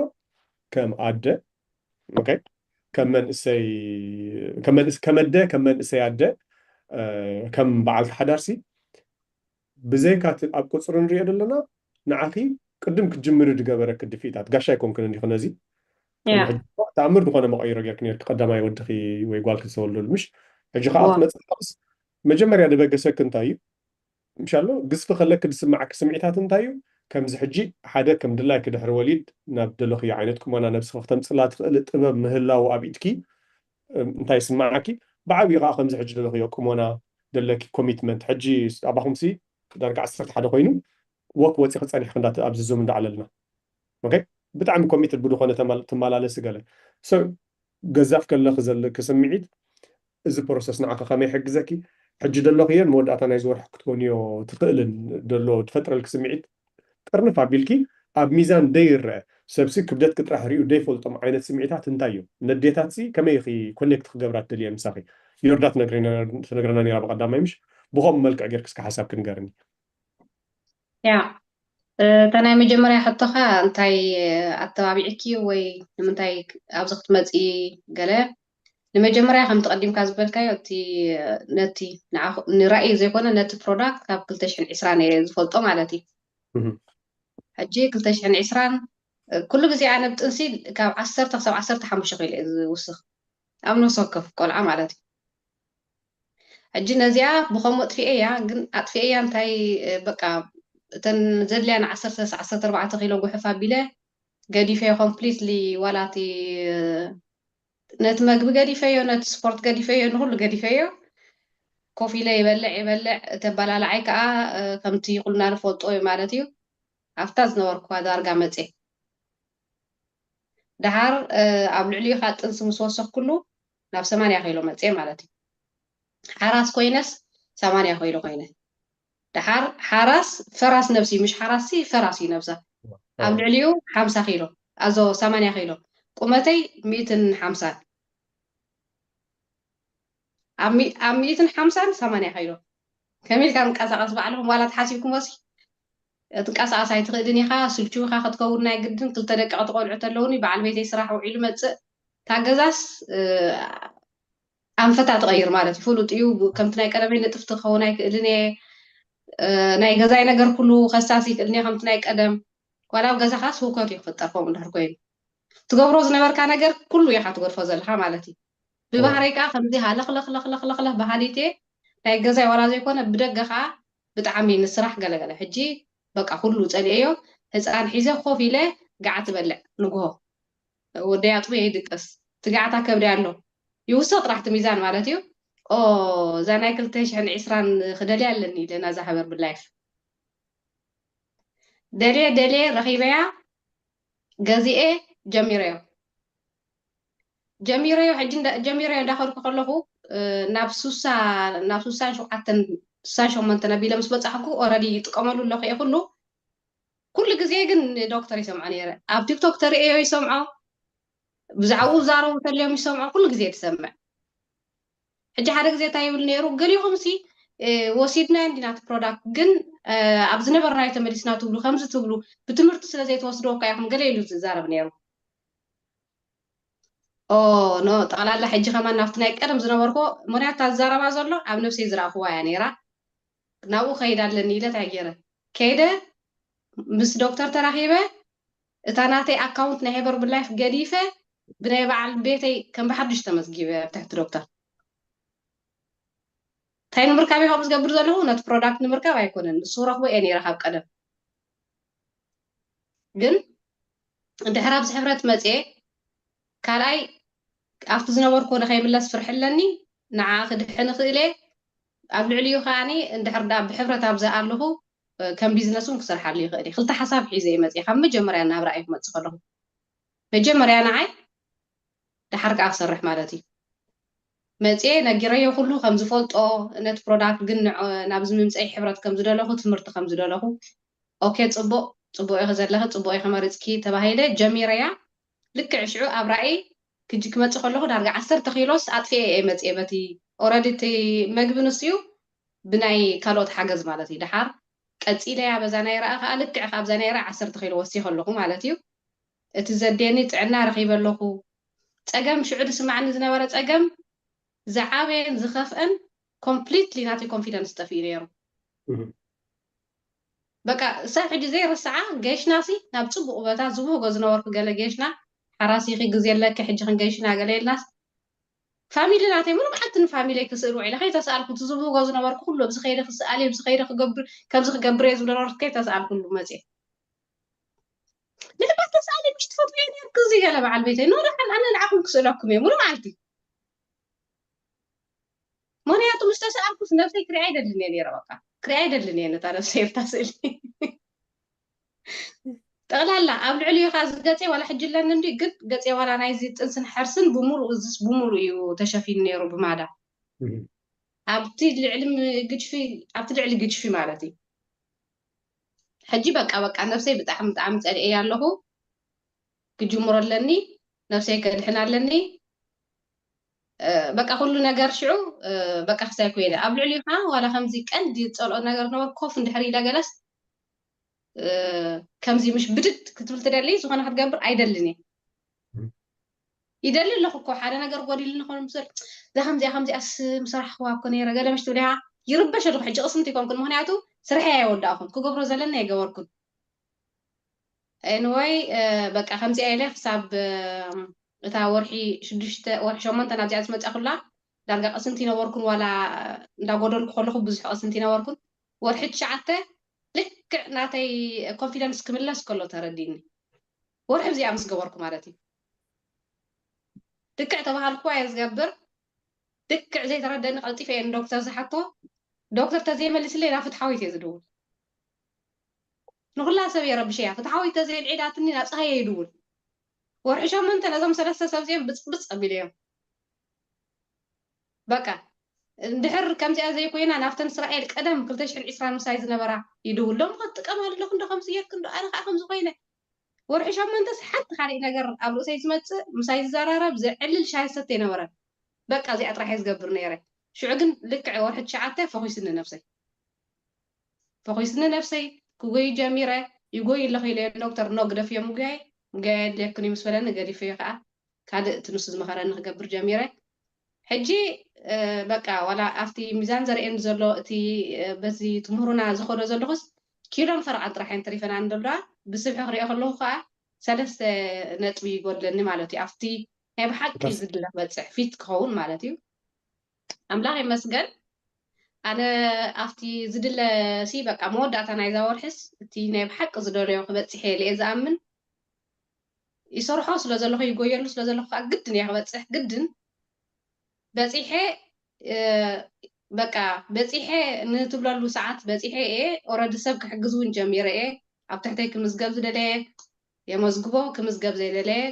ከም ኣደ ከም መንእሰይ ከም ኣደ ከም መንእሰይ ኣደ ከም በዓልቲ ሓዳርሲ ብዘይካ እቲ ኣብ ቁፅሪ ንሪኦ ዘለና ንዓኺ ቅድም ክትጅምሪ ዝገበረኪ ድፍኢታት ጋሻ ኣይኮንክን እንዲኹ ነዚ ተኣምር ዝኾነ መቐይሮ ጌርኪ ነርኪ ቀዳማይ ወድኺ ወይ ጓልኪ ዝተወልደሉ ምሽ ሕጂ ከዓ ክትመፅእ መጀመርያ ዝበገሰኪ እንታይ እዩ ምሻሎ ግዝፊ ከለኪ ዝስማዓኪ ስምዒታት እንታይ እዩ ከምዚ ሕጂ ሓደ ከም ድላይኪ ድሕሪ ወሊድ ናብ ደለኽዮ ዓይነት ቁመና ነብስኺ ክተምፅላ ትኽእሊ ጥበብ ምህላው ኣብ ኢድኪ እንታይ ይስማዓኪ ብዓብዩ ከዓ ከምዚ ሕጂ ደለኽዮ ቁመና ደለኪ ኮሚትመንት ሕጂ ኣባኹምሲ ዳርጋ ዓሰርተ ሓደ ኮይኑ ወክ ወፂኺ ፀኒሕኪ ኣብዚ ዙም እንዳዕለልና ብጣዕሚ ኮሚትድ ብዝኾነ ትመላለሲ ገለ ገዛፍ ከለኺ ዘለኪ ስምዒት እዚ ፕሮሰስ ንዓኺ ከመይ ይሕግዘኪ ሕጂ ደለኽዮን መወዳእታ ናይዚ ወርሒ ክትኮንዮ ትኽእልን ደሎ ትፈጥረልኪ ስምዒት ጥርንፍ ኣቢልኪ ኣብ ሚዛን ደይረአ ሰብሲ ክብደትኪ ጥራሕ ሪኡ ደይፈልጦም ዓይነት ስምዒታት እንታይ እዮም ነዴታትሲ ከመይ ኢኺ ኮኔክት ክገብራ ትደልየን ምሳኺ ዮርዳ ትነግረና ነይራ ብቐዳማይ፣ ምሽ ብኸምኡ መልክዕ ጌርክ እስከ ሓሳብ ክንገርኒ። ያ እታ ናይ መጀመርያ ሕቶኻ እንታይ ኣተባቢዕኪ ወይ ንምንታይ ኣብዚ ክትመፂ ገለ? ንመጀመርያ ከምቲ ቀዲምካ ዝበልካዮ እቲ ነቲ ንራእይ ዘይኮነ ነቲ ፕሮዳክት ካብ ክልተ ሽሕን ዕስራን እየ ዝፈልጦ ማለት እዩ። ሕጂ ክልተ ሽሕን ዕስራን ኩሉ ግዜ ኣነ ብጥንሲ ካብ ዓሰርተ ክሳብ ዓሰርተ ሓሙሽተ ኪሎ እየ ዝውስኽ፣ ኣብ ነፍሲ ወከፍ ቆልዓ ማለት እዩ። ሕጂ ነዚኣ ብኸምኡ ኣጥፊኤያ፣ ግን ኣጥፊኤያ እንታይ በቃ እተን ዘድልያ ንዓሰርተ ዓሰርተ ኣርባዕተ ኪሎ ጉሕፍ ኣቢለ ገዲፈዮ ኮምፕሊትሊ። ዋላ እቲ ነቲ መግቢ ገዲፈዮ፣ ነቲ ስፖርት ገዲፈዮ፣ ንኩሉ ገዲፈዮ። ኮፍ ኢለ ይበልዕ ይበልዕ፣ ተባላላዓይ ከዓ ከምቲ ኩልና ንፈልጦ እዩ ማለት እዩ። ኣብታ ዝነበርኩዋ ዳርጋ መፅየ። ደሓር ኣብ ልዕሊኡ ከዓ ጥንሲ ምስ ወሰኽኩሉ ናብ ሰማንያ ኪሎ መፅየ ማለት እዩ። ሓራስ ኮይነስ ሰማንያ ኪሎ ኮይነ። ደሓር ሓራስ ፈራስ ነብሲ፣ ምሽ ሓራስ ሲ ፈራስ እዩ ነብሳ። ኣብ ልዕሊኡ ሓምሳ ኪሎ፣ ኣዞ ሰማንያ ኪሎ፣ ቁመተይ ሚእትን ሓምሳን። ኣብ ሚእትን ሓምሳን ሰማንያ ኪሎ ከመይ ኢልካ ምንቀሳቐስ ባዕልኹም ዋላ ተሓሲብኩም ወሲ ትንቀሳቐስ ኣይትኽእልን ኢኻ። ስልቹ ኢኻ ክትከውን ናይ ግድን። ክልተ ደቂ ክትቆልዑ ተለውኒ በዓል ቤተይ ስራሕ ውዒሉ መፅእ ታገዛስ ኣንፈታ ትቐይር ማለት እዩ። ፍሉጥ እዩ። ከምቲ ናይ ቀደመይ ንጥፍቲ ክኸውን ኣይክእልን እየ። ናይ ገዛይ ነገር ኩሉ ከሳስ ይክእልን እየ ከምቲ ናይ ቀደም። ዋላ ኣብ ገዛኻስ ህውከት እዩ ክፍጠር ከምኡ እንድሕር ኮይኑ። ትገብሮ ዝነበርካ ነገር ኩሉ ኢኻ ትገድፎ ዘለኻ ማለት እዩ። ብባህረይ ከዓ ከምዚ ሃለኽለኽለኽለኽለኽ ባህሊት እየ። ናይ ገዛይ ዋላ ዘይኮነ ብደገ ከዓ ብጣዕሚ ንስራሕ ገለገለ። ሕጂ በቃ ኩሉ ፀሊኤዮ። ህፃን ሒዘ ኮፍ ኢለ ገዓ ትበልዕ ንግሆ ወደይ ኣጥቡ ይድቅስ ትጋዕታ ከብዲ ኣሎ ይውሰኽ ጥራሕ እቲ ሚዛን ማለት እዩ። ኦ እዛ ናይ ክልተ ሽሕን ዕስራን ክደልያ ኣለኒ ኢለ ናዛ ሃበር ብላይፍ ደልየ ደልየ ረኺበያ ገዚኤ ጀሚረዮ ጀሚረዮ ሕጂ ጀሚረዮ እንዳኸድኩ ከለኹ ናብ ሱሳ ናብ ሱሳን ሸውዓተን ሱሳን ሸሞንተን ኣቢለ ምስ በፃሕኩ ኦረዲ ይጥቀመሉ ኣለኹ እየ ኩሉ ኩሉ ግዜ ግን ዶክተር ይሰምዖ ነይረ ኣብ ቲክቶክ ተርእዮ ይሰምዖ ብዛዕባኡ ዛረቡ ተልዮም ይሰምዖ ኩሉ ግዜ ትሰምዕ ሕጂ ሓደ ግዜ እንታይ ይብል ነይሩ ገሊኹም ሲ ወሲድና እንዲና እቲ ፕሮዳክት ግን ኣብ ዝነበርናዮ ተመሊስና ትብሉ ከምዚ ትብሉ ብትምህርቲ ስለ ዘይተወስድዎ እኳ ኢኹም ገለ ኢሉ ዝዛረብ ነይሩ ኦ ኖ ጠቕላላ ሕጂ ከማን ናብቲ ናይ ቀደም ዝነበርኮ ምክንያት እታ ዝዛረባ ዘሎ ኣብ ነብሰይ ዝረእኽዋ እያ ነይራ ናብኡ ከይድ ኣለኒ ኢለ እንታይ ገይረ ከይደ ምስ ዶክተር ተራኺበ እታ ናተይ ኣካውንት ናይ ሄበር ብላይፍ ገዲፈ ብናይ በዓል ቤተይ ከም ብሓዱሽ ተመዝጊበ ኣብ ትሕቲ ዶክተር እንታይ ንምርካብ እየ ከምኡ ዝገብር ዘለኹ ነቲ ፕሮዳክት ንምርካብ ኣይኮነን ንሱ ክረኽቦ እየ ነይረ ካብ ቀደም ግን ድሕር ኣብዚ ሕብረት መፅየ ካልኣይ ኣብቲ ዝነበርኩ ንኸይምለስ ፍርሒ ኣለኒ ንዓ ክድሕን እኽእል እየ ኣብ ልዕሊኡ ከዓኒ እንድሕር ዳ ብሕብረት ኣብዚ ኣለኹ ከም ቢዝነስ እውን ክሰርሓሉ ይኽእል እየ ክልተ ሓሳብ ሒዘ እየ መፅየ ካብ መጀመርያ ናብራ እየ ክመፅእ ከለኹ መጀመርያ ንዓይ ደሓር ከዓ ክሰርሕ ማለት እዩ መፅየ ነጊረዮ ኩሉ ከም ዝፈልጦ ነቲ ፕሮዳክት ግን ናብዚ ምምፀይ ሕብረት ከም ዝደለኹ ትምህርቲ ከም ዝደለኹ ኦኬ ፅቡቅ ፅቡቅ ኢኺ ዘለኺ ፅቡቅ ኢኺ መሪፅኪ ተባሂለ ጀሚረያ ልክዕ ሽዑ ኣብ ራእይ ክጂ ክመፅእ ከለኹ ዳርጋ ዓሰርተ ኪሎስ ኣጥፊኤ እየ መፅየ በቲ ኦረዲ እቲ መግቢ ንስዩ ብናይ ካልኦት ሓገዝ ማለት እዩ ደሓር ቀፂለያ በዛ ናይ ረኣ ከዓ ልክዕ ካብዛ ናይ ረኣ ዓሰርተ ኪሎ ወሲኸ ኣለኹ ማለት እዩ እቲ ዘድልየኒ ጥዕና ረኺበ ኣለኹ ፀገም ሽዑ ዝስማዓኒ ዝነበረ ፀገም ዝዓበየን ዝኸፍአን ኮምፕሊትሊ ናተይ ኮንፊደንስ ጠፊኡ ነይሩ በቃ እሳ ሕጂ ዘይረስዓ ጌሽና ሲ ናብ ፅቡቅ ቦታ ዝብህጎ ዝነበርኩ ገለ ጌሽና ሓራሲኺ ግዜ ኣለኪ ሕጂ ክንገይሽና ገለ የልናስ ፋሚሊ ናተይ ሙሉ መዓልቲ ንፋሚለይ ክስእል ውዒለ ከይተሰኣልኩ እቲ ዝብህጎ ዝነበርኩ ኩሉ ኣብዚ ከይደ ክስኣል ኣብዚ ከይደ ክገብር ከምዚ ክገብር እየ ዝብሎ ነበርኩ ከይተሰኣልኩሉ መፅየ ንሕባት ተሰኣሊ ምሽ ትፈትውዮ ነርኩ እዚ ገለ በዓል ቤተይ ኖ ደሓን ኣነ ንዓኹም ክስእለኩም እየ ሙሉ መዓልቲ ምክንያቱ ምስ ተሰኣልኩስ ነብሰይ ክሪኣ ኣይደልን እየ ነይረ በቃ ክሪኣ ኣይደልን እየ ነታ ነብሰይ ኣብታ ስእሊ ጠቕላላ ኣብ ልዕሊኡ ከዓ ዝገፀ ዋላ ሕጂ ኣለኒ እንዲ ግን ገፀ ዋላ ናይዚ ጥንስን ሕርስን ብምሉእ እዝስ ብምሉእ እዩ ተሸፊኑ ነይሩ ብማዳ ኣብቲ ልዕሊ ግድፊ ኣብቲ ልዕሊ ግድፊ ማለት እዩ ሕጂ በቃ በቃ ነብሰይ ብጣዕሚ ብጣዕሚ ፀልኤያ ኣለኹ ክጅምሮ ኣለኒ ነብሰይ ከድሕን ኣለኒ በቃ ኩሉ ነገር ሽዑ በቃ ክሳይ ኮይነ ኣብ ልዕሊኡ ከዓ ዋላ ከምዚ ቀንዲ ዝፀልኦ ነገር ነበሩ ኮፍ እንድሕር ኢለ ገለስ ከምዚ ምሽ ብድድ ክትብል ትደሊ ዝኾነ ክትገብር ኣይደልን እየ። ይደሊ ኣለኹ እኮ ሓደ ነገር ጎዲሉ ንኾን ምስል እዛ ከምዚኣ ከምዚኣስ ምሰራሕዋ እኮ ነይረ ገለ ምሽ ትብል ኢኻ። ይርበሽ ኣለኹ ሕጂ ቅስምቲ ይኮንኩን ምክንያቱ ስርሐይ ኣይወዳእኹን ክገብሮ ዘለና ይገበርኩን። ኤንወይ በቃ ከምዚኣ ኢለ ክሳብ እታ ወርሒ ሽዱሽተ ወርሒ ሸሞንተ ናብዚኣ ዝመፅኣ ኩላ ዳርጋ ቅስምቲ ይነበርኩን ዋላ እንዳጎደልኩ ከለኹ ብዙሕ ቅስምቲ ይነበርኩን። ወርሒ ትሽዓተ ልክዕ ናተይ ኮንፊደንስ ክምለስ ከሎ ተረዲኒ። ወርሒ ብዚኣ ምስ ገበርኩ ማለት እዩ። ልክዕ ተባሃልኩዋ እየ ዝገብር። ልክዕ ዘይተረደኒ ቀልጢፈ እየ ንዶክተር ዝሓቶ። ዶክተር ተዘይመልስለይ ናብ ፍትሓዊት እየ ዝድውል። ንኩላ ሰብ እየ ረብሸያ። ፍትሓዊት ተዘይልዒላትኒ ናብ ፀሃየ ይድውል። ወርሒ ሸሞንተ ነዞም ሰለስተ ሰብ እዚኦም ብፅብፅ ኣቢለዮም። በቃ እንድሕር ከምዚኣ ዘይኮይና ናብተን እስራኤል ቀደም ክልተ ሽሕን ዕስራን ምሳይ ዝነበራ ይድውል ሎም ክጥቀም ኣለኹ እንዶ ከምዚ ጌርክ እንዶ ኣነ ከዓ ከምዚ ኮይነ ወርሒ ሸሞንተስ ሓንቲ ካሊእ ነገር ኣብ ርእሰይ ዝመፅእ ምሳይ ዝዘራረብ ዘዕልል ሻሂ ሰተ ይነበረን። በቃ እዚኣ ጥራሕ እየ ዝገብር ነይረ። ሽዑ ግን ልክዕ ወርሒ ትሽዓተ ፈኺስኒ ነብሰይ ፈኺስኒ ነብሰይ ክጎይ ጀሚረ። ይጎይ ኣለኹ ኢለ ዶክተር ኖ ግደፍዮ ምጉያይ ምጉያይ ኣድልየክን እዩ ምስ በለኒ ገዲፈዮ ከዓ ካልእ እቲ ንሱ ዝመኸረኒ ክገብር ጀሚረ። ሕጂ በቃ ዋላ ኣብቲ ሚዛን ዘርእየኒ ዘሎ እቲ በዚ ትምህሩና ዝኸዶ ዘለኹስ ኪሎን ፈረቓን ጥራሕ እየን ተሪፈናኒ ዘለዋ። ብስብሒ ክሪኦ ከለኹ ከዓ ሰለስተ ነጥቢ ይጎድለኒ ማለት እዩ። ኣብቲ ናይ ብሓቂ ዝድለ ክበፅሕ ፊት ክኸውን ማለት እዩ። ኣምላኽ ይመስገን። ኣነ ኣብቲ ዝድለ ሲ በቃ መወዳእታ ናይዛ ወርሕስ እቲ ናይ ብሓቂ ዝደለዮ ክበፅሕ እየ ኢለ እየ ዝኣምን። ይሰርሖ ስለ ዘለኹ ይጎየሉ ስለ ዘለኹ ከዓ ግድን እየ ክበፅሕ ግድን በፂሐ በቃ በፂሐ ንትብለሉ ሰዓት በፂሐ እየ። ኦረዲ ሰብ ክሕግዝ እውን ጀሚረ እየ። ኣብ ትሕተይ ክምዝገብ ዝደለየ የመዝግቦ፣ ክምዝገብ ዘይደለየ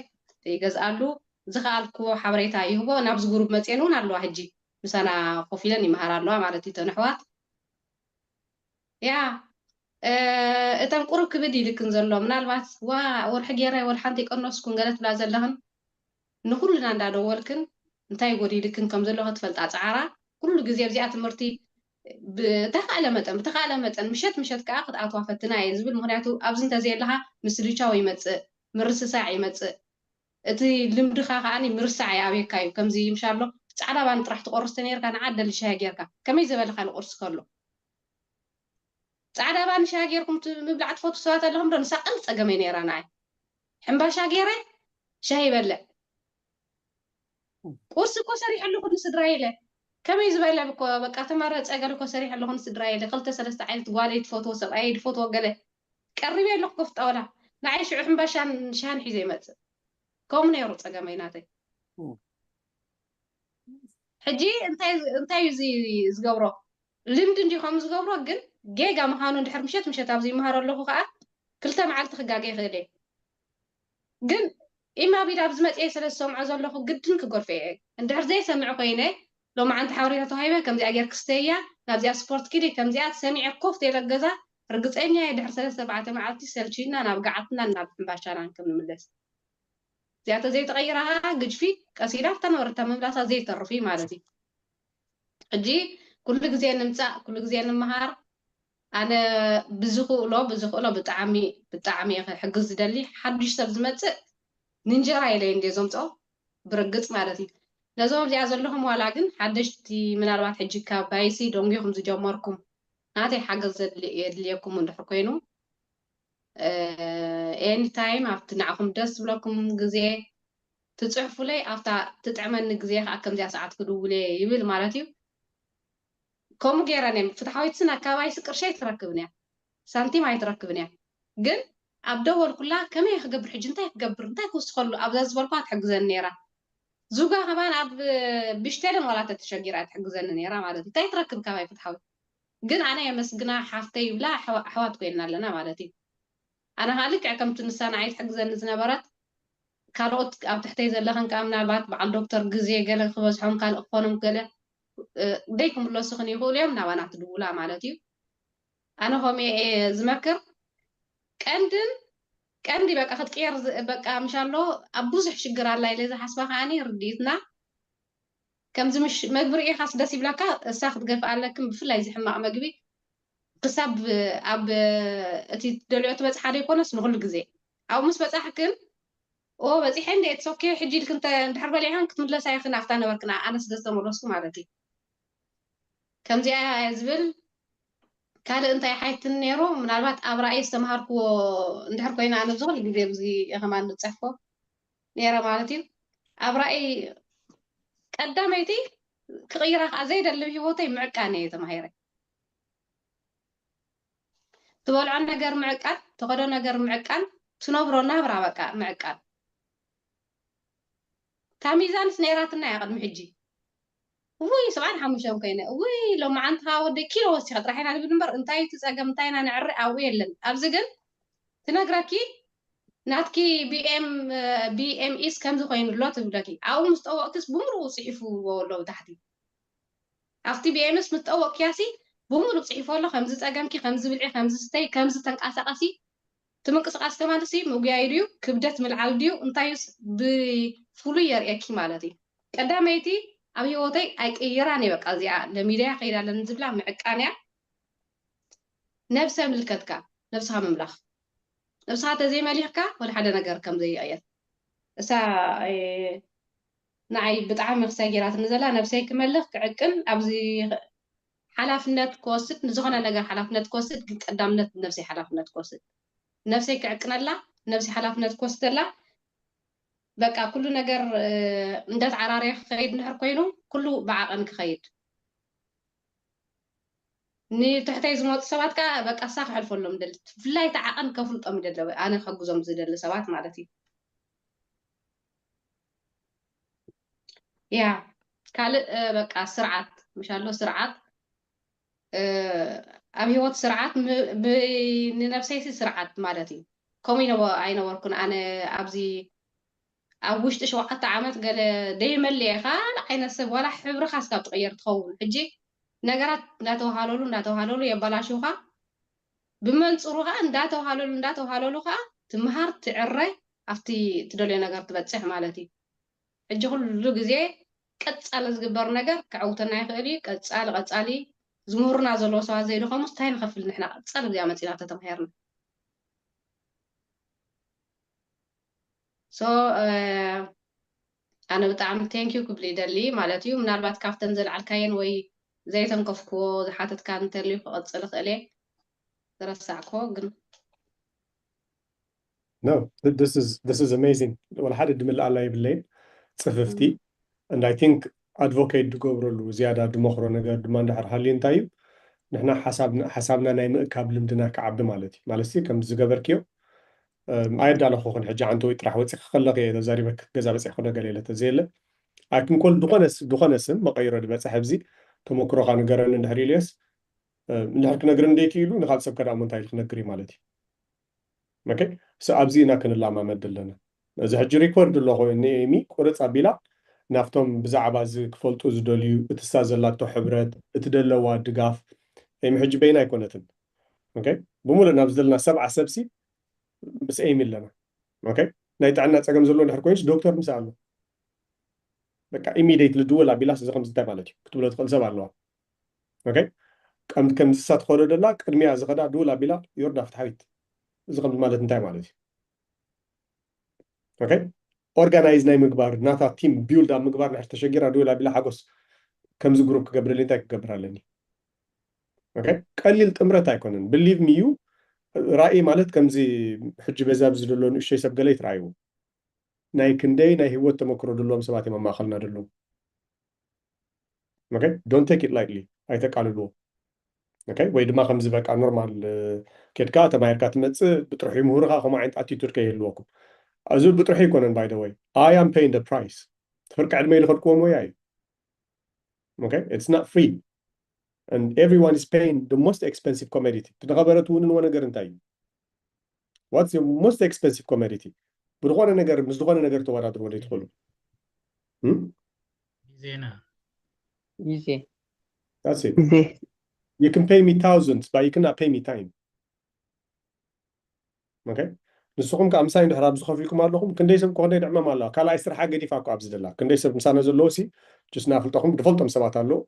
ይገዝኣሉ። ዝኸኣልክዎ ሓበሬታ ይህቦ። ናብዚ ጉሩብ መፅየን እውን ኣለዋ ሕጂ ምሳና ኮፍ ኢለን ይመሃራ ኣለዋ ማለት እዩ ተን ኣሕዋት። ያ እተን ቁሩብ ክብድ ኢልክን ዘሎ ምናልባት ዋ ወርሒ ገይረ ወላ ሓንቲ ይቀነስኩን ገለ ትብላ ዘለኽን ንኩልና እንዳደወልክን እንታይ ጎዲልክን ከም ዘሎ ክትፈልጣ ፃዓራ። ኩሉ ግዜ ኣብዚኣ ትምህርቲ ብተኻእለ መጠን ብተኻእለ መጠን ምሸት ምሸት ከዓ ክትኣትዋ ፈትና እየ ዝብል። ምክንያቱ ኣብዚ እንተዘየለካ ምስልቻው ይመፅእ፣ ምርስሳዕ ይመፅእ። እቲ ልምድኻ ከዓ ምርሳዕ ይኣብየካ እዩ። ከምዚ ምሻሎ ፃዕዳ ባኒ ጥራሕ ትቆርስ ተነይርካ ንዓደል ሻሂ ጌርካ ከመይ ዝበለካ ንቁርስ ከሎ ጻዕዳ ባኒ ሻሂ ጌርኩም ት- ምብላዕ ትፈትዉ ሰባት ኣለኹም ዶ? ንሳ ቀንዲ ጸገመይ ነይራ ንዓይ። ሕምባሻ ገይረ ሻሂ ይበልዕ። ቁርሲ እኮ ሰሪሐ ኣለኹ ንስድራይ ኢለ። ከመይ ዝበለ እኮ በቃ ተመረጸ ገለ እኮ ሰሪሐ ኣለኹ ንስድራይ ኢለ። ክልተ ሰለስተ ዓይነት ጓለይ ትፈትዎ ሰብኣየይ ዝፈትዎ ገለ ቀሪበ ኣለኹ ኮፍ ጣውላ። ንዓይ ሽዑ ሕምባሻን ሻሂን ሒዘ ይመጽእ። ከምኡ ነይሩ ጸገመይ ናተይ። ሕጂ እንታይ እንታይ እዩ እዚ ዝገብሮ? ልምዲ እንዲ ከም ዝገብሮ ግን ጌጋ ምዃኑ እንድሕር ምሸት ምሸት ኣብዚ ይመሃሮ ኣለኹ ከዓ ክልተ መዓልቲ ክጋገ ይኽእል እየ። ግን ኢማቢድ ኣብዚ መፅኤ ስለ ዝሰምዖ ዘለኹ ግድን ክገድፎ እየ። እንድሕር ዘይሰምዕ ኮይነ ሎማዓንቲ ሓበሬታ ተዋሂበ ከምዚኣ ጌር ክስተያ ናብዚኣ ስፖርት ኪዲ ከምዚኣ ሰሚዐ ኮፍ ተይለ ገዛ ርግፀኛ እየ ድሕር ሰለስተ ኣርባዕተ መዓልቲ ሰልችና ናብ ገዓትና ናብ ሕምባሻናን ከም ንምለስ። እዚኣ ተዘይተቐይራ ከዓ ግጅፊ ቀስ ኢላ ኣብታ ነበረታ ምምላሳ ዘይተርፍ እዩ ማለት እዩ። ሕጂ ኩሉ ግዜ ንምፃእ ኩሉ ግዜ ንምሃር ኣነ ብዝኽእሎ ብዝኽእሎ ብጣዕሚ ብጣዕሚ እየ ክሕግዝ ዝደሊ ሓዱሽ ሰብ ዝመፅእ ንእንጀራ ኢለ እንደ ዘምፅኦ ብርግፅ ማለት እዩ። ነዞም እዚኣ ዘለኹም ዋላ ግን ሓደሽቲ ምናልባት ሕጂ ካብ ባይሲ ደንጉኹም ዝጀመርኩም ናተይ ሓገዝ የድልየኩም እንድሕር ኮይኑ ኤኒታይም ኣብቲ ንዓኹም ደስ ዝብለኩም ግዜ ትፅሕፉለይ ኣብታ ትጥዕመኒ ግዜ ከዓ ከምዚኣ ሰዓት ክድውል እየ ይብል ማለት እዩ። ከምኡ ገይረን እየን ፍትሓዊት ስና ካባይሲ ቅርሺ ኣይትረክብን እያ ሳንቲም ኣይትረክብን እያ። ግን ኣብ ደወልኩላ ከመይ ክገብር ሕጂ እንታይ ክገብር እንታይ ክውስኸሉ ኣብዛ ዝበልኳ ትሕግዘኒ ነይራ። ዙጋ ከማን ኣብ ብሽቴልን ዋላ ተተሸጊራ ትሕግዘኒ ነይራ ማለት እዩ። እንታይ ትረክብ ካባይ ፍትሓዊት ግን ኣነ የመስግና ሓፍተይ ይብላ ኣሕዋት ኮይንና ኣለና ማለት እዩ። ኣነ ከዓ ልክዕ ከምቲ ንሳ ንዓይ ትሕግዘኒ ዝነበረት ካልኦት ኣብ ትሕተይ ዘለኽን ከዓ ምናልባት በዓል ዶክተር ግዜ ገለ ክበዝሖም ካልእ ክኾኖም ገለ ደይክምለሱኽን ይኽእሉ እዮም ናባና ትድውላ ማለት እዩ። ኣነ ከምኡ እየ ዝመክር። ቀንድን ቀንዲ በቃ ክትቅየር በቃ ምሻሎ ኣብ ብዙሕ ሽግር ኣላ ኢለ ዝሓስባ ከዓኒ ርድኢትና ከምዚ ምሽ መግቢ ርኢኻስ ደስ ይብላካ፣ እሳ ክትገፍእ ኣለክን። ብፍላይ እዚ ሕማቕ መግቢ ክሳብ ኣብ እቲ ትደልዮ ትበጽሓ ዘይኮነስ ንኹሉ ግዜ ኣብኡ ምስ በጻሕክን፣ ኦ በጺሐ እንደ it's okay ሕጂ ኢልክን እንድሕር በሊዕክን ክትምለሳ ኢኽን ኣብታ ነበርክን፣ ኣነ ስለ ዝተመለስኩ ማለት እዩ። ከምዚኣ እያ ዝብል። ካልእ እንታይ ሓይትን ነይሩ? ምናልባት ኣብ ራእይ ዝተምሃርክዎ እንድሕር ኮይና፣ ኣነ ኣብዚ ኩሉ ግዜ ኣብዚ ከማን ዝፅሕፎ ነይረ ማለት እዩ። ኣብ ራእይ ቀዳመይቲ ክቕይራ ከዓ ዘይደልብ ህይወተይ ምዕቃን እየ ተማሂረ። ትበልዖ ነገር ምዕቃን፣ ትኸዶ ነገር ምዕቃን፣ ትነብሮ ናብራ በቃ ምዕቃን። እታ ሚዛንስ ነይራትና እያ ቅድሚ ሕጂ። ውይ ሰብዓን ሓሙሽተን ኮይነ ውይ ሎማዓንቲ ከዓ ወደይ ኪሎ ወሲኸ ጥራሕ ኢና ንብል እምበር እንታይ እቲ ፀገም እንታይ ኢና ንዕሪ ኣብኡ የለን። ኣብዚ ግን ትነግረኪ ናትኪ ቢኤም ቢኤምኢስ ከምዚ ኮይኑ ኣሎ ትብለኪ። ኣብኡ ምስ ጠወቅክስ ብምሉኡ ፅሒፍዎ ኣሎ ብታሕቲ። ኣብቲ ቢኤምስ ምስ ጠወቅክያሲ ብምሉእ ፅሒፎ ኣሎ ከምዚ ፀገምኪ ከምዚ ብልዒ ከምዚ ስተይ ከምዚ ተንቀሳቀሲ። እቲ ምንቅስቃስ ከማን ሲ ምጉያይ ድዩ ክብደት ምልዓል ድዩ እንታዩስ ብፍሉይ የርእየኪ ማለት እዩ። ቀዳመይቲ ኣብ ህይወተይ ኣይቅይራን እየ በቃ እዚኣ ለሚደያ ከይድ ኣለኒ ዝብላ ምዕቃን እያ። ነብሰ ምልከትካ ነብስኻ ምምላኽ ነብስኻ ተዘይመሊኽካ ወደ ሓደ ነገር ከም ዘይቕየር እሳ ንዓይ ብጣዕሚ ክሳይ ጌራትኒ ዘላ ነብሰይ ክመልኽ ክዕቅን ኣብዚ ሓላፍነት ክወስድ ንዝኾነ ነገር ሓላፍነት ክወስድ ግን ቀዳምነት ነብሰይ ሓላፍነት ክወስድ ነብሰይ ክዕቅነላ ነብሰይ ሓላፍነት ክወስደላ በቃ ኩሉ ነገር እንዳተዓራረየ ክኸይድ እንድሕር ኮይኑ ኩሉ ብዓቐን ክኸይድ ንትሕተይ ዝመፁ ሰባት ከዓ በቃ እሳ ክሕልፈሎም ደሊ ብፍላይ እቲ ዓቐን ከፍልጦም ይደለ ኣነ ከጉዞም ዝደሊ ሰባት ማለት እዩ። ያ ካልእ በቃ ስርዓት ምሻሎ ስርዓት ኣብ ህይወት ስርዓት ንነብሰይሲ ስርዓት ማለት እዩ። ከምኡ ኣይነበርኩን ኣነ ኣብዚ ኣብ ውሽጢ ሸውዓተ ዓመት ገለ ደይመልእ እየ ካልእ ዓይነት ሰብ ዋላ ሕብርኻ እስካብ ትቕየር ትኸውን። ሕጂ ነገራት እንዳተውሃለሉ እንዳተውሃለሉ የባላሽውኻ ብመንፅሩ ከዓ እንዳተውሃለሉ እንዳተውሃለሉ ከዓ ትምሃር ትዕረ ኣብቲ ትደልዮ ነገር ትበፅሕ ማለት እዩ። ሕጂ ኩሉ ግዜ ቀፃሊ ዝግበር ነገር ከዕውተና ይኽእል እዩ። ቀፃሊ ቀፃሊ ዝምህሩና ዘለዉ ሰባት ዘይድኸሙስ እንታይ ንኸፍል ንሕና ቀፃሊ እዚኣ መፂና ተተምሃርና so ኣነ ብጣዕሚ thank you ክብል ይደሊ ማለት እዩ። ምናልባት ካብተን ዘልዓልካየን ወይ ዘይተንከፍክዎ ዝሓተትካ እንተልዩ ክቐፅል እኽእል እየ ዝረሳዕክዎ ግን no this is this is amazing ወላ ሓደ ድምልኣላ የብለይን ጽፍፍቲ and I think advocate ዝገብረሉ ዝያዳ ድመኽሮ ነገር ድማ እንድሕር ሃልዩ እንታይ እዩ ንሕና ሓሳብና ናይ ምእካብ ልምድና ክዓቢ ማለት እዩ ማለት ከም ዝገበርክዮ ኣየዳለኹኽን ሕጂ ዓንተወይ ጥራሕ ወፂኺ ከለኺ እየ ተዛሪበ ገዛ በፂሕኩ ነገር የለ ተዘየለ ኣይኩም ኮል ዝኾነ ዝኾነ ስም መቐይሮ ዝበፅሐ ብዚ ተመክሮኻ ንገረኒ እንድሕር ኢልዮስ እንድሕር ክነግረኒ ደይክኢሉ ንካል ሰብ ከዳሞ እንታይ ኢሉ ክነግር እዩ ማለት እዩ okay so ኣብዚ ኢና ክንላማመድ ዘለና እዚ ሕጂ record ኣሎ ኮይኑ ንኤሚ ቁርፅ ኣቢላ ናብቶም ብዛዕባ እዚ ክፈልጡ ዝደልዩ እትሳ ዘላቶ ሕብረት እቲ ደለዋ ድጋፍ ኤሚ ሕጂ በይና ኣይኮነትን okay ብምሉእ ናብ ዘለና ሰብዓ ሰብሲ ምስ ኤሚ ኣለና okay ናይ ጥዕና ፀገም ዘለዎ ድሕር ኮይንስ ዶክተር ምስ ኣሎ በቃ immediately ድወል ኣቢላስ እዚ ከምዚ እንታይ ማለት እዩ ክትብሎ ትኽእል ሰብ ኣለዋ okay ከም ከምዚ ሳ ትኸዶ ደላ ቅድሚያ ዝኸዳ ድውል ኣቢላ ዮርዳ ፍትሓዊት እዚ ከም ማለት እንታይ ማለት እዩ okay organize ናይ ምግባር ናታ team build ኣብ ምግባር ንሕር ተሸጊራ ድውል ኣቢላ ሓጎስ ከምዚ group ክገብረለይ እንታይ ክገብር ኣለኒ okay ቀሊል ጥምረት ኣይኮነን believe me you ራእይ ማለት ከምዚ ሕጂ በዛ ኣብዚ ዘሎ ንእሸይ ሰብ ገለ ይትረኣይዎ ናይ ክንደይ ናይ ህይወት ተመክሮ ዘለዎም ሰባት እዮም ኣብ ማእኸልና ዘለዉ okay don't take it lightly ኣይተቃልልዎ okay ወይ ድማ ከምዚ በቃ ኖርማል ኬድካ ተማሂርካ ትመፅእ ብጥርሑ ይምህሩካ ከምኡ ዓይነት attitude ከይህልወኩም እዚ ብጥርሑ ኣይኮነን by the way I am paying the price ፍርቂ ዕድመ ኢሉ ከድክዎ ሞያ እዩ okay it's not free and everyone is paying the most expensive commodity ዝኸበረ ትውንንዎ ነገር እንታይ እዩ what's your most expensive commodity ብዝኾነ ነገር ምስ ዝኾነ ነገር ተወዳድሮ ዶ ትኽእሉ ዜና ግዜ that's it ግዜ you can pay me thousands but you cannot pay me time okay ንስኹም ከኣ ምሳይ እንድሕር ኣብዚ ከፊልኩም ኣለኹም፣ ክንደይ ሰብ ኮነ ድዕመም ኣለዋ። ካልኣይ ስራሓ ገዲፋ እኮ ኣብዚ ደላ። ክንደይ ሰብ ምሳና ዘለዉ ሲ፣ just ናፍልጠኹም፣ ድፈልጦም ሰባት ኣለዉ።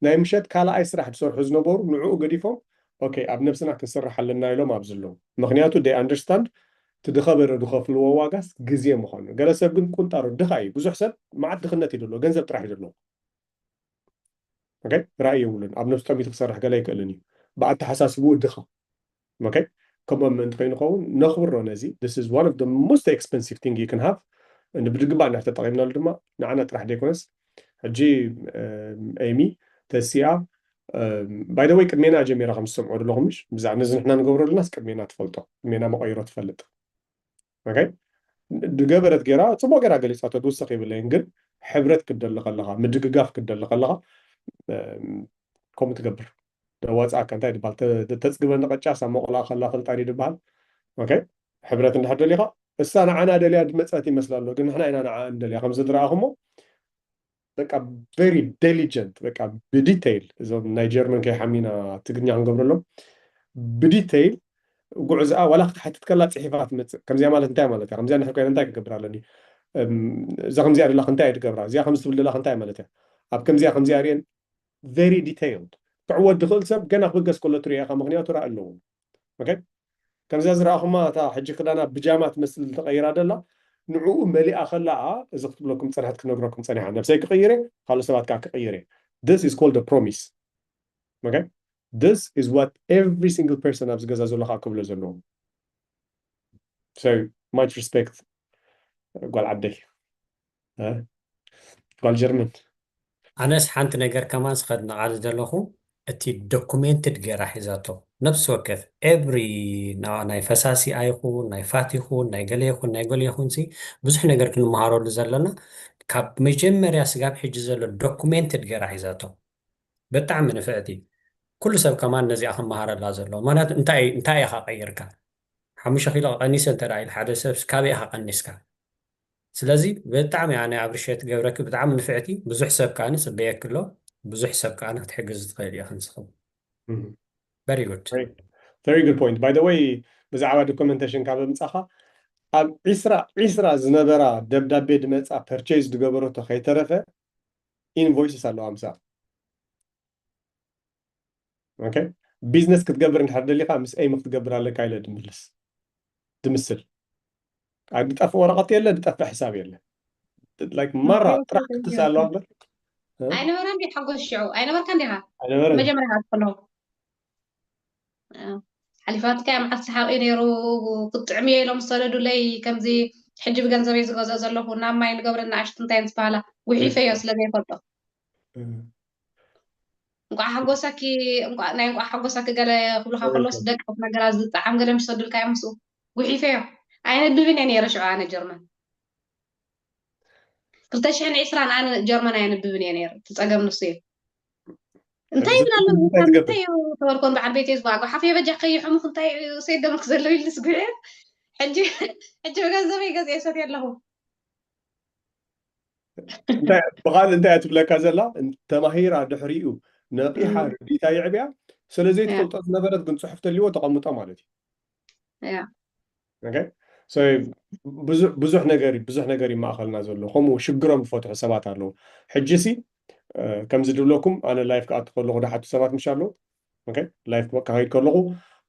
ናይ ምሸት ካልኣይ ስራሕ ዝሰርሑ ዝነበሩ፣ ንዕኡ ገዲፎም፣ "ኦኬ፣ ኣብ ነብስና ክንሰርሕ ኣለና" ኢሎም ኣብዚ ኣለዉ። ምኽንያቱ፣ they understand፣ እቲ ድኸበረ ድኸፍልዎ ዋጋስ ግዜ ምዃኑ። ገለ ሰብ ግን ቁንጣሮ ድኻ እዩ። ብዙሕ ሰብ መዓት ድኽነት እዩ ዘለዎ፣ ገንዘብ ጥራሕ እዩ ዘለዎ። ኦኬ? ራእይ የብሉን። ኣብ ነብሱ ጠሚቱ ክሰርሕ ገለ ኣይክእልን እዩ። ብኣተሓሳስብኡ ድኻ። ኦኬ? ከምኦም ምእንቲ ከይንኸውን ነኽብሮ ነዚ። This is one of the most expensive thing you can have። ብድግባእ እንድሕር ተጠቒምናሉ ድማ ንዓና ጥራሕ ዘይኮነስ፣ ሕጂ፣ እም፣ ኤሚ፣ ተሲኣ፣ እም፣ by the way፣ ቅድሜና ጀሚራ ከም ዝሰምዖ ዘለኹም፣ ምሽ? ብዛዕባ ነዚ ንሕና ንገብሮ ዘለናስ ቅድሜና ትፈልጦ፣ ቅድሜና መቐይሮ ትፈልጥ። ኦኬ? ድገበረት ገይራ፣ ጽቡቕ ገይራ ገሊጻቶ፣ ድውስኽ የብለይን፣ ግን ሕብረት ክትደሊ ከለኻ፣ ምድግጋፍ ክትደሊ ከለኻ፣ እም፣ ከምኡ ትገብር። ደዋጽኣካ እንታይ ድበሃል? ተ-፣ ተ-፣ ተጽግበኒ ቅጫ፣ ሳብ መቑላ ከላ ፈልጣኒ ድበሃል። ኦኬ? ሕብረት እንድሕር ደሊኻ፣ እሳ ንዓና ደልያ ድመጸት ይመስላ ኣሎ፣ ግን ንሕና ኢና ንዓኣ እንደልያ። ከም ዝረኣኹሞ፣ በቃ፣ very diligent፣ በቃ፣ ብዲቴይል፣ እዞም ናይ ጀርመን ከይሓሚና ትግርኛ ክንገብረሎም፣ ብዲቴይል ጉዕዝኣ ዋላ ክትሓትት ከላ ጽሒፋ ትመጽእ። ከምዚኣ ማለት እንታይ ማለት እያ? ከምዚኣ እንድሕር ኮይና እንታይ ክገብር ኣለኒ? እም፣ እዛ ከምዚኣ ደላ እንታይ እየ ድገብራ? እዚኣ ከምዚ ትብል ደላ እንታይ ማለት እያ? ኣብ ከምዚኣ ከምዚኣ ርኤን፣ very detailed። ክዕወት ድኽእል ሰብ ገና ክብገስ ከሎ ትሪኦ ኢኻ፣ ምኽንያቱ ራኢ ኣለዎ። ኦኬ? ከምዚኣ ዝረኣኹማ፣ እታ ሕጂ ክዳና ብጃማ ትመስል ተቐይራ ደላ፣ ንዕኡ መሊኣ ከላ፣ እዚ ክትብለኩም ጽንሐት ክነግረኩም ጸኒሓ። ነብሰይ ክቕይር እየ፣ ካልኦት ሰባት ከኣ ክቕይር እየ። This is called a promise። ኦኬ? This is what every single person ኣብዚ ገዛ ዘሎ ከኣ ክብሎ ዘለዎም። So, much respect፣ ጓል ዓደይ። እ? ጓል ጀርመን። ኣነስ ሓንቲ ነገር ከማን ስኸድንቓ ዝደለኹ፣ እቲ ዶኩሜንትድ ገይራ ሒዛቶ። ነፍሲ ወከፍ፣ ኤቭሪ፣ ና-፣ ናይ ፈሳሲኣ ይኹን፣ ናይ ፋት ይኹን፣ ናይ ገለ ይኹን፣ ናይ ገለ ይኹን ሲ፣ ብዙሕ ነገር ክንመሃረሉ ዘለና። ካብ መጀመርያ ስጋብ ሕጂ ዘሎ ዶኩሜንትድ ገይራ ሒዛቶ። ብጣዕሚ ንፍዕቲ። ኩሉ ሰብ ከማን ነዚኣ ክመሃረላ ዘለዎ። ምኽንያቱ እንታይ፣ እንታይ ኢኻ ቀይርካ? ሓሙሽተ ኪሎ ቀኒሰ እንተ ደኣ ኢሉ ሓደ ሰብ፣ ካበይ ኢኻ ቀኒስካ? ስለዚ ብጣዕሚ ኣነ ኣብ ርሸት ገብረኪ ብጣዕሚ ንፍዕቲ። ብዙሕ ሰብ ከኣ ጽበየኪ ኣሎ። ብዙሕ ሰብ ከኣ ክትሕግዝ ትኽእል ኢኻ ንስኺ። እም። Very good። Very, very good point። By the way፣ ብዛዕባ ዶኩመንቴሽን ካብ ምጻኻ፣ ኣብ ዒስራ፣ ዒስራ ዝነበራ ደብዳቤ ድመጻ፣ ፐርቼዝ ድገበረቶ ከይተረፈ ኢንቮይስስ ኣለዋ ምሳኣ። ኦኬ? ቢዝነስ ክትገብር እንድሕር ደሊኻ፣ ምስ ኤሚ ክትገብር ኣለካ ኢለ ድምልስ፣ ድምስል። ኣብ ድጠፍእ ወረቐት የለ፣ ድጠፍእ ሕሳብ የለ። ላይክ፣ ማራ ጥራሕ ክትስ ኣለዋ እምበር። እ? ኣይነበረን ድዩ ሓጎስ ሽዑ? ኣይነበርካን ዲኻ? ኣይነበረን። መጀመርያ ከለኹ። እ፣ ሓሊፋትካ እያ፣ መዓልቲ ሓቂ ነይሩ፣ ክትጥዕሚ እየ ኢሎም ዝሰደዱለይ፣ ከምዚ ሕጂ ብገንዘበይ ዝገዝኦ ዘለኹ፣ ናብ ማይ ንገብረን ንኣሽቱ እንታይ ዝበሃላ፣ ጉሒፈዮ ስለ ዘይፈልጦ። እ። እንቋዕ ሓጎሰኪ፣ እንቋዕ፣ ናይ እንቋዕ ሓጎሰኪ ገለ ክብሉኻ ከለውስ፣ ደቀቕቲ ነገራት ዝጠዓም ገለ ምስ ሰዱልካ እዮም ምስኡ። ጉሒፈዮ። ኣየንብብን እየ ነይረ ሽዑ ኣነ ጀርመን። ክልተ ሽሕን ዕስራን ኣነ ጀርመን ኣየንብብን እየ ነይረ። እቲ ጸገም ንሱ እዩ። እንታይ ይብል ኣሎ? እንታይ ትገብር? እንታይ እዩ ተበልኮን በዓል ቤተይ ዝጓጓ? ሓፍየ በጃ ከይሕሙኽ እንታይ እዩ ሰይድ ደመክ ዘሎ ኢሉ ዝጉዕ። ሕጂ፣ ሕጂ ብገንዘበይ ገዚኤ ሰትየ ኣለኹ። እንታይ፣ ብኻልእ እንታይ እያ ትብለካ ዘላ? እን-፣ ተማሂራ ድሕሪኡ ነቒሓ፣ እም። ርዲታ የዕብያ። ስለ እያ። ዘይትፈልጦ ዝነበረት ግን ጽሑፍ ተልዎ ተቐምጦ ማለት እዩ። እያ። ኦኬ? So፣ ብዙ-፣ ብዙሕ ነገር፣ ብዙሕ ነገር ይማእኸልና ዘሎ። ከምኡ ሽግሮም ዝፈትሑ ሰባት ኣለዉ። ሕጂ ሲ፣ እ፣ ከምዚ ድብለኩም፣ ኣነ ላይፍ ክኣቱ ከለኹ ድሓቱ ሰባት ምሽ ኣለዉ። ኦኬ? ላይፍ ክኸይድ ከለኹ፣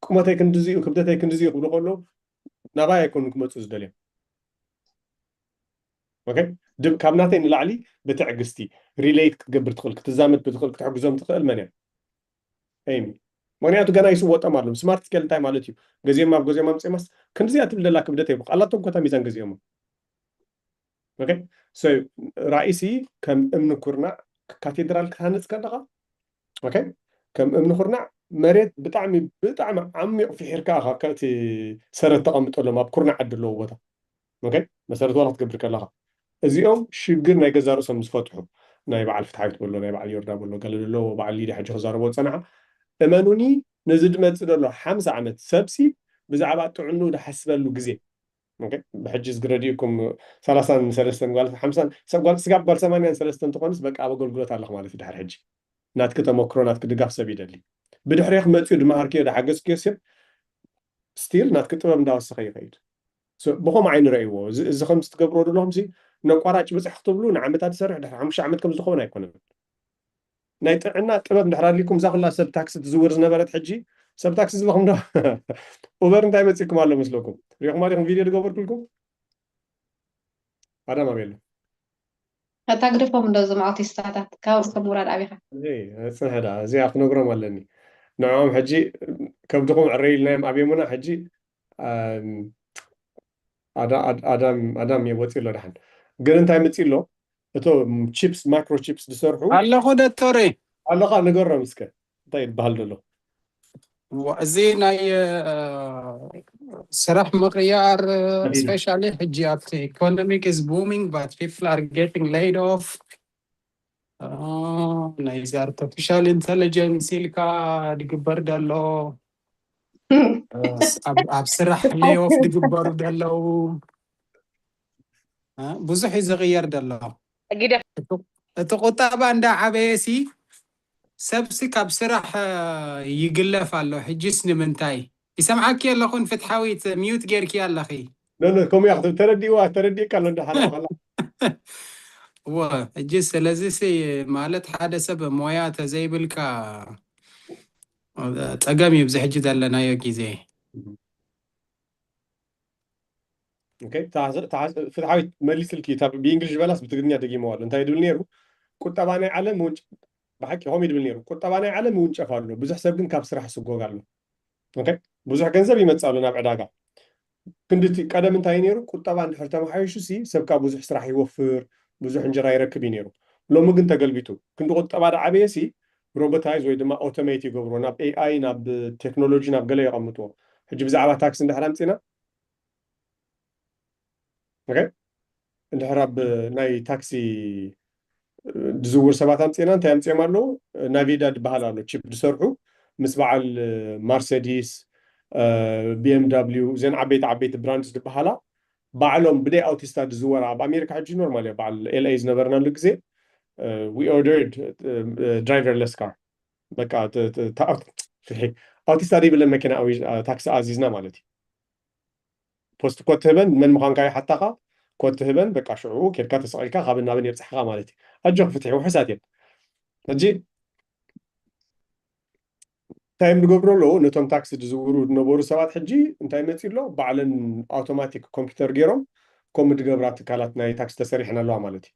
ቁመተይ ክንድዚ እዩ፣ ክብደተይ ክንድዚ እዩ ክብሉ ከለዉ፣ ናባይ ኣይኮኑን ክመጹ ዝደልዮም። ኦኬ? ድ-፣ ካብ ናተይ ንላዕሊ ብትዕግስቲ ሪሌት ክትገብር ትኽእል፣ ክትዛመድ ብትኽእል፣ ክትሕግዞም ትኽእል መን እያ? ኤሚ። ምኽንያቱ ገና ይስወጦም ኣለዉ። ስማርት ስኬል እንታይ ማለት እዩ? ገዚኦም ኣብ ገዚኦም ኣምጺኦማስ፣ ክንድዚኣ ትብል ደላ ክብደት የብሉ። ኣላቶም ኮታ ሚዛን ገዚኦም። ኦኬ? So፣ ራእይሲ ከም እምኒ ኩርናዕ ካቴድራል ክትሃንጽ ከለኻ፣ ኦኬ? ከም እምኒ ኩርናዕ መሬት ብጣዕሚ፣ ብጣዕሚ ዓሚቕ ፍሒርካ ኢኻ ከ-፣ እቲ ሰረት ተቐምጠሎም ኣብ ኩርናዕ ዓዲ ኣለዎ ቦታ። ኦኬ? መሰረት ዋላ ክትገብር ከለኻ። እዚኦም ሽግር ናይ ገዛ ርእሶም ዝፈትሑ፣ ናይ በዓል ፍትሓዊት በሎ፣ ናይ በዓል ዮርዳ በሎ፣ ገለ ደሎ፣ በዓል ሊድያ ሕጂ ክዛረቦ ዝጸንሓ፣ እመኑኒ፣ ነዚ ድመጽእ ደሎ ሓምሳ ዓመት ሰብሲ ብዛዕባ ጥዕንኡ ድሓስበሉ ግዜ። ኦኬ? ብሕጂ ዝግረድእኩም ሰላሳን ሰለስተን ጓል ሓምሳን፣ ሰብ ጓል፣ ስጋብ ጓል ሰማንያን ሰለስተን ትኾንስ በቃ ኣብ ኣገልግሎት ኣለኽ ማለት እዩ ድሕሪ ሕጂ። ናትኪ ተመክሮ፣ ናትኪ ድጋፍ ሰብ ይደሊ። ብድሕሬኺ መጺኡ ድመሃርክዮ፣ ድሓገዝክዮ ሰብ ስቲል ናትኪ ጥበብ እንዳወሰኸ ይኸይድ። ብኸም ዓይኒ ረእይዎ። እዚ ከም ዝትገብርዎ ዘለኹም ነቋራጭ ብፅሕ ክትብሉ ንዓመታት ዝሰርሕ ድሕሪ ሓሙሽተ ዓመት ከም ዝኸውን ኣይኮነን። ናይ ጥዕና ጥበብ እንድሕር ኣድልኩም እዛ ኩላ ሰብ ታክሲ ትዝውር ዝነበረት ሕጂ ሰብ ታክሲ ዝበኹም ዶ? ኡበር እንታይ መፂኩም ኣሎ መስለኩም? ሪኹም ኣዲኹም ቪድዮ ዝገበርኩልኩም? ኣዳም ኣበይ ኣሎ? ኣታግደፎም እንዶ እዞም ኣውቲስታታት ካብ ርእሶም ምውራድ ኣቢኻ። ፅንሐ ዳ እዚኣ ክነግሮም ኣለኒ። ንዕኦም ሕጂ ከብድኹም ዕረይ ኢልናዮም ኣብዮምና ሕጂ ኣዳም ኣዳም እየ ወፂ ኣሎ። ደሓን ግን እንታይ መፂ ኣሎ? እቶም ቺፕስ ማይክሮ ቺፕስ ዝሰርሑ ኣለኹ ደቶረይ ኣለኻ ንገሮም እስከ እንታይ ይበሃል ዘሎ? እዚ ናይ ስራሕ ምቕያር especially ሕጂ ኣብቲ economic is booming but people are getting laid off ናይዚ artificial intelligence ኢልካ ድግበር ደሎ ኣብ ስራሕ lay off ድግበሩ ደለው ብዙሕ እዩ ዝቕየር ደሎ። እቲ ቁጠባ እንዳ ዓበየ ሲ ሰብሲ ካብ ስራሕ ይግለፍ ኣሎ። ሕጅስ ንምንታይ ይሰምዓኪ ኣለኹን ፍትሓዊት ሚዩት ጌርኪ ኣለኺ። ከምኡ እያ ክትብል ተረዲእዋ ተረዲእካ ኣሎ እንዳ ሓላ እወ ሕጂ ስለዚ ሲ ማለት ሓደ ሰብ ሞያ ተዘይብልካ ፀገም እዩ ብዚ ሕጂ ዘለናዮ ግዜ። ፍትሓዊት መሊስልኪ እታ ብእንግሊሽ ዝበላስ ብትግርኛ ደጊመዋሉ እንታይ ድብል ነይሩ? ቁጠባ ናይ ዓለም ብሓቂ ከምኡ ድብል ነይሩ። ቁጠባ ናይ ዓለም ይውንጨፍ ኣሎ፣ ብዙሕ ሰብ ግን ካብ ስራሕ ይስጎግ ኣሎ። ብዙሕ ገንዘብ ይመፅእ ኣሎ ናብ ዕዳጋ። ክንድቲ ቀደም እንታይ ነይሩ? ቁጠባ እንድሕር ተመሓይሹ ሲ ሰብካ ብዙሕ ስራሕ ይወፍር፣ ብዙሕ እንጀራ ይረክብ እዩ ነይሩ። ሎሚ ግን ተገልቢጡ። ክንዲ ቁጠባ ዳዓበየ ሲ ሮቦታይዝ ወይ ድማ ኦቶሜት ይገብርዎ፣ ናብ ኤኣይ ናብ ቴክኖሎጂ ናብ ገለ የቐምጥዎ። ሕጂ ብዛዕባ ታክሲ እንድሕር ኣምፂና እንድሕር ኣብ ናይ ታክሲ ዝዝውር ሰባት ኣምፂና እንታይ ኣምፅኦም ኣለዉ? ናቪዳ ዝበሃል ኣሎ ቺፕ ዝሰርሑ ምስ በዓል ማርሴዲስ፣ ቢኤምዳብሊው እዘን ዓበይቲ ዓበይቲ ብራንድስ ዝበሃላ ባዕሎም ብደይ ኣውቲስታ ዝዝወራ ኣብ ኣሜሪካ ሕጂ ኖርማል እያ። በዓል ኤልኤ ዝነበርናሉ ግዜ we ordered driverless car በቃ ኣውቲስታ ዘይብለን መኪና ታክሲ ኣዚዝና ማለት እዩ። ፖስት ኮድ ትህበን መን ምዃንካ ይሓታኻ። ኮድ ትህበን በቃ ሽዑ ኬድካ ተሰቒልካ ካብን ናብን የብፅሕኻ ማለት እዩ። ኣጆኽ ፍትሒ ውሑሳት እየን። ሕጂ እንታይ እዮም ዝገብሩ ኣለዉ? ነቶም ታክሲ ዝዝውሩ ዝነበሩ ሰባት ሕጂ እንታይ መፂ ኣሎ? ባዕለን ኣውቶማቲክ ኮምፒውተር ገይሮም ከምኡ ዝገብራ ትካላት ናይ ታክሲ ተሰሪሐን ኣለዋ ማለት እዩ።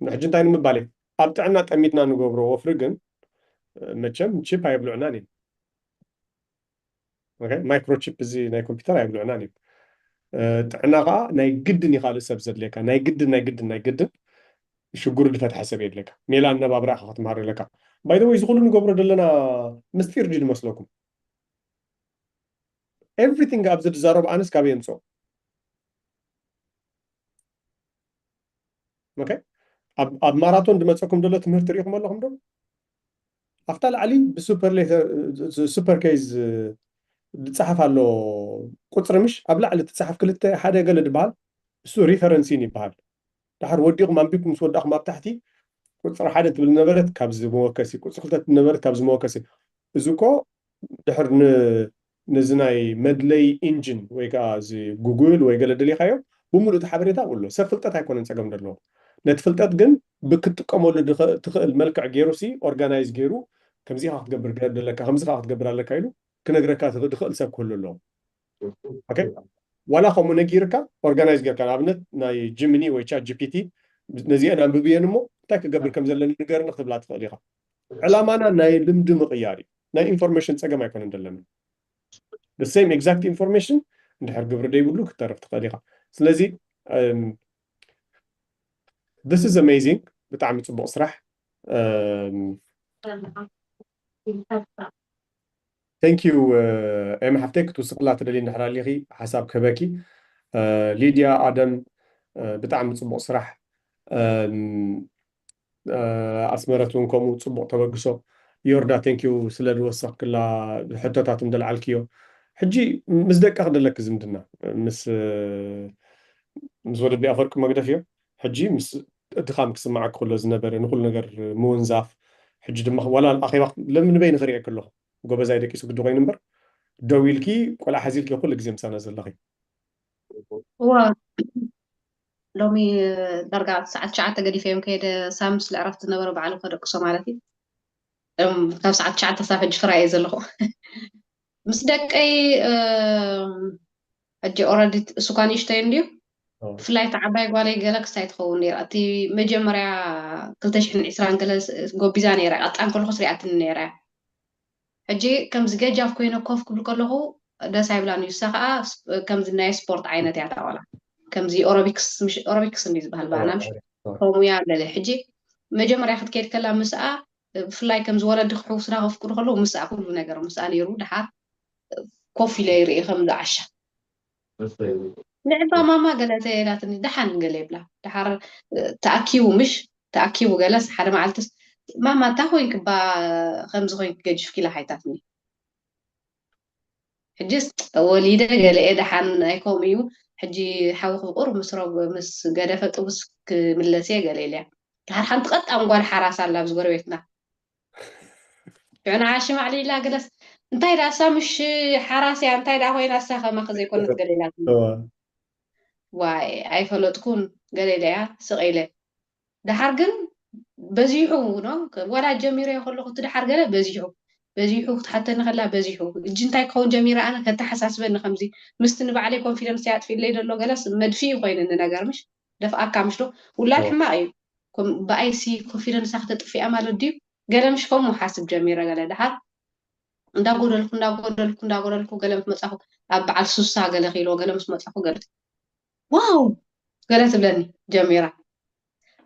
ሕጂ እንታይ ንምባል እየ ኣብ ጥዕና ጠሚትና ንገብሮ ወፍሪ ግን መቸም ቺፕ ኣየብልዑናን እዮም። ማይክሮቺፕ እዚ ናይ ኮምፒውተር ኣይብልዑናን እዮም። ጥዕና ከዓ ናይ ግድን ይካልእ ሰብ ዘድልየካ ናይ ግድን ናይ ግድን ናይ ግድን ሽግሩ ዝፈትሐ ሰብ የድልየካ። ሜላ ኣነባብራ ኢኻ ክትምሃር ኣለካ። ባይደወይ እዚ ኩሉ ንገብሮ ዘለና ምስጢር ድዩ ዝመስለኩም? ኤቭሪቲንግ ኣብዚ ዝዛረቡ ኣነስ ካበይ የምፅኦ? ኣብ ማራቶን ዝመፀኩም ዘሎ ትምህርቲ ሪኢኹም ኣለኹም ዶ? ኣብታ ላዕሊ ብሱፐር ሌተር ሱፐር ኬዝ ዝፀሓፍ ኣሎ ቁፅሪ ምሽ ኣብ ላዕሊ ትፅሓፍ ክልተ ሓደ ገለ ዝበሃል እሱ ሪፈረንሲን ይበሃል። ድሓር ወዲኹም ኣንቢብኩም ምስ ወዳእኹም ኣብ ታሕቲ ቁፅሪ ሓደ ትብል ነበረት ካብዚ መወከሲ ቁፅሪ ክልተ ትብል ነበረት ካብዚ መወከሲ እዚ እኮ ድሕር ነዚ ናይ መድለይ ኢንጂን ወይ ከዓ እዚ ጉግል ወይ ገለ ደሊኻዮ ብምሉእ እቲ ሓበሬታ ኣብኡ ኣሎ። ሰብ ፍልጠት ኣይኮነን ፀገም ዘለዎ ነቲ ፍልጠት ግን ብክትጥቀመሉ ትኽእል መልክዕ ገይሩ ሲ ኦርጋናይዝ ገይሩ ከምዚ ኢኻ ክትገብር ኣለካ ከምዚ ኢኻ ክትገብር ኣለካ ኢሉ ክነግረካ ዝኽእል ሰብ ክህሉ ኣለዎ። ዋላ ከምኡ ነጊርካ ኦርጋናይዝ ጌርካ ንኣብነት ናይ ጂሚኒ ወይ ቻት ጂፒቲ ነዚአን ኣንብብየን እሞ እንታይ ክገብር ከም ዘለኒ ንገርኒ ክትብላ ትኽእል ኢኻ። ዕላማና ናይ ልምዲ ምቕያር እዩ። ናይ ኢንፎርሜሽን ፀገም ኣይኮነን ዘለና። ሴም ኤግዛክት ኢንፎርሜሽን እንድሕር ግብሪ ደይብሉ ክተርፍ ትኽእል ኢኻ። ስለዚ this is amazing ብጣዕሚ ፅቡቕ ስራሕ። Thank you ኤሚ ሓፍተይ ክትውስኽላ ትደሊ እንድሕር ኣሊኺ ሓሳብ ክህበኪ። ሊድያ ኣደም ብጣዕሚ ፅቡቕ ስራሕ። ኣስመረት እውን ከምኡ ፅቡቕ ተበግሶ። ዮርዳ thank you ስለ ዝወሰኽክላ ሕቶታት እንደልዓልክዮ። ሕጂ ምስ ደቂ ክደለኪ ዝምድና ምስ ምስ ወለዲ ኣፈርቂ መግደፍ እዮ። ሕጂ ምስ ድኻም ክስማዓኪ ከሎ ዝነበረ ንኩሉ ነገር ምውንዛፍ ሕጂ ድማ ዋላ ኣኼባ ለምንበይ ንኽሪኤ ከለኹ ጎበዛይ ደቂሱ ግዲ ኮይኑ እምበር ደው ኢልኪ ቆልዓ ሓዚልኪ ኩሉ ግዜ ምሳና ዘለኺ። እዋ ሎሚ ዳርጋ ሰዓት ትሽዓተ ገዲፈ እዮም ከይደ። ሳምስ ልዕረፍቲ ዝነበረ በዓሉ ከደቅሶ ማለት እዩ። እም፣ ካብ ሰዓት ትሽዓተ ክሳብ ሕጂ ፍራይ እየ ዘለኹ ምስ ደቀይ። እም፣ ሕጂ ኦረዲ እሱ እኳ ንእሽተይ እንድዩ። ብፍላይ እታ ዓባይ ጓለይ ገለ ክስታይ ትኸውን ነይራ። እቲ መጀመርያ ክልተ ሽሕን ዕስራን ገለ ስ- ጎቢዛ ነይራ። ቀጣን ከለኹ ስሪኣትኒ ነይራ እያ። ሕጂ ከምዚ ገጃፍ ኮይነ ኮፍ ክብል ከለኹ ደስ ኣይብላን እዩ። እሳ ከዓ ስ- ከምዚ ናይ ስፖርት ዓይነት እያ። ታዋላ ከምዚ ኦሮቢክስ ምሽ- ኦሮቢክስ እንዲ ዝበሃል ባህና ምሽ ከምኡ እያ ገለ። ሕጂ መጀመርያ ክትከይድ ከላ ምስኣ ብፍላይ ከምዚ ወለዲ ክሕውስና ከፍቅዱ ከለዉ ምስኣ ኩሉ ነገር ምስኣ ነይሩ። ድሓር ኮፍ ኢለ ይርኢ ከምዚ ዓሻ ንዕባ ማማ ገለ ተየላትኒ ደሓን ገለ ይብላ። ድሓር ተኣኪቡ ምሽ ተኣኪቡ ገለስ ሓደ መዓልትስ ማማ እንታይ ኮይንክባ ከምዚ ኮይንክ ገጅፍኪ ኢላ ሓይታትኒ። ሕጅስ ወሊደ ገለኤ ደሓን ኣይከምኡ እዩ። ሕጂ ሓዊ ክብቁር ምስ ረብ ምስ ገደፈ ጥቡስ ክምለስ እየ ገለ ኢለያ። ድሓር ሓንቲ ቀጣን ጓል ሓራስ ኣላ ኣብዚ ጎረቤትና ሽዑ ንዓ ሽማዕ ኢላ ገለስ እንታይ ደኣ እሳ ምሽ ሓራስ እያ እንታይ ደኣ ኮይና እሳ ከማኺ ዘይኮነት ገለ ኢላትኒ። ዋይ ኣይፈለጥኩን ገለ ኢለያ ስቕ ኢለ። ደሓር ግን በዚሑ ነው ወላ ጀሚረዮ ከለኹ እቲ ደሓር ገለ በዚሑ በዚሑ ክትሓተኒ ከላ በዚሑ እጂ እንታይ ክኸውን ጀሚረ ኣነ ከተሓሳስበኒ ከምዚ ምስቲ ንባዕለይ ኮንፊደንስ ያጥፊለይ ዘሎ ገለስ መድፊ ኮይንኒ ነገር ምሽ ደፍኣካ ምሽ ዶ ውላድ ሕማቕ እዩ። ብኣይሲ ኮንፊደንሳ ክተጥፍያ ማለት ድዩ ገለ ምሽ ከምኡ ሓስብ ጀሚረ ገለ ደሓር እንዳጎደልኩ እንዳጎደልኩ እንዳጎደልኩ ገለ ምስ መጻኹ ኣብ በዓል ሱሳ ገለ ኪሎ ገለ ምስ መጻኹ ገለ ዋው ገለ ትብለኒ ጀሚራ።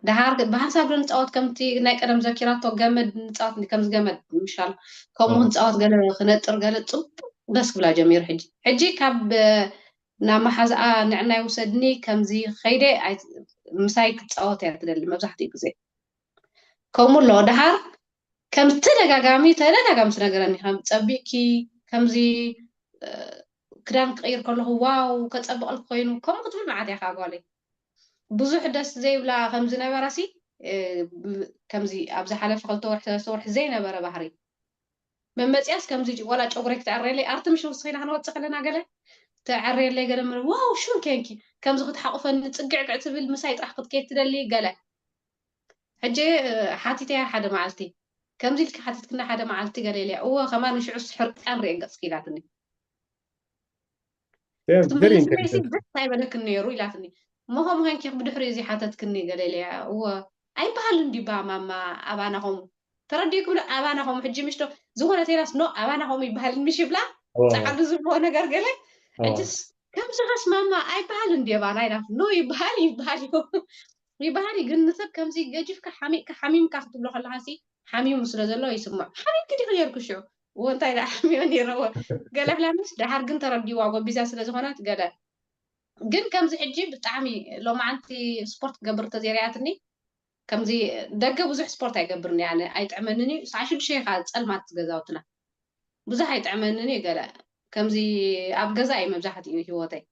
ደሓር ብሓንሳብ ዶ ንፃወት ከምቲ ናይ ቀደም ዘኪራቶ ገመድ ንፃወት ከምዚ ገመድ ምሻል ከምኡ ክንፃወት ገለ ክነጥር ገለ ፅቡቅ ደስ ክብላ ጀሚሩ። ሕጂ ሕጂ ካብ ናብ መሓዝኣ ንዕናይ ውሰድኒ ከምዚ ከይደ ምሳይ ክትፃወት እያ ትደሊ መብዛሕትኡ ግዜ ከምኡ ኣሎ። ደሓር ከም ተደጋጋሚ ተደጋጋሚ ትነገረኒ ከም ፀቢቅኪ ከምዚ ክዳን ክቅይር ከለኹ ዋው ከፀብቀልኩ ኮይኑ ከምኡ ክትብል መዓት እያ ከዓ ጓለይ ብዙሕ ደስ ዘይብላ ከም ዝነበራ ሲ ከምዚ ኣብ ዝሓለፈ ክልተ ወርሒ ሰለስተ ወርሒ ዘይነበረ ባህሪ መመፅያስ ከምዚ ወላ ጨጉረይ ክትዕረየለይ ኣርቲ ምሽ ውስኺና ክንወፅእ ከለና ገለ ተዕረየለይ ገለ ምር ዋው ሹን ኬንኪ ከምዚ ክትሓቁፈኒ ፅግዕግዕ ትብል ምሳይ ጥራሕ ክትከይድ ትደሊ ገለ ሕጂ ሓቲተያ ሓደ መዓልቲ ከምዚ ኢልኪ ሓቲትክና ሓደ መዓልቲ ገለ ኢለያ እወ ከማን ሽዑስ ሕርቃን ርኤ ገፅኪ ኢላትኒ ትምህርትነይሲ ደስ ኣይበለክን ነይሩ ኢላትኒ። እሞ ከምኡ ኮይንኪ ብድሕሪኡ እዚ ሓተትክኒ ገለ ኢለያ እወ ኣይበሃልን ድዩ ባ ማማ ኣባና ከምኡ ተረዲእኩም ዶ ኣባና ከምኡ ሕጂ ምሽ ዶ ዝኾነ ቴናስ ኖ ኣባና ከምኡ ይበሃል ምሽ ይብላ ፃዕዱ ዝብልዎ ነገር ገለ ሕጅስ ከምዚ ኸስ ማማ ኣይበሃልን ድዩ ኣባና ኢላት ኖ ይበሃል ይበሃል እዩ ይበሃል እዩ ግን ንሰብ ከምዚ ገጅፍካ ሓሚቅካ ሓሚምካ ክትብሎ ከለካ ሲ ሓሚሙ ስለ ዘሎ ይስምዖ ሓሚምኪ ዲኺ ነርኩ ሽዑ እዎ እንታይ ደኣ ሓሚመ ነይረ እዎ ገለ ብላ ምስ ደሓር ግን ተረዲዋ ጎቢዛ ስለ ዝኾነት ገለ ግን ከምዚ ሕጂ ብጣዕሚ ሎማዓንቲ ስፖርት ክገብር ተዘይርኣያትኒ ከምዚ ደገ ብዙሕ ስፖርት ኣይገብርን እየ ኣነ ኣይጥዕመንን እዩ ሰዓ ሽዱሽተ ኢኻ ጸልማት ገዛውትና ብዙሕ ኣይጥዕመንን እዩ ገለ ከምዚ ኣብ ገዛ እዩ መብዛሕትኡ ህይወተይ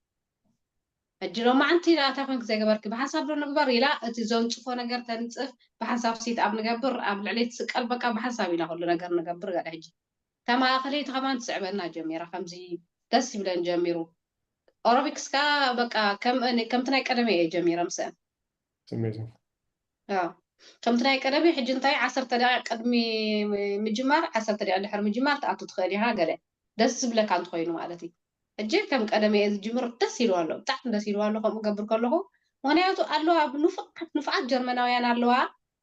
ሕጂ ሎማዓንቲ ኢላ እንታይ ኮንክ ዘይገበርኪ ብሓንሳብ ዶ ንግበር ኢላ እቲ ዘንፅፎ ነገር ተንፅፍ ብሓንሳብ ሲት ኣብ ንገብር ኣብ ልዕሊ ትስቀል በቃ ብሓንሳብ ኢና ኩሉ ነገር ንገብር ገለ ሕጂ ተማእኸለይቲ ከማን ትስዕበና ጀሚራ ከምዚ ደስ ይብለን ጀሚሩ ኦሮቢክስ ከዓ በቃ ከምቲ ናይ ቀደመ እየ ጀሚረ ምስአን ከምቲ ናይ ቀደመ ሕጂ እንታይ ዓሰርተ ደቂቅ ቅድሚ ምጅማር ዓሰርተ ደቂቅ ድሕሪ ምጅማር ትኣቱ ትኽእል ኢኻ ገለ ደስ ዝብለካ እንተኮይኑ ማለት እዩ ሕጂ ከም ቀደመ እየ ዝጅምር ደስ ኢልዋ ኣሎ ብጣዕሚ ደስ ኢልዋ ኣሎ ከምኡ ገብር ከለኹ ምክንያቱ ኣለዋ ንፉዓት ንፉዓት ጀርመናውያን ኣለዋ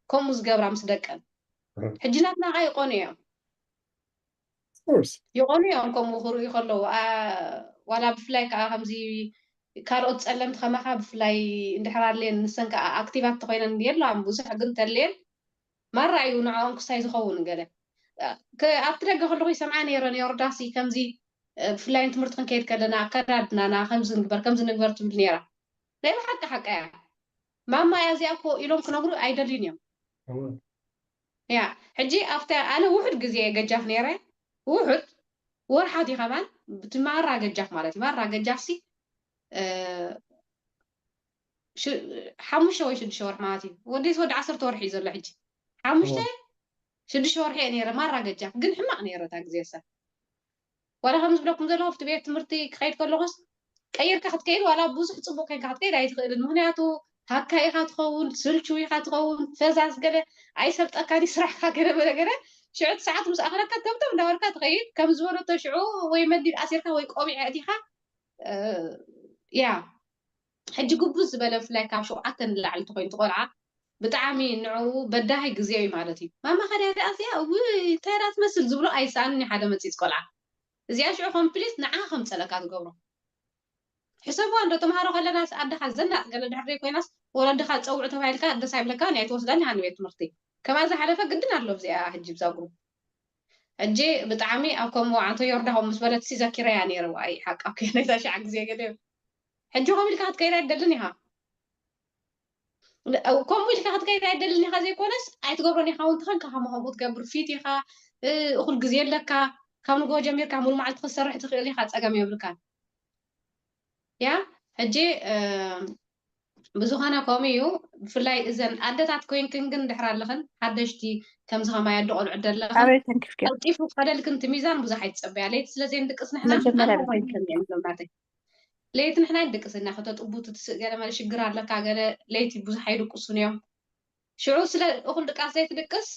ከምኡ ዝገብራ ምስ ደቀን ሕጂ ናትና ከዓ ይቆኑ እዮም ይቆኑ እዮም ከምኡ ክርእዩ ከለዉ ዋላ ብፍላይ ከዓ ከምዚ ካልኦት ፀለምቲ ከማካ ብፍላይ እንድሕር ኣድልየን ንሰን ከዓ ኣክቲቫት ተኮይነን የለዋን ብዙሕ ግን ተድልየን ማራ እዩ ንዕኦም ክሳይ ዝኸውን ገለ ኣብቲ ደገ ከለኹ ይሰምዓ ነይረ ዮርዳሲ ከምዚ ብፍላይ ንትምህርቲ ክንከይድ ከለና ኣከዳድናና ከምዚ ንግበር ከምዚ ንግበር ትብል ነይራ ናይ ብሓቂ ሓቃ እያ ማማ እያ እዚኣ እኮ ኢሎም ክነግሩ ኣይደልዩን እዮም እያ ሕጂ ኣብቲ ኣነ ውሑድ ግዜ ገጃፍ ነይረ ውሑድ ወርሓት እዩ ከማን ብቲ ማራ ገጃፍ ማለት እዩ ማራ ገጃፍ ሲ ሓሙሽተ ወይ ሽዱሽተ ወርሒ ማለት እዩ ወደስ ወዲ ዓሰርተ ወርሒ እዩ ዘሎ ሕጂ ሓሙሽተ ሽዱሽተ ወርሒ እየ ነይረ ማራ ገጃፍ ግን ሕማቕ ነይረ እታ ግዜ ሰብ ዋላ ከም ዝብለኩም ዘለኹ ኣብቲ ቤት ትምህርቲ ክኸይድ ከለኹስ ቀይርካ ክትከይድ ዋላ ብዙሕ ፅቡቅ ኮይንካ ክትከይድ ኣይትኽእልን። ምክንያቱ ሃካ ኢካ ትኸውን፣ ስልቹ ኢካ ትኸውን፣ ፈዛዝ ገለ ኣይሰልጠካኒ ስራሕካ ገለ በለ ገለ ሽዑ እቲ ሰዓት ምስ ኣኽለካ ተብተብ እንዳበልካ ትኸይድ። ከም ዝበለቶ ሽዑ ወይ መዲድ ኣሲርካ ወይ ቆቢዕ ኣእቲካ ያ ሕጂ ግቡዝ ዝበለ ብፍላይ ካብ ሸውዓተ ንላዕሊ ተኮይኑ ቆልዓ ብጣዕሚ ንዕኡ በዳሂ ግዜ እዩ ማለት እዩ። ማማ ከዳ ዳኣ እዚኣ እውይ እንታይ ዳ ትመስል ዝብሎ ኣይሰኣንን እዩ ሓደ መፂፅ ቆልዓ። እዚኣ ሽዑ ኮምፕሊት ንዓ ከምፀለካ ትገብሮ። ሕሰብዋ እንዶ ተምሃሮ ከለናስ ኣደኻ ዘናጥ ገለ ድሕር ዘይኮይናስ ወለድኻ ፀውዑ ተባሂልካ ደስ ኣይብለካን እያ ኣይትወስዳን ኢኻ ንቤት ትምህርቲ። ከባ ዝሓለፈ ግድን ኣሎ ኣብዚኣ ሕጂ ብዛ ግሩፕ ሕጂ ብጣዕሚ ኣብ ከምኡ ኣንቶ ዮርዳሆም ምስ በለት ሲ ዘኪረያ ነይረ ዋይ ሓቃ ኮይነ እዛ ሻዕ ግዜ ገለ ሕጂ ከም ኢልካ ክትከይድ ኣይደልን ኢኻ። ከምኡ ኢልካ ክትከይድ ኣይደልን ኢኻ ዘይኮነስ ኣይትገብሮን ኢኻ እውን ትኸን ከኸምኡ ትገብር ፊት ኢኻ። እኹል ግዜ ኣለካ። ካብ ንጎ ጀሚርካ ሙሉ መዓልቲ ክትሰርሕ ትኽእል ኢኻ ፀገም የብልካን። ያ ሕጂ ብዝኾነ ከምኡ እዩ። ብፍላይ እዘን ኣደታት ኮይንክን ግን ድሕር ኣለኽን ሓደሽቲ ከምዚ ከማይ ኣደ ቆልዑ ደለኽን ኣበይ ተንኪፍኪ? ቀልጢፉ ከደልክን እቲ ሚዛን ብዙሕ ኣይትጸበያ። ለይቲ ስለ ዘይንድቅስ ንሕና መጀመርያ ኣነ ወይ ከም እዮም ናተይ ለይቲ ንሕና ይድቅስ እና ከተጥቡ ትስእ ገለ መለ ሽግር ኣለካ ገለ ለይቲ ብዙሕ ኣይድቅሱን እዮም። ሽዑ ስለ እኹል ድቃስ ዘይትድቅስ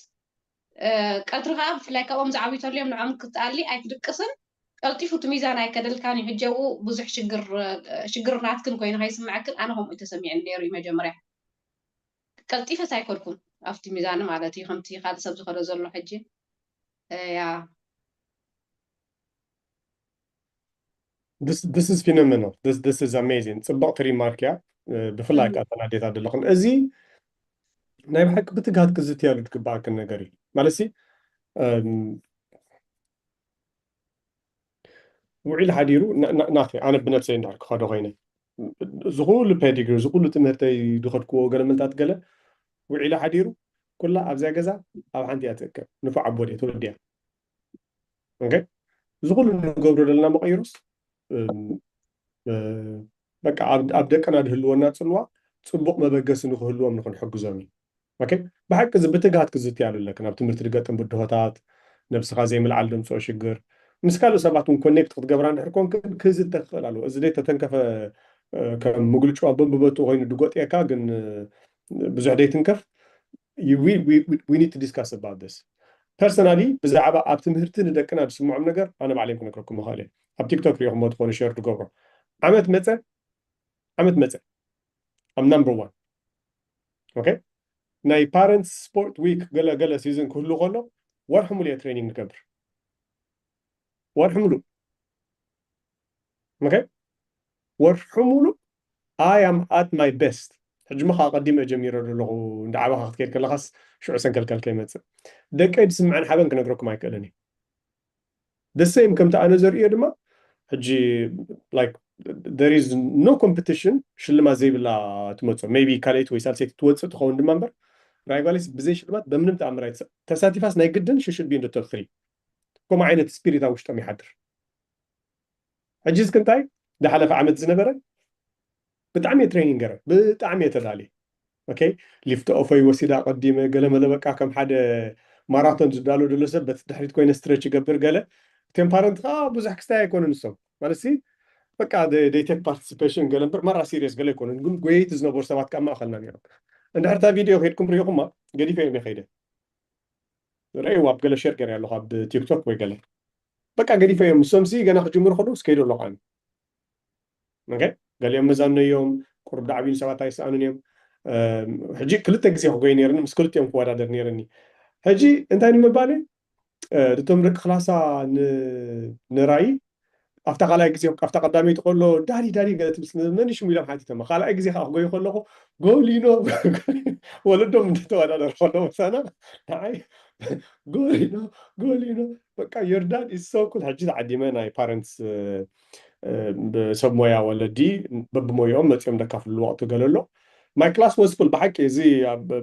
ቀትሪ ከዓ ብፍላይ ካብኦም ዝዓብዩ ተልዮም ንዖም ክትኣሊ ኣይትድቅስን። ቀልጢፉ እቲ ሚዛን ኣይከደልካን እዩ። ሕጂ ኣብኡ ብዙሕ ሽግር ሽግር ናትክን ኮይኑ ከይስምዐክን ኣነ ከምኡ ተሰሚዕን ነይሩ እዩ መጀመርያ። ቀልጢፈስ ኣይኮድኩን ኣብቲ ሚዛን ማለት እዩ ከምቲ ካልእ ሰብ ዝኸዶ ዘሎ ሕጂ ያ This, this is phenomenal. This, this is amazing. ጽብቕቲ ሪማርክ እያ። ብፍላይ ከዓ ተናዴታ ዘለኹን እዚ ናይ ብሓቂ ብትግሃት ክዝትያሉ ዝግባኣክን ነገር እዩ ማለት ሲ ውዒል ሓዲሩ ናተ ኣነ ብነብሰይ እንድሕር ክኸዶ ኮይነ ዝኩሉ ፔዲግሪ ዝኩሉ ትምህርተይ ዝኸድክዎ ገለ መልታት ገለ ውዒሉ ሓዲሩ ኩላ ኣብዚያ ገዛ ኣብ ሓንቲ እያ ትእከብ ንፉዕ ኣቦ ድየ ተወዲያ ዝኩሉ ንገብሮ ዘለና መቐይሮስ በቃ ኣብ ደቅና ዝህልወና ፅልዋ ፅቡቅ መበገሲ ንክህልዎም ንክንሕግዞም እዩ። ብሓቂ እዚ ብትግሃት ክዝትያሉ ኣለክን ኣብ ትምህርቲ ዝገጥም ብድሆታት ነብስካ ዘይምልዓል ደምፅኦ ሽግር ምስ ካልእ ሰባት እውን ኮኔክት ክትገብራ እንድሕር ኮንክን ክዝተ ክኽእል ኣለዎ። እዚ ዘይተተንከፈ ከም ምግልጭዋ በብበቱ ኮይኑ ድጎጥየካ ግን ብዙሕ ዘይትንከፍ we need to discuss about this personally ብዛዕባ ኣብ ትምህርቲ ንደቅና ዝስምዖም ነገር ኣነ ባዕለይም ክነግረኩም ይኽእል እየ ኣብ ቲክቶክ ሪኢኹሞ ትኾኑ ሸር ትገብሮ ዓመት መፀ ዓመት መፀ ኣብ number one okay ናይ parents sport week ገለ ገለ season ክህሉ ከሎ ወርሒ ሙሉ እየ training ንገብር ወርሒ ሙሉ okay ወርሒ ሙሉ I am at my best ሕጂ ምኻ ቀዲመ ጀሚረ ዘለኹ እንዳ ዓባኻ ክትከይድ ከለኻስ ሽዑ ሰንከልከል ከይመፅእ ደቀይ ዝስምዐን ሓበን ክነግረኩም ኣይክእልን እዩ the same ከምቲ ኣነ ዘርእዮ ድማ ሕጂ like there is no competition ሽልማት ዘይብላ ትመፅኦ maybe ካልኣይቲ ወይ ሳልሰይቲ ትወፅእ ትኸውን ድማ እምበር ራይቫሊስ ብዘይ ሽልማት በምንም ተኣምር ኣይትሰ ተሳቲፋስ ናይ ግድን ሽሽድ ቢን ዶተር ትሪ ከምኡ ዓይነት ስፒሪት ኣብ ውሽጦም ይሓድር ሕጂ እስክ እንታይ ዝሓለፈ ዓመት ዝነበረ ብጣዕሚ እየ training ገረ ብጣዕሚ እየ ተዳልየ okay lift off ይ ወሲዳ ቀዲመ ገለመለ በቃ ከም ሓደ ማራቶን ዝዳሎ ዘሎ ሰብ በቲ ድሕሪት ኮይነ stretch ይገብር ገለ እቶም parent ከዓ ብዙሕ ክስታይ ኣይኮነ ንሶም ማለት ሲ በቃ they take participation ገለ እምበር መራ serious ገለ ኣይኮኑን ግን ጎየይቲ ዝነበሩ ሰባት ከዓ ማእኸልና ነይሮም እንድሕርታ ቪድዮ ከይድኩም ሪኢኹማ ገዲፈ እዮም ከይደ ረእይዋ ኣብ ገለ share ገረ ኣለኹ ኣብ ቲክቶክ ወይ ገለ በቃ ገዲፈ እዮም ንሶም ሲ ገና ክጅምሩ ከለዉ ስከይዱ ኣለኹ ኣነ ገሊኦም መዛነዮም ቁሩብ ዳዕቢን ሰባት ኣይሰኣኑን እዮም ሕጂ ክልተ ግዜ ክጎይ ነይርኒ ምስ ክልቲኦም ክወዳደር ነይርኒ ሕጂ እንታይ ንምባል እቶም ደቂ ክላሳ ንራእይ ኣብታ ካልኣይ ግዜ ኣብታ ቀዳመይቲ ከሎ ዳዲ ዳዲ ገለ ትምስ መን ሽሙ ኢሎም ሓቲቶም ካልኣይ ግዜ ከዓ ክጎይ ከለኹ ጎሊኖ ወለዶም እንተተወዳደር ከሎ መሳና ንዓይ ጎሊኖ ጎሊኖ በቃ ዮርዳን ኢሶኩል ሕጂ ተዓዲመ ናይ parents ሰብ ሞያ ወለዲ በብሞያኦም መፂኦም ደካፍልሉ ወቅቲ ገለ ኣሎ my class was full ብሓቂ እዚ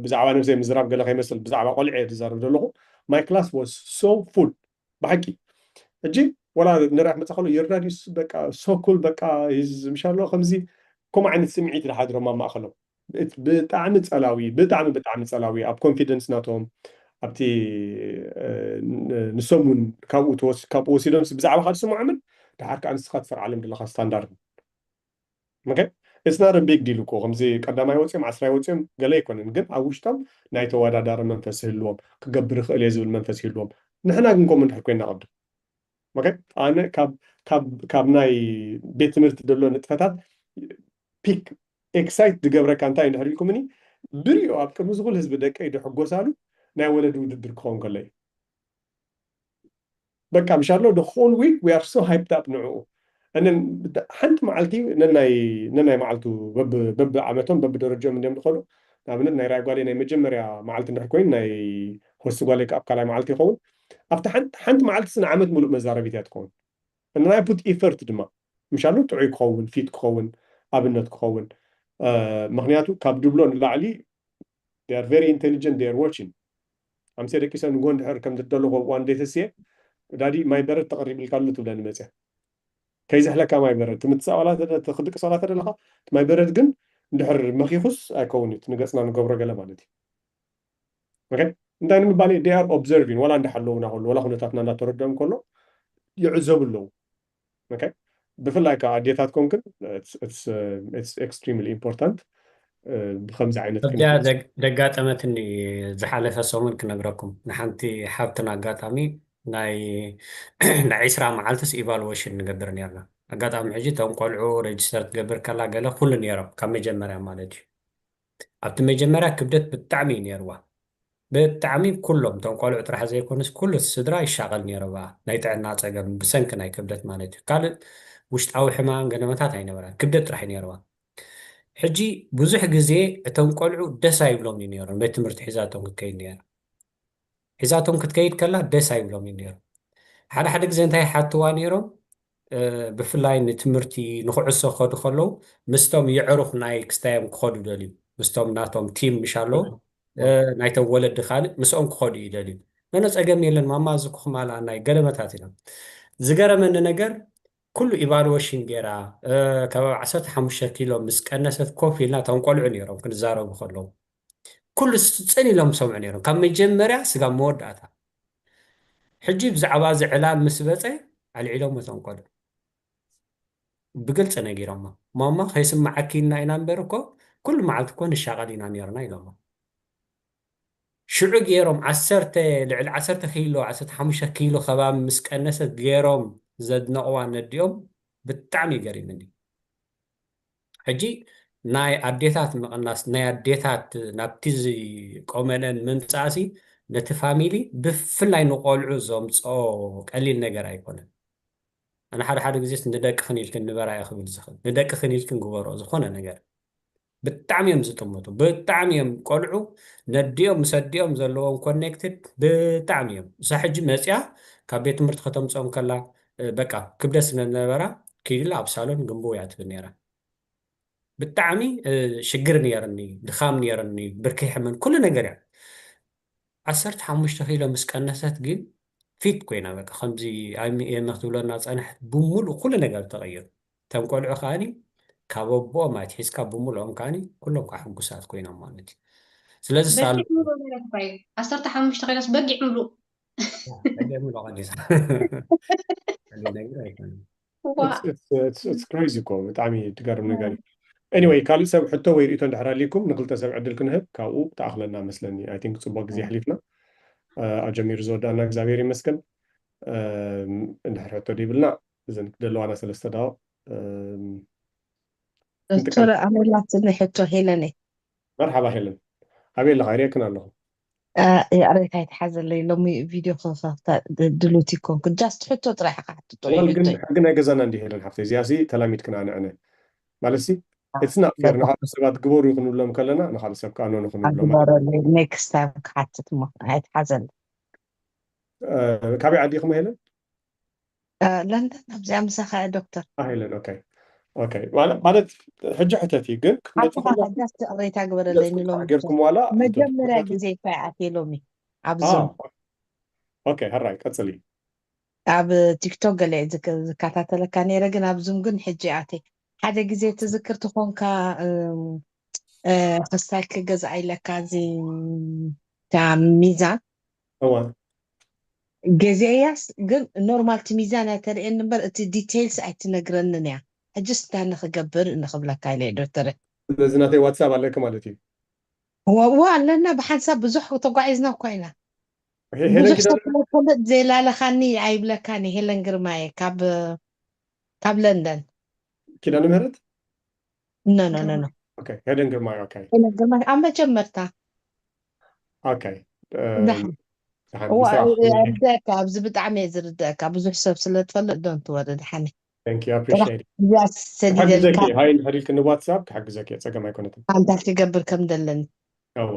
ብዛዕባ ነብሰይ ምዝራብ ገለ ከይመስል ብዛዕባ ቆልዕ እየ ዝዛረብ ዘለኹ my class was so full ብሓቂ ሕጂ ወላ ንሪኣ ክመፃ ከሎ ዮርዳን is በቃ so cool በቃ ምሻሎ ከምዚ ከምኡ ዓይነት ስምዒት ዝሓድሮም ኣብ ማእኸሎም ብጣዕሚ ፀላዊ ብጣዕሚ ብጣዕሚ ፀላዊ ኣብ confidence ናቶም ኣብቲ ንሶም እውን ካብኡ ካብኡ ወሲዶም ብዛዕባ ካብ ዝስምዖምን ድሓር ከዓ ንስኻ ትሰርዓሎም ዘለካ standard Okay? It's not a big deal እኮ። ከምዚ ቀዳማይ ወፂኦም ዓስራይ ወፂኦም ገለ ኣይኮነን፣ ግን ኣብ ውሽጦም ናይ ተወዳዳሪ መንፈስ ይህልዎም፣ ክገብር ይኽእል እየ ዝብል መንፈስ ይህልዎም። ንሕና ግን ከምኡ እንድሕር ኮይና ቅድም። Okay? ኣነ ካብ ካብ ካብ ናይ ቤት ትምህርቲ ዘሎ ንጥፈታት ፒክ ኤክሳይት ዝገብረካ እንታይ እንድሕር ኢልኩምኒ፣ ብሪኦ ኣብ ቅድሚ ዝኹል ህዝቢ ደቀይ ዝሕጎሳሉ ናይ ወለዲ ውድድር ክኸውን ከሎ እዩ። በቃ ምሻሎ the whole week we are so hyped up ንዕኡ። And then ሓንቲ መዓልቲ ነናይ ነናይ መዓልቱ በብ በብ ዓመቶም በብ ደረጃኦም እንዲም ዝኸዱ። ንኣብነት ናይ ራይ ጓሌ ናይ መጀመርያ መዓልቲ እንድሕር ኮይኑ ናይ ሆስቲ ጓሌ ኣብ ካልኣይ መዓልቲ ይኸውን። ኣብቲ ሓንቲ ሓንቲ መዓልቲ ስነ ዓመት ሙሉእ መዛረቢት እያ ትኸውን። And I put effort ድማ ምሻሉ ጥዑይ ክኸውን፣ ፊት ክኸውን፣ ኣብነት ክኸውን። ምክንያቱ ካብ ድብሎ ንላዕሊ they are very intelligent, they are watching። ኣምሴ ደቂሰ ንጎ እንድሕር ከም ዝደለኹ እዋን ዘይተስየ ዳዲ ማይ በረድ ተቐሪብልካ ኣሎ ትብለኒ መፅያ። ከይዝሕለካ ማይ በረድ ትምትሳእ ዋላ ትድቅስ ዋላ ተደለኻ። ማይ በረድ ግን እንድሕር መኺኹስ ኣይከውን እዩ፣ ንገፅና ንገብሮ ገለ ማለት እዩ። Okay? እንታይ ንምባል they are observing፣ ዋላ እንዳሓለውና ከሎ ዋላ ኩነታትና እንዳተረደኦም ከሎ ይዕዘቡ ኣለዉ። Okay? ብፍላይ ከዓ ኣዴታት ኮንክን it's extremely important። ብከምዚ ዓይነት እዚኣ ደጋጠመትኒ። ዝሓለፈ ሰሙን ክነግረኩም፣ ንሓንቲ ሓብትን ኣጋጣሚ ናይ ናይ ዒስራ መዓልትስ ኢቫሉዌሽን ንገብር ነርና። ኣጋጣሚ ሕጂ እቶም ቆልዑ ሬጅስተር ትገብር ከላ ገለ ኩሉ ነይሮም ካብ መጀመርያ ማለት እዩ። ኣብቲ መጀመርያ ክብደት ብጣዕሚ እዩ ነይርዋ። ብጣዕሚ ኩሎም እቶም ቆልዑ ጥራሕ ዘይኮነስ ኩሉ ስድራ ይሻቐል ነይሩ። ናይ ጥዕና ፀገም ብሰንኪ ናይ ክብደት ማለት እዩ። ካልእ ውሽጣዊ ሕማም ገለመታት ኣይነበራን፣ ክብደት ጥራሕ እዩ ነይርዋ። ሕጂ ብዙሕ ግዜ እቶም ቆልዑ ደስ ኣይብሎም እዩ ነይሩ። ቤት ትምህርቲ ሒዛቶም ክትከይድ ነይራ። ሒዛቶም ክትከይድ ከላ ደስ ኣይብሎም እዩ ነይሩ። ሓደ ሓደ ግዜ እንታይ ሓትዋ ነይሮም፣ ብፍላይ ንትምህርቲ ንክዕሶ ክኸዱ ከለዉ ምስቶም የዕሩኽ ናይ ክስታዮም ክኸዱ ደልዩ፣ ምስቶም ናቶም ቲም ምሽ ኣለዉ ናይቶም ወለዲ ካልእ ምስኦም ክኸዱ እዩ ደልዩ። ነነ ፀገም የለን ማማ፣ እዚ ክኹማላ ናይ ገለመታት ኢና። ዝገረመኒ ነገር ኩሉ ኢቫሉዌሽን ገይራ፣ ከባቢ ዓሰርተ ሓሙሽተ ኪሎ ምስ ቀነሰት ኮፍ ኢልና፣ እቶም ቆልዑ ነይሮም ክንዛረቡ ከለዉ ኩሉ ጽን ኢሎም ሰምዑ ነይሮም፣ ካብ መጀመርያ ስጋብ መወዳእታ። ሕጂ ብዛዕባ እዚ ዕላል ምስ በጸ ኣልዒሎም እቶም ቆልዑ ብግልፂ ነጊሮማ። ማማ ከይስማዓኪ ኢልና ኢና እምበር እኮ ኩሉ መዓልቲ እኮ ንሻቐል ኢና ነርና ኢሎማ። ሽዑ ገይሮም ዓሰርተ ልዕሊ ዓሰርተ ኪሎ ዓሰርተ ሓሙሽተ ኪሎ ከባቢ ምስ ቀነሰት ገይሮም ዘድነቕዋ ነዲኦም ብጣዕሚ እዩ ገሪምኒ። ሕጂ ናይ ኣዴታት ምቕናስ ናይ ኣዴታት ናብቲ ዝቆመነን ምምፃእሲ ነቲ ፋሚሊ ብፍላይ ንቆልዑ ዘምፅኦ ቀሊል ነገር ኣይኮነን። ኣነ ሓደ ሓደ ግዜስ ንደቅኽን ኢልክን ንበራዮ ክብል ዝኽእል ንደቅኽን ኢልክን ግበሮ ዝኾነ ነገር ብጣዕሚ እዮም ዝጥምቱ። ብጣዕሚ እዮም ቆልዑ ነዲኦም ምስ ኣዲኦም ዘለዎም ኮኔክትድ ብጣዕሚ እዮም። እሳ ሕጂ መፅያ ካብ ቤት ትምህርቲ ከተምፅኦም ከላ በቃ ክብደት ስለነበራ ኪድላ ኣብ ሳሎን ግንብው እያ ትብል ነይራ። ብጣዕሚ ሽግር ነይርኒ፣ ድኻም ነይርኒ፣ ብርኪ ሕመን ኩሉ ነገር እያ። ዓሰርተ ሓሙሽተ ኪሎ ምስ ቀነሰት ግን ፊት ኮይና በቃ ከምዚ ኣይምኤመ ክትብለና ፀንሐት። ብሙሉእ ኩሉ ነገር ተቐይሩ። እቶም ቆልዑ ከዓኒ ካብ ኣቦኦም ኣትሒዝካ ብሙሉኦም ከዓኒ ኩሎም ከዓ ሕጉሳት ኮይኖም ማለት እዩ። ስለዚ ሳል በጊዕ ምሉእ ማለት እኳ እዩ። ዓሰርተ ሓሙሽተ ኮይናስ በጊዕ ምሉእ በጊዕ ምሉእ ቀኒሳ። ቀሊል ነገር ኣይኮነን። ዋ It's crazy እኮ ብጣዕሚ ትገርም ነገር እዩ። Anyway ካልእ ሰብ ሕቶ ወይ ርእቶ እንድሕር ኣሊኩም ንክልተ ሰብ ዕድል ክንህብ ካብኡ ተኣኽለና መስለኒ። I think ፅቡቅ ግዜ ኣሕሊፍና። ኣጀሚሩ ዝወዳእና እግዚኣብሔር ይመስገን። እንድሕር ሕቶ ደይብልና እዘን ደለዋና ሰለስተ ዳው ዶክተር ኣመላትኒ ሕቶ ሄለነ መርሓባ ሄለን ኣበይ ኣለኻ? ይርእየክን ኣለኹ። ይቕሬታ ይትሓዘለይ ሎሚ ቪድዮ ክኸፍታ ድሉት ይኮንኩ just ሕቶ ጥራሕ ክሓትቶ ግን ሕጊ ናይ ገዛና እንዲ ሄለን ሓፍተይ እዚኣ ሲ ተላሚድክና ንዕነ ማለት ሲ it's not fair ንካልእ ሰባት ግበሩ ክንብሎም ከለና ንካልእ ሰብ ከዓ ኖ ንክንብሎም ግበረለይ next time ክሓትት እሞ ኣይትሓዘለይ ካበይ ዓዲኹም ሄለን? ለንደን ኣብዚኣ ምሳኻ እያ ዶክተር። ኣሄለን okay okay ማለት ሕጂ ሕተት እዩ ግን ክትመፁ ሓሳኻ just ቅሬታ ግበረለይ ንሎሚ ጌርኩም ዋላ መጀመርያ ግዜ እኳ ይኣትየ ሎሚ ኣብዞም okay ሕራይ ቀፅሊ። ኣብ ቲክቶክ ገለ ዝከታተለካ ነይረ ግን ኣብዙም ግን ሕጂ ኣትየ ሓደ ግዜ ትዝክር ትኾንካ ክስታይ ክገዝኣ ኢለካ እዚ ሚዛን እዋ ገዜያስ ግን ኖርማል እቲ ሚዛን እያ ተርእየኒ እምበር እቲ ዲቴይልስ ኣይትነግረንን እያ። ሕጅስ እንታይ ንክገብር ንክብለካ ኢለ ዶክተር። ስለዚ ናተይ ዋትሳፕ ኣለኪ ማለት እዩ። ወዎ ኣለና ብሓንሳብ ብዙሕ ተጓዒዝና እኳ ኢና። ሄ- ሄለን ብዙሕ ኪዳነ ሰብ ስለዝፈልጥ ዘይላለኻኒ ኣይብለካኒ። ሄለን ግርማየ ካብ ካብ ለንደን። ኪዳነ ምህረት ኖ ኖ ኖ ኖ ኦኬ፣ ሄለን ግርማይ ኦኬ። ሄለን ግርማይ ኣብ መጀመርታ ኦኬ። ደሓን። ደሓን እዋ ብስራሕ ይርደእካ፣ ኣብዚ ብጣዕሚ እየ ዝርደእካ። ብዙሕ ሰብ ስለ ትፈልጥ ዶንት ወሪ ደሓን። Thank you, I appreciate it። እዚኣ ሰዲደልካ ክሓግዘኪ ሃይ እንድሕር ኢልክኒ ዋትሳፕ ክሓግዘኪ እየ፣ ጸገም ኣይኮነትን። እንታይ ክገብር ከም ዘለኒ እዋ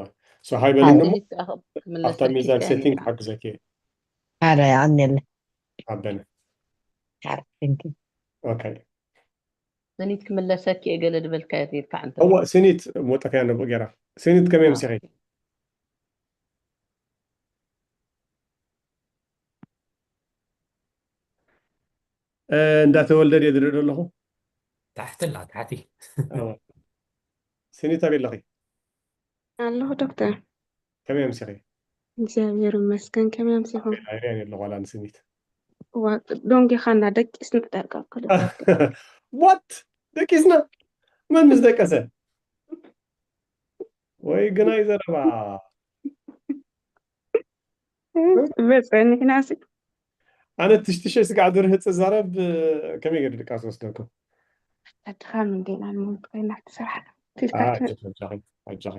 so ሃይ በለኒ እሞ ሌሊት ኣኽ- ኣብታ ክምለሰልኪ ሚዛን እያ ሴቲንግ ኔራ። ክሓግዘኪ እየ። ኣረ ኣሜለ ኣበነ ሓረ thank you። ኦኬ። ስኒት ክምለሰኪ እየ ገለ ዝበልካዮ ኔርካ እንተ እዋ ስኒት ሞጠፍያ ነብኡ ገይራ። ስኒት ከመይ ምሲኺ? እ፣ እንዳተወልደ ድየ ዝርኢ ዘለኹ? ታሕትላ ታሕቲ። እዋ። ስኒት ኣበይ ኣለኺ? ኣለኹ ዶክተር። ከመይ ኣምሲኺ? እግዚኣብሔር ይመስገን። ከመይ ኣምሲኹም? ኣይሪኣን ኣለኹ ዋላ ንስኒት። ዋ ዶንጊኻ እና ደቂስ ንጠርቀ ዋት ደቂስና? መን ምስ ደቀሰ? ወይ ግናይ ዘረባ። በፀኒሕና ሲ ኣነ ትሽትሸ ስጋዕ ድርህ ትዛረብ። ከመይ ገይሩ ድቃስ ወስደኩም? ኣድኻም እንዴና ንሞት ኮይና ትሰርሓ ኣጆኺ ኣጆኺ።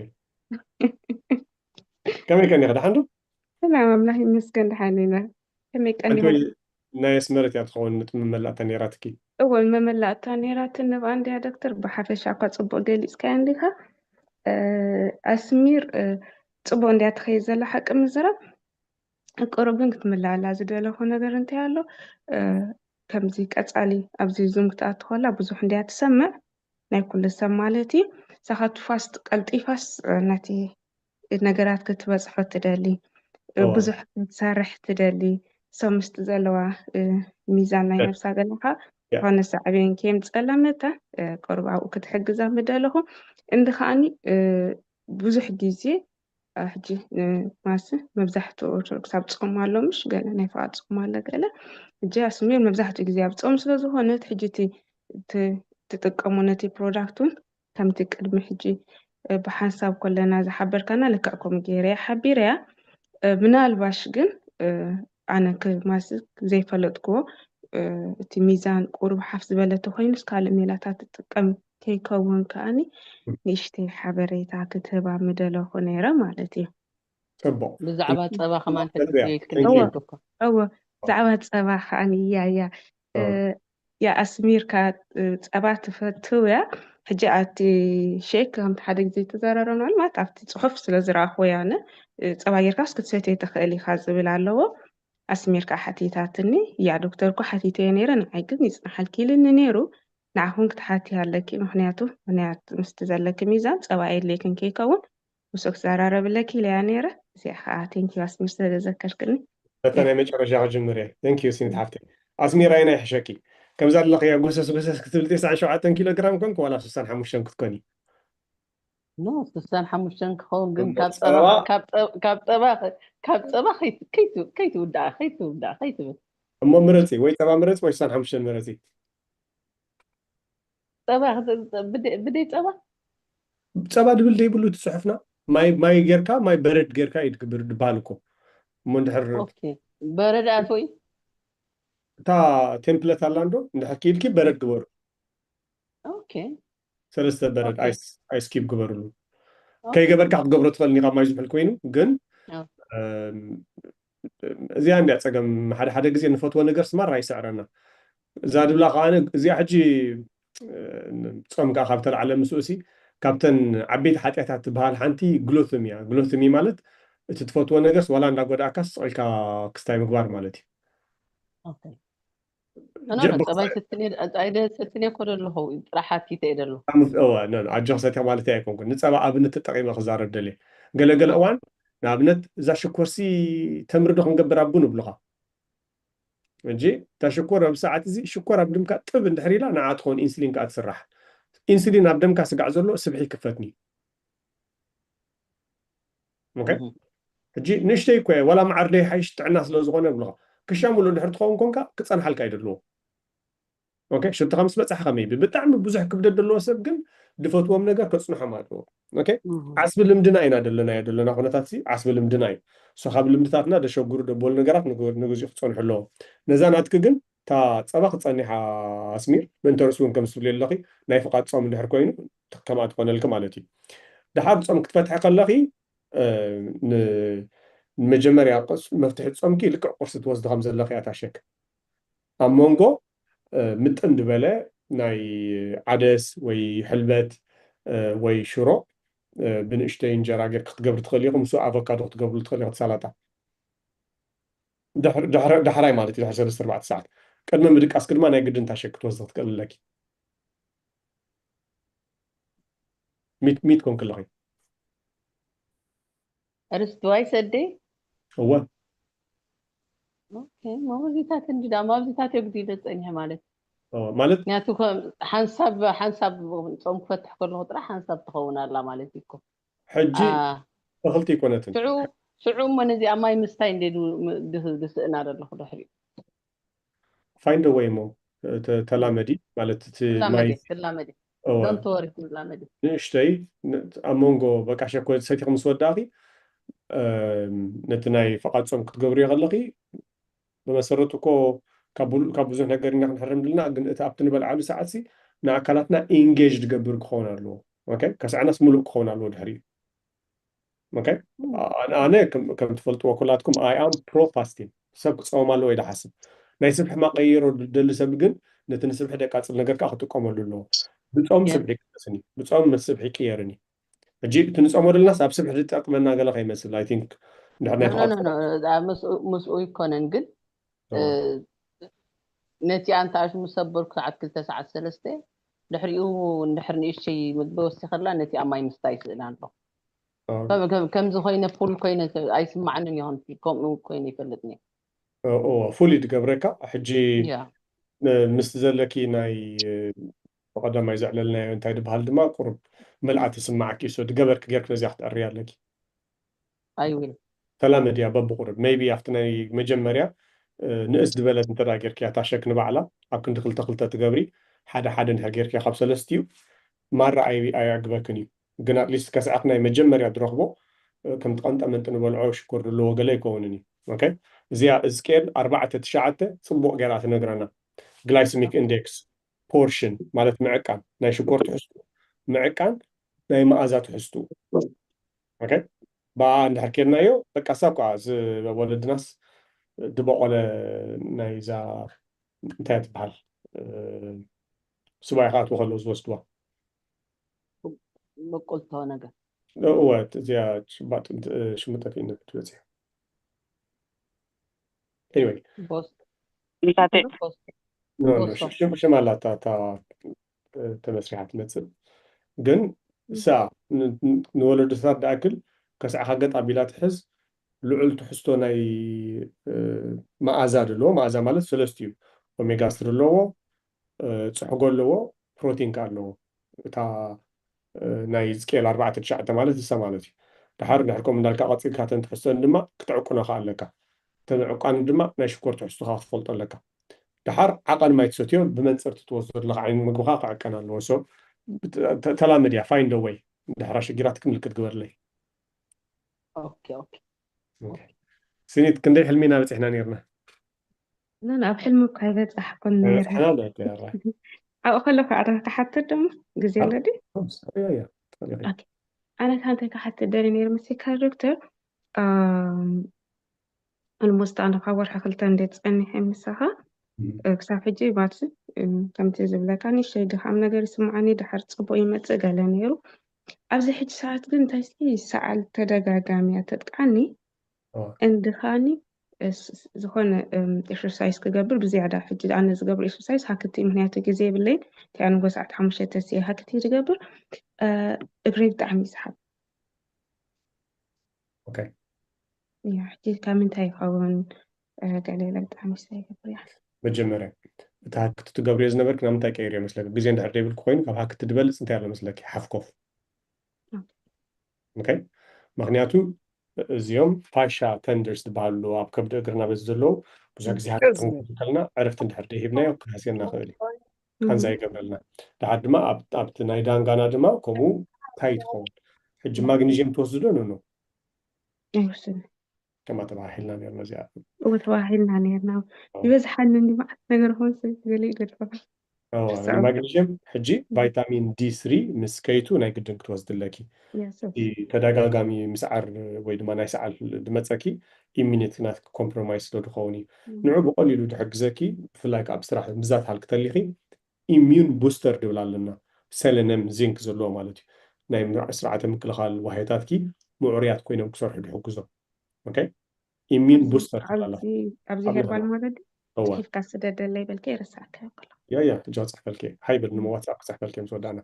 ከመይ ከኒኺ ደሓን ዶ? ሰላም ኣምላኽ ይመስገን ደሓን ኢና። ከመይ ቀኒኹም? ናይ ኣስመረት እያ ትኸውን። እቲ መመላእታ ነይራትኪ። እወ መመላእታ ነይራትን ንብኣ እንድያ ዶክተር። ብሓፈሻ እኳ ፅቡቅ ገሊፅካያ እንዲኻ። እ፣ ኣስሚር እ፣ ፅቡቅ እንድያ ትኸይድ ዘላ ሓቂ ምዝራብ። ቅሩብ ግን ክትምልኣላ ዝደለኹ ነገር እንታይ ኣሎ? እ፣ ከምዚ ቀፃሊ ኣብዚ ዙም ክትኣቱ ከላ ብዙሕ እንድያ ትሰምዕ ናይ ኩሉ ሰብ ማለት እዩ። ሳኻ ትፋስ ቀልጢፋስ እ፣ ነቲ ነገራት ክትበፅሖ ትደሊ፣ እ፣ እዋ። ብዙሕ ክትሰርሕ ትደሊ። ሰብ ምስቲ ዘለዋ እ፣ ሚዛን ናይ እ፣ ነብሳ ገለኻ ያ። ዝኾነ ሳዕቤን ከየምፀላ መታን እ፣ ቅሩብ ኣብኡ ክትሕግዛ ምደለኹ። እንዲ ከዓኒ እ፣ ብዙሕ ግዜ እ፣ ሕጂ እ፣ ማስ መብዛሕትኡ ኦርቶዶክስ ኣብ ፆም ኣሎ ምሽ ገለ ናይ ፍቓድ ፆም ኣሎ ገለ። ሕጂ ኣስሚር መብዛሕትኡ ግዜ ኣብ ፆም ስለ ዝኾነት ሕጂ እቲ ት- ትጥቀሙ ነቲ ፕሮዳክት እውን ከምቲ ቅድሚ ሕጂ እ፣ ብሓንሳብ ከለና ዝሓበርካና ልክዕ ከምኡ ገይረ እየ ሓቢረያ። እ፣ ምናልባሽ ግን እ፣ ኣነ ክማስ ዘይፈለጥክዎ እ፣ እቲ ሚዛን ቁሩብ ሓፍ ዝበለ ተኮይኑስ ካልእ ሜላታት ትጥቀም ከይከውን ከኣኒ ንእሽተይ ሓበሬታ ክትህባ ምደለኹ ነይረ ማለት እዩ። ጽቡቕ። ብዛዕባ ጸባ ከማን ጽቡቕ እያ። ሕጂ ኢልክን Thank you። ነይርኩ እኮ። እወ ብዛዕባ ጸባ ከኣኒ እያ እያ እ፣ እወ። ያ ኣስሚርካ እ፣ ጸባ ትፈትው እያ። ሕጂ ኣቲ ሼክ ከምቲ ሓደ ግዜ ተዘራረብናሉ ማለት ኣብቲ ጽሑፍ ስለ ዝረኣኽዎ እያ ኣነ እ፣ ጸባ ጌርካስ ክትሰትዮ ትኽእል ኢኻ ዝብል ኣለዎ። ኣስሚርካ ሓቲታትኒ እያ ዶክተር እኮ ሓቲተዮ ነይረ ንዓይ ግን ይጽንሓልኪ ኢልኒ ነይሩ። ንዓኹን ክትሓቲ ኣለኪ ምኽንያቱ ምኽንያት ምስቲ ዘለኪ ሚዛን ጸባ የድልየክን ከይከውን ምስኡ ክዘራረብለኪ ኢለያ ነይረ። እዚኣ ከዓ ቴንኪዩ ኣስሚር ስለ ዘዘከርክኒ። በታ ናይ መጨረሻ ክጅምር እየ። Thank you ሲኒት ሓፍተይ። ኣስሚራ ናይ ሕሸኪ ከምዛ ኣለኽያ ጎሰስ ጎሰስ ክትብል ተስዓን ሸውዓተን ኪሎ ግራም ኮንክ ዋላ ስሳን ሓሙሽተን ክትኮኒ? ኖ ስሳን ሓሙሽተን ክኸውን ግን እሞ ካብ ጸባ ጸባ ካብ ጸ- ካብ ጸባ ከ- ካብ ጸባ ከይት- ከይት- ከይትውዳእ ከይትውዳእ ከይትብል እሞ ምረፂ ወይ ጸባ ምረፂ ወይ ስሳን ሓሙሽተን ምረፂ። ጸባ ክት- ብደ- ብደይ ጸባ ጸባ ድብል ደይብሉ እቲ ጽሑፍና ማይ ማይ ጌርካ ማይ በረድ ጌርካ እዩ ትግብር ድበሃል እኮ። እሞ እንድሕር ኦኬ በረድ ኣትወይ እታ ቴምፕለት ኣላ እንዶ እንድሕር ክኢልኪ በረድ ግበሩ። ኦኬ ሰለስተ በረድ ኦኬ ኣይስ ኣይስ ኪብ ግበርሉ። ኦኬ ከይገበርካ ክትገብሮ ትኽእል ኒኻ ማይ ዝሑል ኮይኑ ግን ኦ፣ እም፣ እዚኣ እንድያ ጸገም ሓደ ሓደ ግዜ ንፈትዎ ነገር ስማር ኣይስዕረና። እዛ ድብላ ከዓ እዚኣ ሕጂ እ፣ ጾም ከዓ ካብ ተላዕለ ምስኡ ሲ ካብተን ዓበይቲ ሓጢኣታት ትበሃል ሓንቲ ግሎትም እያ። ግሎትም ማለት እቲ ትፈትዎ ነገርስ ዋላ እንዳጎዳእካስ ስቕ ኢልካ ክስታይ ምግባር ማለት እዩ። ኦኬ ኖ ኖ ጀ- ጸባይ ስትኔ ጸባይ ደ ስትኔ እኮ ደለኹ ጥራሕ ሓቲተ እየ ደለኹ ኣምስ- እወ፣ ኖ፣ ኖ፣ ኣጆኺ ሰትያ ማለት ኣይኮንኩን። ንጸባ ኣብነት ተጠቒመ ክዛረብ ደልየ። ገለ ገለ እዋን ንኣብነት እዛ ሽኮርሲ ተምሪ ዶ ክንገብር ኣብ ቡን ይብሉኻ። እንጂ እታ ሽኮር ኣብ ሰዓት እዚ ሽኮር ኣብ ደምካ ጥብ እንድሕር ኢላ ንዓ ትኸውን ኢንሱሊን ከኣ ትስራሕ። ኢንሱሊን ኣብ ደምካ ስጋዕ ዘሎ ስብሒ ይክፈትኒ። ኦኬ? እህ። ሕጂ ንእሽተይ እኮ እየ፣ ዋላ መዓር ደይሓይሽ ጥዕና ስለ ዝኾነ ይብሉኻ። ክሻ ሙሉእ እንድሕር ትኸውን ኮንካ ክጸንሓልካ እዩ ደለዎ። ኦኬ፣ ሽርትኻ ምስ በጻሕኻ maybe ብጣዕሚ ብዙሕ ክብደት ዘለዎ ሰብ ግን ድፈትዎም ነገር ከጽንሖም ኣለዎ። ኦኬ፣ ዓስቢ ልምድና ኢና ደለናዮ ደለና ኩነታት ሲ ዓስቢ ልምድና እዩ። ሶ ካብ ልምድታትና ደሸጉሩ ደበሉ ነገራት ንግ- ንግዚኡ ክጸንሑ ኣለዎ። ነዛ ናትኪ ግን እታ ጸባ ክጸኒሓ ኣስሚር ምእንተ ርእሱ እውን ከም ትብልዮ ኣለኺ ናይ ፍቓድ ጾም እንድሕር ኮይኑ ከምኣ ትኾነልኪ ማለት እዩ። ደሓር ጾም ክትፈትሒ ከለኺ እ፣ ን- ንመጀመርያ ቅስ- መፍትሒ ጾምኪ ልክዕ ቁርሲ ትወስዲ ከም ዘለኺ ኣታሸክ ኣብ መንጎ እ፣ ምጥን ዝበለ ናይ ዓደስ ወይ ሕልበት እ፣ ወይ ሽሮ እ፣ ብንእሽተይ እንጀራ ጌርኪ ክትገብሪ ትኽእሊ ኢኹም። ምስ ኣቮካዶ ክትገብርሉ ትኽእሊ ኢኹም። ሳላጣ ድሕር- ድሕር- ዳሕራይ ማለት እዩ ድሕሪ ሰለስተ ኣርባዕተ ሰዓት ቅድሚ ምድቃስኪ ድማ ናይ ግድን ታሸክ ክትወስዲ ክትክእል ኣለኪ። ሚት ሚት ኮንክ ኣለኺ። ርስቲ ዋይ ሰደይ እወ ኦኬ፣ ማብዚታት እንዲ ዳ ማብዚታት የግዲ ኢለ ጸኒሐ ማለት እወ፣ ማለት ምክንያቱ ከም ሓንሳብ ሓንሳብ ጾም ክፈትሕ ከለኹ ጥራሕ ሓንሳብ ትኸውን ኣላ ማለት እዩ እኮ። ሕጂ አ፣ ተኽልቲ ኣይኮነትን። ሽዑ ሽዑ እሞ ነዚኣ ማይ ምስታይ እንደ ድ- ድ- ድስእና ዘለኹ ድሕሪኡ። Find a way እሞ ተ- ተላመዲ ማለት እቲ ማይ ትላመዲ ትላመዲ እወ፣ don't worry ትላመዲ። ንእሽተይ ን- ኣብ መንጎ በቃ ሸኮ ሰቲኺ ምስ ወዳእኺ እም፣ ነቲ ናይ ፍቓድ ጾም ክትገብርዮ ከለኺ ብመሰረቱ እኮ ካብ ቡ- ካብ ብዙሕ ነገር ኢና ክንሕረም ድልና፣ ግን እቲ ኣብቲ ንበልዓሉ ሰዓት ሲ ንኣካላትና engage ድገብር ክኸውን ኣለዎ። ኦኬ፣ ከስዕናስ ሙሉእ ክኸውን ኣለዎ ድሕሪኡ። ኦኬ፣ ኣነ ኣነ ከም ከም ትፈልጥዎ ኩላትኩም I am pro fasting። ሰብ ክጸውም ኣለዎ ኢለ ሓስብ። ናይ ስብሒ ማቀየሮ ደሊ ሰብ ግን ነቲ ንስብሒ ደቃጽል ነገር ከዓ ክጥቀመሉ ኣለዎ። ብጾም Yeah. ስብሒ ይቅነስን እዩ፣ ብጾም ምስ ስብሒ ይቅየርን እዩ። ሕጂ እቲ ንጾሞ ደልናስ ኣብ ስብሒ ዝጠቅመና ገለ ከይመስል I think እንድሕር ናይ ኖ ኖ ፍቓድ ኖ ኖ፣ አ፣ ምስኡ ምስኡ ይኮነን ግን እ፣ እወ። ነቲ ኣንታ ኣሽ ምስ ሰበርኩ ሰዓት ክልተ ሰዓት ሰለስተ ድሕሪኡ እንድሕር ንእሽተይ ምግቢ ወሲኸላ ነቲ ኣብ ማይ ምስታይ ይስእን ኣሎ። እወ። ከም- ከም- ከምዚ ኮይነ ፉል ኮይነ ተ- ኣይስማዕንን ይኾን ከምኡ ኮይነ ይፈልጥኒ። እወ፣ ፉል እዩ ዝገብረካ። ሕጂ ያ እ፣ ምስቲ ዘለኪ ናይ እ፣ ብቐዳማይ ዘዕለልናዮ እንታይ ዝበሃል ድማ ቁሩብ ምልኣት ይስማዓኪ። ሶ ድገበርኪ ጌርኪ ነዚኣ ክትዕርያ ኣለኪ። I will ተላመድያ በብቁሩብ maybe ኣብቲ ናይ መጀመርያ እ፣ ንእስ ዝበለት እንተ ደኣ ጌርክያ እታ ሸክ ንባዕላ ኣብ ክንዲ ክልተ ክልተ ትገብሪ ሓደ ሓደ እንድሕር ጌርክያ ካብ ሰለስቲኡ ማራ ኣይ- ኣየዕግበክን እዩ። ግን ኣትሊስት ከስዓት ናይ መጀመርያ ዝረኽቦ እ፣ ከምቲ ቀንጠ መንጢ ንበልዖ ሽኮር ዘለዎ ገለ ኣይከውንን እዩ። ኦኬ፣ እዚኣ እዝቅኤል ኣርባዕተ ትሽዓተ ጽቡቕ ገይራ ትነግረና። ግላይሰሚክ ኢንዴክስ ፖርሽን ማለት ምዕቃን ናይ ሽኮር ትሕዝቱ ምዕቃን ናይ መኣዛ ትሕዝቱ። ኦኬ፣ ብኣ እንድሕር ኬድናዮ በቃ ሳብ ከዓ እዚ ወለድናስ ድበቆለ ናይዛ እንታይ ትበሃል እ፣ ስባይ ክኣትዉ ከለዉ ዝወስድዋ በቆልቶ ነገር እወ እዚኣ ሽባጥ ሽምጠት እዩ ትበፅሕ። Anyway ቦስ እንታተ ቦስ ኖ፣ ኖ፣ ቦሶ። ሽም ሽም ኣላታ እታ እ፣ ተመስሪሓ ትመፅእ ግን እሳ ን- ን- ንወለዶታት ድኣክል ከስዕኻ ገጥ ኣቢላ ትሕዝ ልዑል ትሕዝቶ ናይ እ፣ መኣዛ ዘለዎ መኣዛ ማለት ሰለስቲኡ ኦሜጋ ስሪ ኣለዎ እ፣ ፅሕጎ ኣለዎ ፕሮቲን ከ ኣለዎ እታ እ፣ ናይ ዝቅኤል ኣርባዕተ ትሽዓተ ማለት እሳ ማለት እዩ። ድሓር ድሕር ከምኡ እንዳልካ ቀፂልካ ተን ትሕዝቶን ድማ ክትዕቁኖ ከ ኣለካ ተን ዕቋኒ ድማ ናይ ሽኮር ትሕዝቶኻ ክትፈልጦ ኣለካ። ድሓር ዓቐን ማይ ትሰትዮ ብመንፅርቲ ትወስዶ ዘለካ ዓይነት ምግብኻ ክዕቀን ኣለዎ። So ተ- ተላመድያ find a way ድሕር ኣሸጊራትክ ምልክት ግበርለይ። ኦኬ ኦኬ ሲኒት ክንደይ ሕልሚና በፂሕና ነርና? ኖ ኣብ ሕልሚ እኳ ኣይበፃሕኩን ነይረ። በፂሕና ዶ ይራ ኣብኡ ከለኩ ኣረ ክሓትት ደሞ ግዜ ኣሎ ድዩ? ያ ያ ትኽእል ኢኺ። ኣነ ካብ እንታይ ክሓትት ደሊ ነይሩ ምስ ካል ዶክተር ኦልሞስት ኣነ ካብ ወርሒ ክልተ እንደ ፀኒሐ ምሳኻ እ፣ ክሳብ ሕጂ ባትሪ እ፣ ከምቲ ዝብለካ ንእሽተይ ድኻም ነገር ይስምዓኒ ድሓር ፅቡቅ ይመፅእ ገለ ነይሩ። ኣብዚ ሕጂ ሰዓት ግን እንታይ ሲ ሰዓል ተደጋጋሚ እያ ተጥቃኒ ኦ። እንድኻኒ እስ- ዝኾነ ኤክሰርሳይዝ ክገብር ብዝያዳ ሕጂ ኣነ ዝገብር ኤክሰርሳይዝ ሃክቲ ምክንያቱ ግዜ የብለይን እንታይ ንጎ ሰዓት ሓሙሽተ ተስየ ሃክቲ ዝገብር እ፣ እግረይ ብጣዕሚ ይስሓብ ኦኬ። እያ ሕጂ ካብ ምንታይ ይኸውን እ፣ ገለ ኢለ ብጣዕሚ ይስሓብ ይገብር እያ መጀመርያ እቲ ሃክቲ ትገብርዮ ዝነበርክ ናብ ምንታይ ቀይርዮ መስለካ? ግዜ እንድሕር ዘይብልክ ኮይኑ ካብ ሃክቲ ዝበልፅ እንታይ ኣሎ መስለኪ? ሓፍኮፍ ኦኬ። ኦኬ። ምክንያቱ እዚኦም ፋሻ ተንደርስ ዝበሃሉ ኣብ ከብዲ እግርና በዚ ዘለዉ ብዙሕ ግዜ ሃክቲ ክንከውን ከለና ዕረፍቲ እንድሕር ዘይሂብናዮ ክሃስየና ይኽእል እዩ። ቃንዛ ይገብረልና። ድሓር ድማ ኣብቲ ናይ ዳንጋና ድማ ከምኡ ታይ ትኸውን። ሕጂ ማግኒዥየም ትወስዱ ዶ? ኖ ኖ። ከምኣ ተባሂልና ነርና እዚኣ። እወ ተባሂልና ነርና። ይበዝሓኒ እንዲ መዓት ነገር ኾን ገለ ይገድፈ ማግኒዥየም ሕጂ ቫይታሚን ዲ ስሪ ምስ ከይቱ ናይ ግድን ክትወስድለኪ። ተደጋጋሚ ምስዓር ወይ ድማ ናይ ሰዓል ድመፀኪ ኢሚኒቲ ናት ኮምፕሮማይዝ ስለ ድኸውን እዩ። ንዑ ብቐሊሉ ድሕግዘኪ ብፍላይ ኣብ ስራሕ ምዛት ሃልክተሊኺ ኢሚዩን ቡስተር ድብል ኣለና። ሰለነም ዚንክ ዘለዎ ማለት እዩ። ናይ ስርዓተ ምክልኻል ዋህዮታትኪ ምዑርያት ኮይኖም ክሰርሑ ድሕግዞ። ኦኬ ኢሚዩን ቡስተር ትብላላ። ኣብዚ ሄርባል ማለት ጽሒፍካ ስደደለይ በልከ ይረሳዕካ ይብሎ። ያ ያ እጃ ጽሕፈልከ ሃይብል ንሞ ዋትሳፕ ክጽሕፈልከ ምስ ወዳና።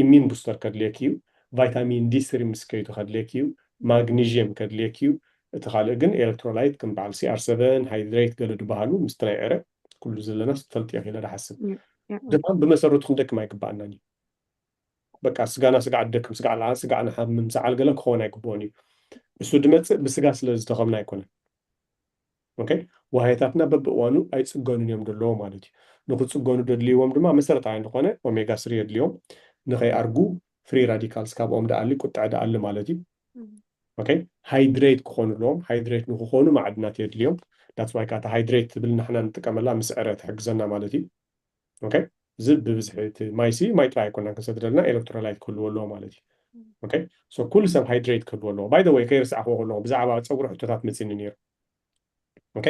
ኢሚዩን ቡስተር ከድልየኪ እዩ። ቫይታሚን ዲ ስሪ ምስ ከይቱ ከድልየኪ እዩ። ማግኒዥየም ከድልየኪ እዩ። እቲ ካልእ ግን ኤሌክትሮላይት ከም በዓል ሲኣር ሰበን ሃይድሬት ገለ ድበሃሉ ምስቲ ናይ ዕረ ኩሉ ዘለናስ ትፈልጥዮ ኢለ ድሓስብ። ድማ ብመሰረቱ ክንደክም ኣይግባኣናን እዩ። በቃ ስጋና ስጋዕ ደክም ስጋዕ ለዓ ስጋዕ ንሓምም ሰዓል ገለ ክኸውን ኣይግብኦን እዩ። እሱ ድመፅእ ብስጋ ስለ ዝተኸምና ኣይኮነን። ኦኬ ዋህየታትና በብእዋኑ ኣይፅገኑን እዮም ደለዎ ማለት እዩ። ንክፅገኑ ደድልይዎም ድማ መሰረታዊ ዝኾነ ኦሜጋ ስሪ የድልዮም። ንኸይኣርጉ ፍሪ ራዲካልስ ካብኦም ደኣሊ ቁጥዐ ደኣሊ ማለት እዩ። ኦኬ ሃይድሬት ክኾኑ ኣለዎም። ሃይድሬት ንክኾኑ ማዕድናት የድልዮም። ዳትስ ዋይ ካታ ሃይድሬት ትብል ንሕና ንጥቀመላ ምስ ዕረ ትሕግዘና ማለት እዩ። ኦኬ እዚ ብብዝሒ እቲ ማይሲ ማይ ጥራይ ኣይኮናን ክሰድረልና ኤሌክትሮላይት ክህልዎ ኣለዎ ማለት እዩ። ኦኬ ኩሉ ሰብ ሃይድሬት ክህልዎ ኣለዎ። ባይ ወይ ከይርስዕክዎ ከለኹ ብዛዕባ ፀጉሪ ሕቶታት መፅኒ ነይሩ። ኦኬ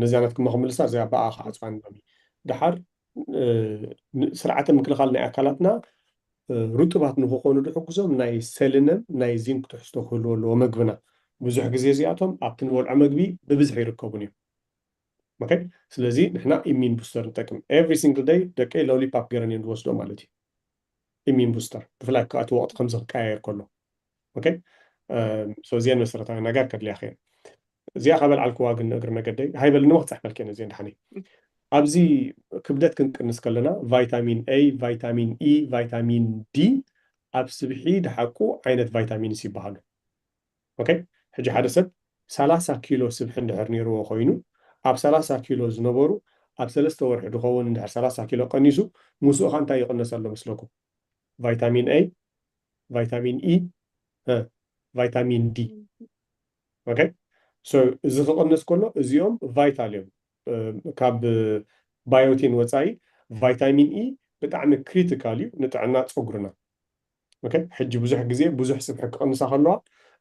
ነዚኣ ናትክሞ ክምልሳ እዚኣ ብኣ ክዓፅዋ ንሎሚ ድሓር ስርዓተ ምክልኻል ናይ ኣካላትና ርጡባት ንክኾኑ ድሕግዞም ናይ ሰልነም ናይ ዚንክ ትሕዝቶ ክህልዎ ኣለዎ መግብና። ብዙሕ ግዜ እዚኣቶም ኣብቲ ንበልዖ መግቢ ብብዝሒ ይርከቡን እዮም። ኦኬ ስለዚ ንሕና ኢሚን ቡስተር ንጠቅም ኤቭሪ ሲንግል ደይ ደቀይ ሎሊፓፕ ገረን እዮም ዝወስዶ ማለት እዩ። ኢሚን ቡስተር ብፍላይ እቲ ወቅቲ ከምዚ ክቀያየር ከሎ ኦኬ እዚአን መሰረታዊ ነገር ከድልያኸ እየን። እዚኣ ከበልዓልክዋ ግን እግሪ መገደይ ሃይበልኒ ክፅሕፈልክ እየን እዚአን ድሓኒ ኣብዚ ክብደት ክንቅንስ ከለና ቫይታሚን ኤ ቫይታሚን ኢ ቫይታሚን ዲ ኣብ ስብሒ ድሓቁ ዓይነት ቫይታሚንስ ይበሃሉ። ኦኬ ሕጂ ሓደ ሰብ ሰላሳ ኪሎ ስብሒ እንድሕር ነይርዎ ኮይኑ ኣብ ሰላሳ ኪሎ ዝነበሩ ኣብ ሰለስተ ወርሒ ድኸውን እንድሕር ሰላሳ ኪሎ ቀኒሱ ምስኡ ካ እንታይ ይቕነስ ኣሎ መስለኩም? ቫይታሚን ኤ ቫይታሚን ኢ ቫይታሚን ዲ ኦኬ እዚ ክቕንስ ከሎ እዚኦም ቫይታል እዮም። ካብ ባዮቲን ወፃኢ ቫይታሚን ኢ ብጣዕሚ ክሪቲካል እዩ ንጥዕና ፀጉርና። ሕጂ ብዙሕ ግዜ ብዙሕ ስብሒ ክቕንሳ ከለዋ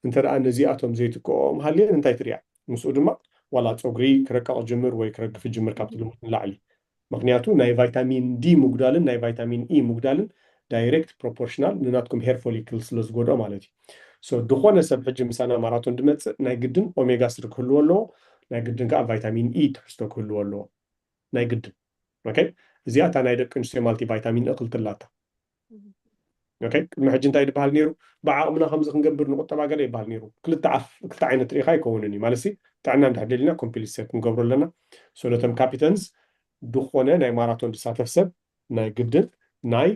እንተ ደኣ ነዚኣቶም ዘይትክኦም ሃልየን እንታይ ትሪኣ? ምስኡ ድማ ዋላ ፀጉሪ ክረቀቕ ጅምር ወይ ክረግፍ ጅምር ካብቲ ልሙድ ንላዕሊ። ምክንያቱ ናይ ቫይታሚን ዲ ምጉዳልን ናይ ቫይታሚን ኢ ምጉዳልን ዳይሬክት ፕሮፖርሽናል ንናትኩም ሄር ፎሊክል ስለ ዝጎድኦ ማለት እዩ። ሶ ድኾነ ሰብ ሕጂ ምሳና ማራቶን ድመፅእ ናይ ግድን ኦሜጋ ስሪ ክህልዎ ኣለዎ። ናይ ግድን ከዓ ቫይታሚን ኢ ትሕዝቶ ክህልዎ ኣለዎ። ናይ ግድን ኦኬ እዚኣ እታ ናይ ደቂ ኣንስትዮ ማልቲ ቫይታሚን እ ክልትላታ ኦኬ ቅድሚ ሕጂ እንታይ ድበሃል ነይሩ? ብዓቕምና ከምዚ ክንገብር ንቁጠባ ገለ ይበሃል ነይሩ። ክልተ ዓፍ ክልተ ዓይነት ርኢኻ ኣይከውንን እዩ ማለት ጥዕና እንድሕር ደሊና ኮምፕሊት ሴት ክንገብሮ ኣለና። ሶ ነቶም ካፒተንስ ድኾነ ናይ ማራቶን ዝሳተፍ ሰብ ናይ ግድን ናይ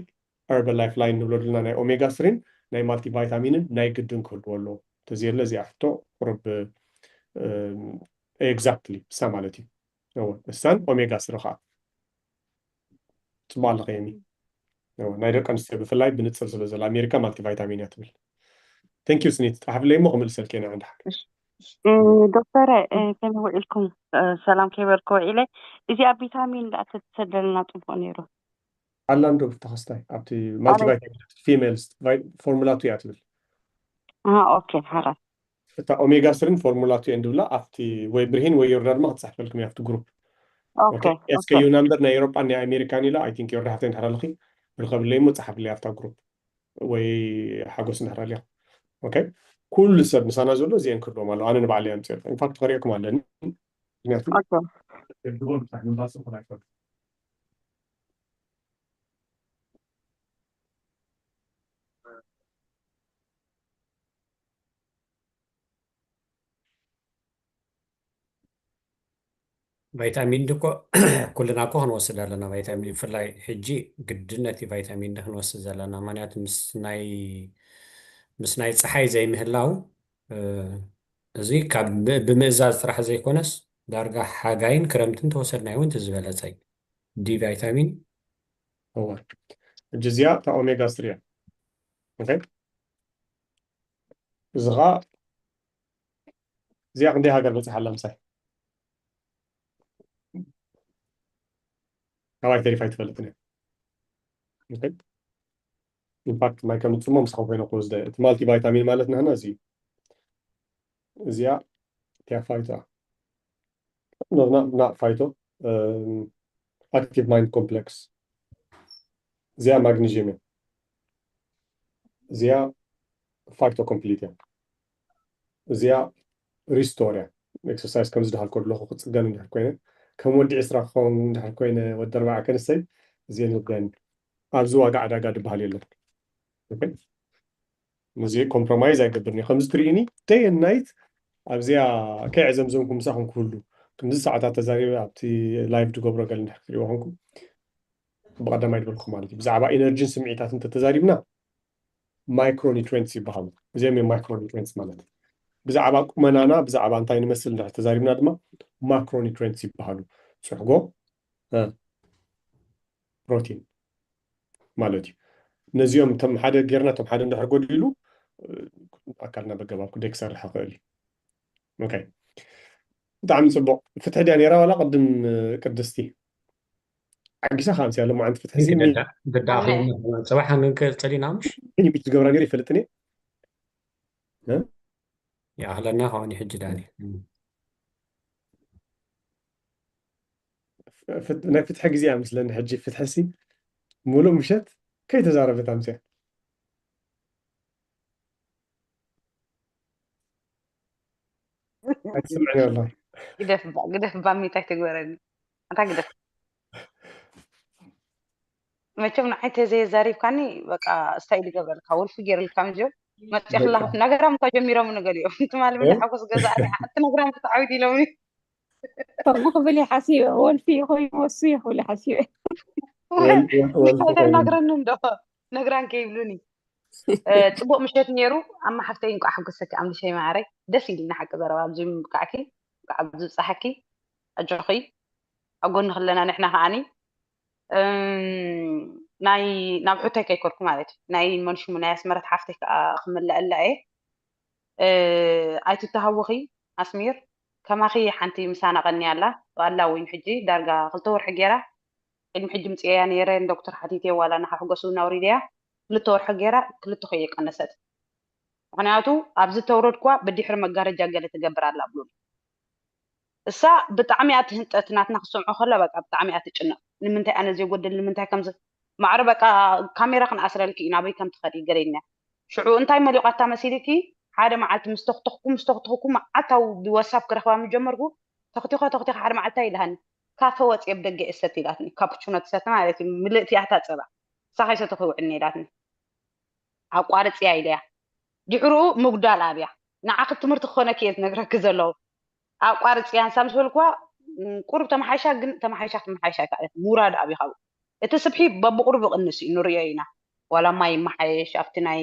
ርበ ላይፍ ላይን ንብሎ ዘለና ናይ ኦሜጋ ስሪን ናይ ማልቲ ቫይታሚንን ናይ ግድን ክህልዎ ኣለዎ። ተዘየለ እዚኣ ሕቶ ቁርብ ኤግዛክትሊ እሳ ማለት እዩ። እወ እሳን ኦሜጋ ስሪ ከዓ ፅቡቅ ኣለኸ የሚ። እወ ናይ ደቂ ኣንስትዮ ብፍላይ ብንፅር ስለ ዘሎ ኣሜሪካ ማልቲ ቫይታሚን እያ ትብል። ቴንክ ዩ ስኒት ፃሓፍለይ እሞ ክምልሰልክ እየ ንዓ እንድሓር። ዶክተረ ከመይ ውዒልኩም? ሰላም ከይበልኩ ውዒለ። እዚኣ ቪታሚን ደኣ ተትሰደልና ፅቡቅ ነይሩ። ኣላ እንዶ ብተኸስታይ ኣብቲ ማልቲ ቫይታሚን ፊሜልስ ፎርሙላ ቱ እያ ትብል። ኦኬ ሓራ እታ ኦሜጋ ስሪን ፎርሙላ ቱ እየን ድብላ ኣብቲ ወይ ብርሂን ወይ ዮርዳ ድማ ክትፅሕፈልኩም እያ ኣብቲ ግሩፕ። ኤስከዩ ናምበር ናይ ኤሮጳን ናይ ኣሜሪካን ኢላ ኣይ ቲንክ ዮርዳ ሓፍተይ እንድሕር ኣለኺ ርከብለይ እሞ ፀሓፍለይ ኣብታ ግሩፕ ወይ ሓጎስ እንድሕር ኣሊኹ። ኦኬ ኩሉ ሰብ ምሳና ዘሎ እዚአን ክህልዎም ኣለዎ። ኣነ ንባዕለይ ኣምፅኦ ኢንፋክት ከሪኦኩም ኣለኒ ምክንያቱ ቫይታሚን ዲ እኮ ኩልና እኮ ክንወስድ ኣለና። ቫይታሚን ዲ ብፍላይ ሕጂ ግድን ነቲ ቫይታሚን ዲ ክንወስድ ዘለና ምክንያቱ ምስ ናይ ምስ ናይ ፀሓይ ዘይምህላው እዚ ካብ ብምእዛዝ ጥራሕ ዘይኮነስ ዳርጋ ሓጋይን ክረምትን ተወሰድናዮ እውን እቲ ዝበለፀ እዩ። D vitamin እወ። ሕጂ እዚኣ እታ ኦሜጋ ስሪ እያ። ኦኬ፣ እዚ ኸዓ እዚኣ ክንደይ ሃገር በፂሓ ኣላ ምሳይ? ካባይ ተሪፋ ኣይትፈልጥን እያ። ኦኬ፣ ኢንፋክት ማይ ከም ንፅሞ ምሳኹም ኮይነ ክወስደ። እቲ ማልቲ ቫይታሚን ማለት ንሕና እዚ እዩ። እዚኣ እቲያ ፋይቶ እያ። ኖ፣ ና ና ፋይቶ ኣክቲቭ ማይንድ ኮምፕሌክስ። እዚኣ ማግኒዥየም እያ። እዚኣ ፋይቶ ኮምፕሊት እያ። እዚኣ ሪስቶር እያ። ኤክሰርሳይዝ ከምዚ ድሃልኮ ኣለኹ ክፅገን እንድሕር ኮይነ፣ ከም ወዲ ዕስራ ክኸውን እንድሕር ኮይነ፣ ወዲ ኣርባዓ ከንሰይ እዚአን ይወግዳኒ። ኣብዚ ዋጋ ዕዳጋ ድበሃል የለን። ኦኬ፣ ነዚ ኮምፕሮማይዝ ኣይገብርን እየ። ከምዚ ትርእዩኒ ደይ ናይት ኣብዚኣ ከይዕዘምዘምኩ ምሳኹም ክህሉ፣ ክንዲ ሰዓታት ተዛሪበ ኣብቲ ላይቭ ድገብሮ ገለ እንድሕር ክትሪእዎ ኮንኩም፣ ብቐዳማይ ድበልኩ ማለት እዩ። ብዛዕባ ኢነርጂን ስምዒታት እንተተዛሪብና ማይክሮኒትሬንትስ ይበሃሉ። እዚኦም እዮም ማይክሮኒትሬንትስ ማለት። ብዛዕባ ቁመናና፣ ብዛዕባ እንታይ ንመስል እንድሕር ተዛሪብና ድማ ማክሮኒትሬንትስ ይበሃሉ። ጽሕጎ፣ እ፣ ፕሮቲን ማለት እዩ። ነዚኦም እቶም ሓደ ጌርና እቶም ሓደ እንድሕር ጎዲሉ፣ እ፣ ኣካልና በገባብ ጉዳይ ክሰርሕ ይኽእል እዩ። ኦኬ፣ ብጣዕሚ ጽቡቕ። ፍትሒ ድያ ነይራ ዋላ ቅድም፣ እ፣ ቅድስቲ? ዓጊሳ ከኣ ኣምስያ ሎማዓንቲ ፍትሒ ሲ ሚ- ደዳ ደዳ ኣኽለና ጽባሕ ክንቀጽል ኢና ምሽ ሚኒት ዝገብራ ነይሩ ይፈልጥን እየ። እ? ይኣኽለና ከውን ሕጂ ዳኒ ፍት- ናይ ፍትሒ ግዜ እያ ምስለኒ ሕጂ። ፍትሒ ሲ ሙሉእ ምሸት ከይተዛረበት ኣምስያ። ኣይትስምዕን ኣላ። ግደፍ እባ፣ ግደፍ እባ፣ ሚታይ ትግበረኒ ኣታ ግደፍ። መቸም ንዓይ ተዘየዛሪብካኒ በቃ ስታይል ይገብረልካ፣ ወልፊ ገይርልካ ምጆ መፅእኽላ። ነግራም እኳ ጀሚሮም ንገሊኦም ትማሊ ምለ ሓጎስ ገዛ ሓንቲ ነግራም ክትዓዊት ኢሎምኒ። ከምኡ ክብል እየ ሓሲበ። ወልፊ ይኹን ወሱ ይኹል ሓሲበ። ወል- ወል- ወልፊ ኮይኑ። ናግራኒ እንዶ ነግራን ከይብሉኒ። እ፣ ፅቡቅ ምሸት ነይሩ። ኣማ ሓፍተይ እንቋዕ ሓጎሰኪ ኣምልሸይ ማዕረይ። ደስ ኢልና ሓቂ ዘረባ ኣብዚ ምብቃዕኪ፣ እንቋዕ ኣብዚ ብፃሓኪ። ኣጆኺ ኣብ ጎንኺ ኣለና ንሕና ከዓኒ። እም፣ ናይ ናብ ሕቶይ ከይከድኩ ማለት እዩ። ናይ መንሽሙ ናይ ኣስመረት ሓፍተይ ከዓ ክምለኣላ እየ። እ፣ ኣይትተሃወኺ ኣስሚር፣ ከማኺ ሓንቲ ምሳና ቀንያ ኣላ። ዋላ እውን ሕጂ ዳርጋ ክልተ ወርሒ ገይራ። ቅድሚ ሕጂ ምፅኤያ ነይረ ንዶክተር ሓቲተ ዋላ ንሓሕጎሱ እናውሪደያ ክልተ ወርሒ ገይራ ክልተ ከየቀነሰት። ምክንያቱ ኣብዚ ተውረድኳ ብድሕሪ መጋረጃ ገለ ትገብር ኣላ ብሉኒ። እሳ ብጣዕሚ እያ ትህንጠት፣ ናትና ክሰምዖ ከላ በቃ ብጣዕሚ እያ ትጭነቕ። ንምንታይ ኣነ ዘይጎድል ንምንታይ ከምዚ ማዕረ በቃ ካሜራ ክንኣስረልኪ ኢና ኣበይ ከም ትኸዲ ገለ ኢልና። ሽዑ እንታይ መሊቋታ መሲልኪ? ሓደ መዓልቲ ምስ ተኽተኽኩ ምስ ተኽተኽኩ መዓልታዊ ብወሳብ ክረኽባ ምስ ጀመርኩ ተኽቲኾ ተኽቲኾ ሓደ መዓልቲ ኢልሃኒ ካፈ ወፅየ ብደገ እሰት ኢላትኒ። ካፕቹኖ ትሰቲ ማለት እዩ ምልእቲ እያ እታ ፀባ። ንሳ ከይሰተኹ ይውዕል ኢላትኒ። ኣቋርፅያ ኢለያ። ድሕርኡ ምጉዳል ኣብያ። ንዓኺ ትምህርቲ ክኾነኪ እየ ዝነግረኪ ዘለኹ። ኣቋርፅያ ንሳ ምስ በልኩዋ ም፣ ቁሩብ ተመሓይሻ፣ ግን ተመሓይሻ ክትመሓይሽ ኣይከኣለት። ምውራድ ኣብዩ ካብኡ። እቲ ስብሒ በብቁሩብ ይቕንስ እዩ ንሪኦ ኢና። ዋላ ማይ ይመሓየሽ ኣብቲ ናይ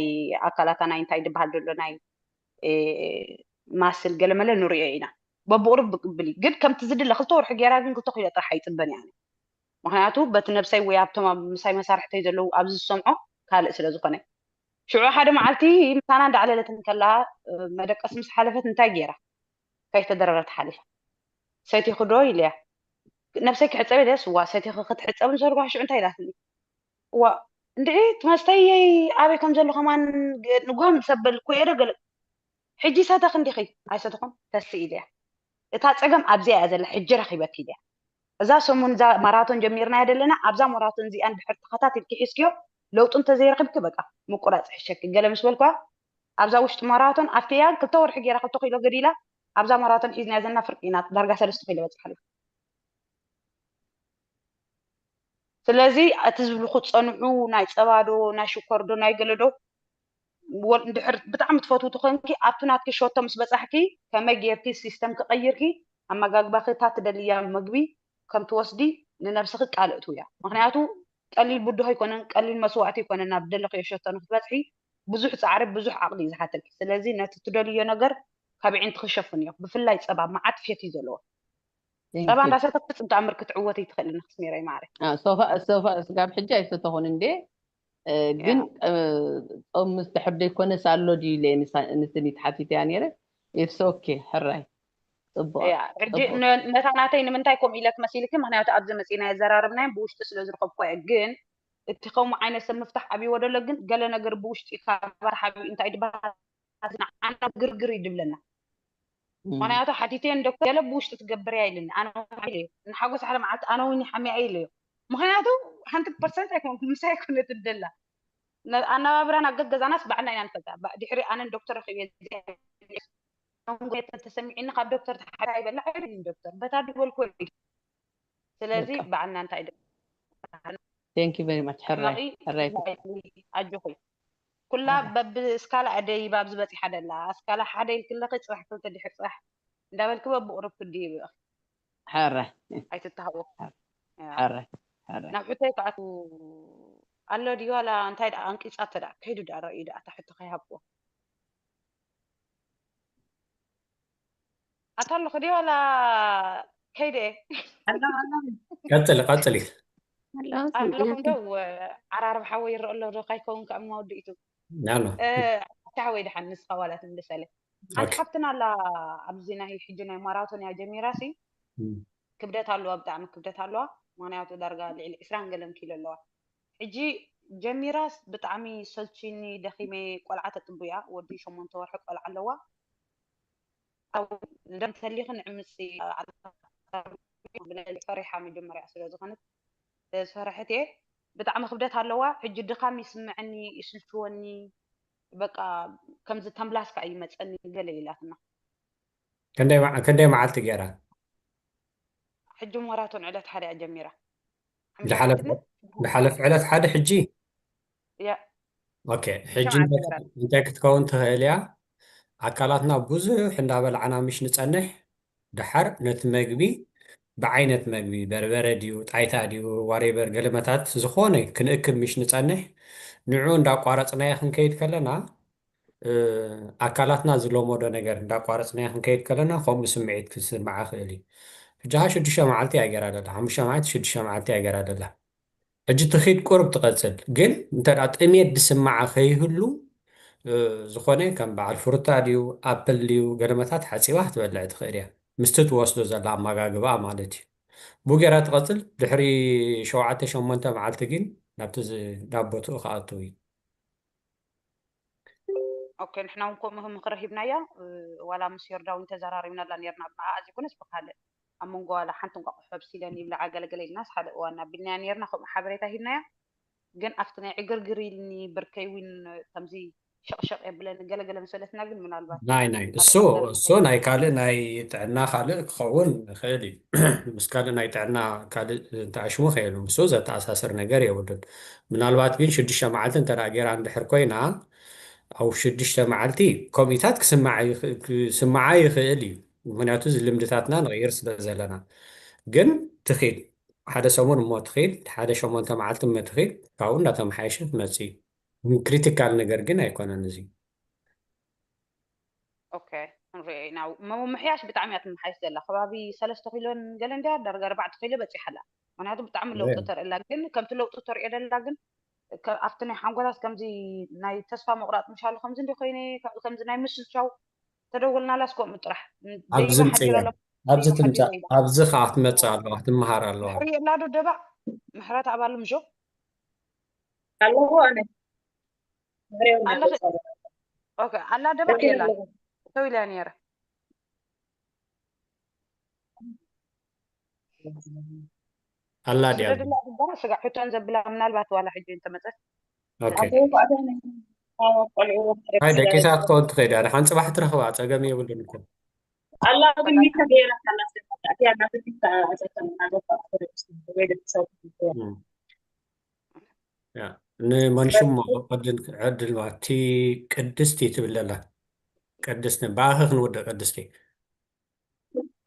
ኣካላታ ናይ እንታይ ዝበሃል ዘሎ ናይ እ፣ ማስል ገለመለ ንሪኦ ኢና። በብቁሩብ ብቅብል እዩ። ግን ከምቲ ዝድለ ክልተ ወርሒ ገይራ ግን ክልተ ኪሎ ጥራሕ ኣይፅበን እያ። ምክንያቱ በቲ ነብሰይ ወይ ኣብቶም ኣብ ምሳይ መሳርሕተይ ዘለዉ ኣብዚ ዝሰምዖ ካልእ ስለ ዝኾነ። ሽዑ ሓደ መዓልቲ ምሳና እንዳዕለለት እንከላ እ፣ መደቀሲ ምስ ሓለፈት እንታይ ገይራ? ከይተደረረት ሓሊፋ። ሰቲኺ ዶ ኢለያ። ነብሰይ ክሕፀብ ኢለ ስዋ ሰቲኺ ክትሕፀብ ንሰርጓ ሽዑ እንታይ ኢላትኒ? እዋ እንድዒ ትመስተይ ኣበይ ከም ዘሎ ከማን ግ- ንጉሆ ምስ ኣበልኩ እየ ዶ ገለ ሕጂ ሰተኽ እንዲኺ ኣይሰተኹን ተስኢ ኢለያ። እታ ፀገም ኣብዚኣ እያ ዘላ ሕጂ ረኺበኪ ኢለያ። እዛ ሰሙን እዛ ማራቶን ጀሚርናያ ዘለና ኣብዛ ማራቶን እዚኣ እንድሕር ተኸታቲልኪ ሒዝክዮ ለውጢ እንተዘይረኺብኪ በቃ ምቁራፅ ይሕሸኪ ገለ ምስ በልኳ ኣብዛ ውሽጢ ማራቶን ኣብቲ እያ ክልተ ወርሒ ገይራ ክልተ ኪሎ ገዲላ ኣብዛ ማራቶን ሒዝናያ ዘለና ፍርቂ ኢና ዳርጋ ሰለስተ ኪሎ በፂሓ ኣላ። ስለዚ እቲ ዝብልኹ ፀንሑ ናይ ፀባ ዶ ናይ ሽኮር ዶ ናይ ገለ ዶ ወል- እንድሕር ብጣዕሚ ትፈትው ትኾንኪ ኣብቲ ናትኪ ሸቶ ምስ በፃሕኪ ከመይ ጌርኪ ሲስተም ክቐይርኪ ኣመጋግባኺ እታ ትደልያ ምግቢ ከም ትወስዲ ንነብስኺ ቃል እትውያ። ምክንያቱ ቀሊል ብድሆ ኣይኮነን፣ ቀሊል መስዋእቲ ኣይኮነን ናብ ደለኽዮ ሸቶ ንክትበፅሒ ብዙሕ ፃዕሪ ብዙሕ ዓቕሊ እዩ ዝሓተኪ። ስለዚ ነቲ ትደልዮ ነገር ካብ ዒንትኺ ሸፍንዮ። ብፍላይ ፀባ መዓት ፌት እዩ ዘለዎ። ጸባ እንዳሰተክ ፍጹም ተኣምር ክትዕወት ይትኽእል ንክስሜረይ ማዕረ። ሶፋ ሶፋ ስጋብ ሕጂ ኣይሰተኹን እንዴ። ግን ጾም ምስ ድሕር ዘይኮነስ ኣሎ ድዩ ኢለ ንስኒት ሓቲተያ ነይረ። ኢትስ ኦኬ፣ ሕራይ፣ ጽቡቕ። ሕጂ ነታ ናተይ ንምንታይ ከምኡ ኢለ ክመሲልኪ? ምክንያቱ ኣብዚ መጺና የዘራረብናዮም ብውሽጢ ስለ ዝረኸብኩ እየ። ግን እቲ ከምኡ ዓይነት ሰብ ምፍታሕ ኣብይዎ ደሎ፣ ግን ገለ ነገር ብውሽጢ ካብ ሓቢኡ እንታይ ድበሃል ንዓና ግርግር እዩ ድብለና። ምክንያቱ ሓቲተን ዶክተር ገለ ብውሽጢ ትገብርያ ኢልኒ። ኣነ ንሓጎስ ሓደ መዓልቲ ኣነ እውን ይሓምያ ኢለዮ። ምክንያቱ ሓንቲ ፐርሰንት ኣይኮንኩ ምሳይ ኣይኮነትን ደላ። ኣነባብራና ገገዛናስ ባዕልና ኢና ንፈልጣ። ድሕሪ ኣነን ዶክተር ረኪበ ተሰሚዕኒ ካብ ዶክተር ተሓታ ይበላ ኣይደልን ዶክተር በታ ድበልኩ። ስለዚ ባዕልና እንታይ Thank you very much። ሕራይ ሕራይ ኣጆኹ። ኩላ በብ እስካላ ኣደይ ባብ ዝበፂሓ ደላ እስካላ ሓደ ኢልክለኺ ፅባሕ ክልተ ድሕር ፅባሕ እንዳበልኪ በብቁሩብ ክድይብ ሕራይ ኣይትተሃወ። ሕራይ ሕራይ ናብ ሕቶይ ክኣቱ ኣሎ ድዩ ዋላ እንታይ ደኣ ኣንቂፃቶ ደኣ ከይዱ ደኣ ረእዩ ደኣ እታ ሕቶ ከይሃብክዎ። ኣታ ኣለኹ ድዩ ዋላ ከይደ እየ? ቀፅሊ ቀፅሊ። ኣለኹም ዶ ዓራርብ ሓወይ ይረአ ኣሎ ዶ ካይከውን ከኣ መወድኢቱ? ናኖ ሓወይ ደሓን ንስኻ ዋላ ትምልሰለ። ሓንቲ ሓፍትና ኣላ ኣብዚ ናይ ሕጂ ናይ ማራቶን እያ ጀሚራ ሲ ክብደት ኣለዋ፣ ብጣዕሚ ክብደት ኣለዋ። ምክንያቱ ዳርጋ ልዕሊ ዕስራን ገለን ኪሎ ኣለዋ። ሕጂ ጀሚራስ ብጣዕሚ ሰልችኒ ደኺመ ቆልዓ ተጥቡ እያ ወዲ ሸሞንተ ወርሒ ቆልዓ ኣለዋ። ደም ተሊኺ ንዕምፂ ፈሪሓ መጀመርያ ስለ ዝኾነት ዝፈረሐት እየ። ብጣዕሚ ክብደት ኣለዋ። ሕጂ ድኻም ይስምዐኒ ይስልችወኒ በቃ ከምዚ ተምላስካ እዩ ይመፀኒ ገለ ኢላትና። ክንደይ መዓልቲ ገይራ? ሕጂ ሞራቶን ዕለት ሓደ እያ ጀሚራ። ዝሓለፍ ዕለት ሓደ ሕጂ ያ ኦኬ። ሕጂ እንታይ ክትከውን ትኽእል እያ? ኣካላትና ብዙሕ እንዳበላዕና ምሽ ንፀንሕ፣ ደሓር ነቲ መግቢ ብዓይነት መግቢ በርበረ ድዩ ጣይታ ድዩ ዋሬበር ገለመታት ዝኾነ ክንእክብ ምሽ ንፀንሕ፣ ንዑ እንዳቋረፅናዮ ክንከይድ ከለና ኣካላትና ዝለመዶ ነገር እንዳቋረፅናዮ ክንከይድ ከለና ከምኡ ስምዒት ክስምዓ ክእል እዩ። ሕጂ ሽዱሽተ መዓልቲ እያ ገይራ ደላ፣ ሓሙሽተ መዓልቲ ሽዱሽተ መዓልቲ እያ ገይራ ደላ። ሕጂ ትኺድ ቁርብ ትቐፅል፣ ግን እንተ ጥሜት ዝስምዓ ከይህሉ ዝኾነ ከም በዓል ፍሩታ ድዩ ኣፕል ድዩ ገለመታት ሓፂባ ክትበልዕ ትኽእል እያ፣ ምስቲ ትወስዶ ዘላ ኣመጋግባ ማለት እዩ። ብኡ ገይራ ትቐፅል። ድሕሪ ሸውዓተ ሸሞንተ መዓልቲ ግን ናብቲ ናብ ቦትኡ ክኣትው እዩ። ኦኬ ንሕና እውን ከምኡ ምኽሪ ሂብናያ። ዋላ ምስ ዮርዳውን ተዘራሪብናላ ነርና ብኣ ዘይኮነስ ብካልእ ኣብ መንጎ ዋላ ሓንቲ እንቋቑሖ ኣብሲለን ይብልዓ ገለገለ ኢልናስ ሓደ እዋን ኣቢልናያ ነርና። ከምኡ ሓበሬታ ሂብናያ። ግን ኣብቲ ናይ ዕግርግር ኢልኒ ብርከይ እውን ከምዚ ሸቕሸቕ የብለኒ ገለገለ መሰለትና ግን ምናልባት ናይ ናይ እሱ እሱ ናይ ካልእ ናይ ጥዕና ካልእ ክኸውን ይኽእል እዩ። ምስ ካልእ ናይ ጥዕና ካልእ ተኣሽሙ ከየሉ ምስ ዘተኣሳስር ነገር የብሉን። ምናልባት ግን ሽዱሽተ መዓልቲ እንተ ገይራ እንድሕር ኮይና ኣብ ሽዱሽተ መዓልቲ ከምኡታት ክስምዓ ይኽእል እዩ። ምክንያቱ እዚ ልምድታትና ንቕይር ስለ ዘለና ግን ትኺድ ሓደ ሰሙን እሞ ትኺድ ሓደ ሸሞንተ መዓልቲ እሞ ትኺድ ካብኡ እንዳተመሓየሸ ትመፅእ እዩ። ክሪቲካል ነገር ግን ኣይኮነን እዚ። ኦኬ ክንሪኦ ኢና። ምምሕያሽ ብጣዕሚ እያ ትመሓየሽ ዘላ። ከባቢ ሰለስተ ኪሎን ገለ እንድያ ዳርጋ ኣርባዕተ ኪሎ በፂሓ ኣላ። ምክንያቱ ብጣዕሚ ለውጢ ተርኢ ኣላ። ግን ከምቲ ለውጢ ተርእዮ ደላ ግን ኣብቲ ናይ ሓንጎላት ከምዚ ናይ ተስፋ ምቑራፅ ምሻሉ ከምዚ እንዲ ኮይነ ከምዚ ናይ ምስልቻው ተደወልናላስ ከምኡ ጥራሕ ኣብዚ ምፅያ ኣብዚ ትምፃእ ኣብዚ ከዓ ትመፅእ ኣለዋ ትመሃር ኣለዋ። ሕሪ ኣላ ዶ ደባዕ ምሕረት ኣባሉ ምሾ ኣለዎ ኣነ ኣለኺ ኦኬ ኣላ ደባዕ የላ ተው ኢላ ነይረ ኣላ ድያ ስደድላ ዝበራ ስጋ ሕቶን ዘብላ ምናልባት ዋላ ሕጂ እንተመፀት ኦኬ ኣይ ደቂሳ ክትከውን ትኽእል እያ። ሓንቲ ፅባሕ ትረኽባ ፀገም የብሉን እኮ ኣላ ግን ሚተ ገይራ ኣላ ኣላ ንመንሽሞ ቅድን ዕድል ማቲ ቅድስቲ ትብል ኣላ። ቅድስቲ ብኣኺ ክንውድእ ቅድስቲ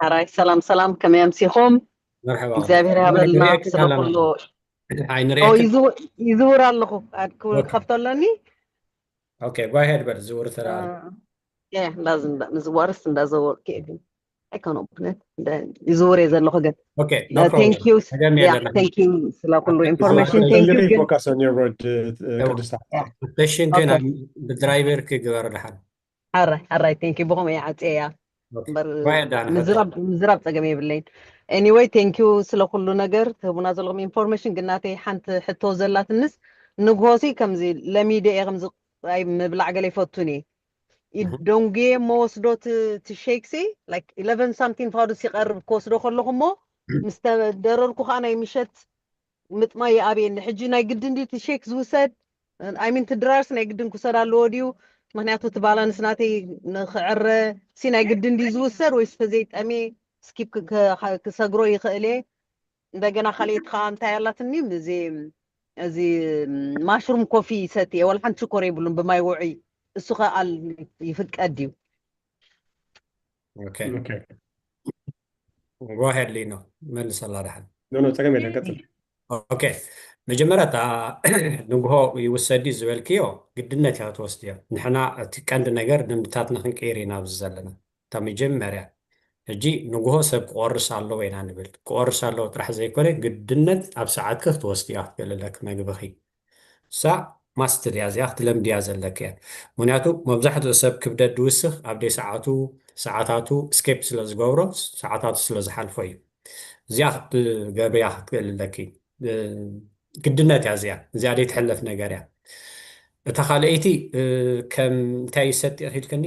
ሓራይ ሰላም ሰላም ከመይ ኣምሲኹም? መርሐባ እግዚኣብሔር ያበልና ንሪኤኪ ስለ ኣለና። ኩሉ ኣይንሪኤኪ ይዝውር ኣለኹ ኦኬ። ክኸፍቶ ኣለኒ ኦኬ ጓሄድ በል ዝውር ተራ እንዳዝንዳ ምዝዋርስ እንዳዘወርክ እየ ግን I can open it. ይዝውር እየ ዘለኹ ግን። Okay, no problem. Thank you. ተገሚ Yeah, የለና። Thank you ስለ ኩሉ Just information. focus Thank you on your- ግን focus on your word. Uh, Yeah. ቅድስት Yeah. Question ግን Okay. ብድራይቨር ክግበር ድሓን። ሓራይ ሓራይ thank you ብኸምኡ እየ ዓፅየያ። Okay. እምበር Go ahead, ዳና። ምዝራብ ምዝራብ ፀገም የብለይን። Anyway thank you ስለ ኩሉ ነገር ትህቡና ዘለኹም information። ግን ናተይ ሓንቲ ሕቶ ዘላትንስ ንግሆሲ ከምዚ ለሚደ እየ ከምዚ ኣይ ምብላዕ ገለ ይፈቱን እየ። እህ። ደንጉየ እሞ ወስዶ ቲ shake ሲ like eleven something ፋዱስ ይቐርብ ክወስዶ ከለኹ እሞ ምስ ተደረርኩ ከዓ ናይ ምሸት ምጥማይ ይኣብየኒ። ሕጂ ናይ ግድን ድዩ እቲ shake ዝውሰድ? I mean እቲ ድራርስ ናይ ግድን ክውሰድ ኣለዎ ድዩ? ምክንያቱ እቲ balance ናተይ ንክዕረ ሲ ናይ ግድን ድዩ ዝውሰድ ወይስ ተዘይጠምየ skip ክ- ክ- ክሰግሮ ይኽእል እየ? እንደገና ካልኣይቲ ከዓ እንታይ ኣላትኒ እዚ እዚ mushroom coffee ይሰቲ እየ፣ ወላ ሓንቲ ሽኮር የብሉን ብማይ ውዑይ። እሱ ከ ኣል ይፍቀድ ድዩ? Okay. Okay. Go ahead ሊኖ፣ መልሰላ ድሓን። No, no, ፀገም የለን፣ ቀፅል። Okay. መጀመርያ እታ ንግሆ ይውሰድ ዝበልክዮ ግድነት እያ ትወስድዮ። ንሕና እቲ ቀንዲ ነገር ልምድታትና ክንቀይር ኢና ኣብዚ ዘለና። እታ መጀመርያ ሕጂ ንግሆ ሰብ ክቆርስ ኣለዎ ኢና ንብል። ክቆርስ ኣለዎ ጥራሕ ዘይኮነ ግድነት ኣብ ሰዓትኪ ክትወስድያ ክትክእል ኣለኪ መግብኺ። እሳ must ድያ እዚኣ ክትለምድያ ዘለኪ እያ። ምክንያቱ መብዛሕትኡ ሰብ ክብደት ድውስኽ ኣብ ደይ ሰዓቱ ሰዓታቱ skip ስለ ዝገብሮ ሰዓታቱ ስለ ዝሓልፎ እዩ። እዚኣ ክትገብርያ ክትክእል ኣለኪ። እ፣ ግድነት እያ እዚኣ። እዚኣ ደይ ትሕለፍ ነገር እያ። እታ ካልኣይቲ እ፣ ከም እንታይ ይሰጥ ኢኺልክኒ?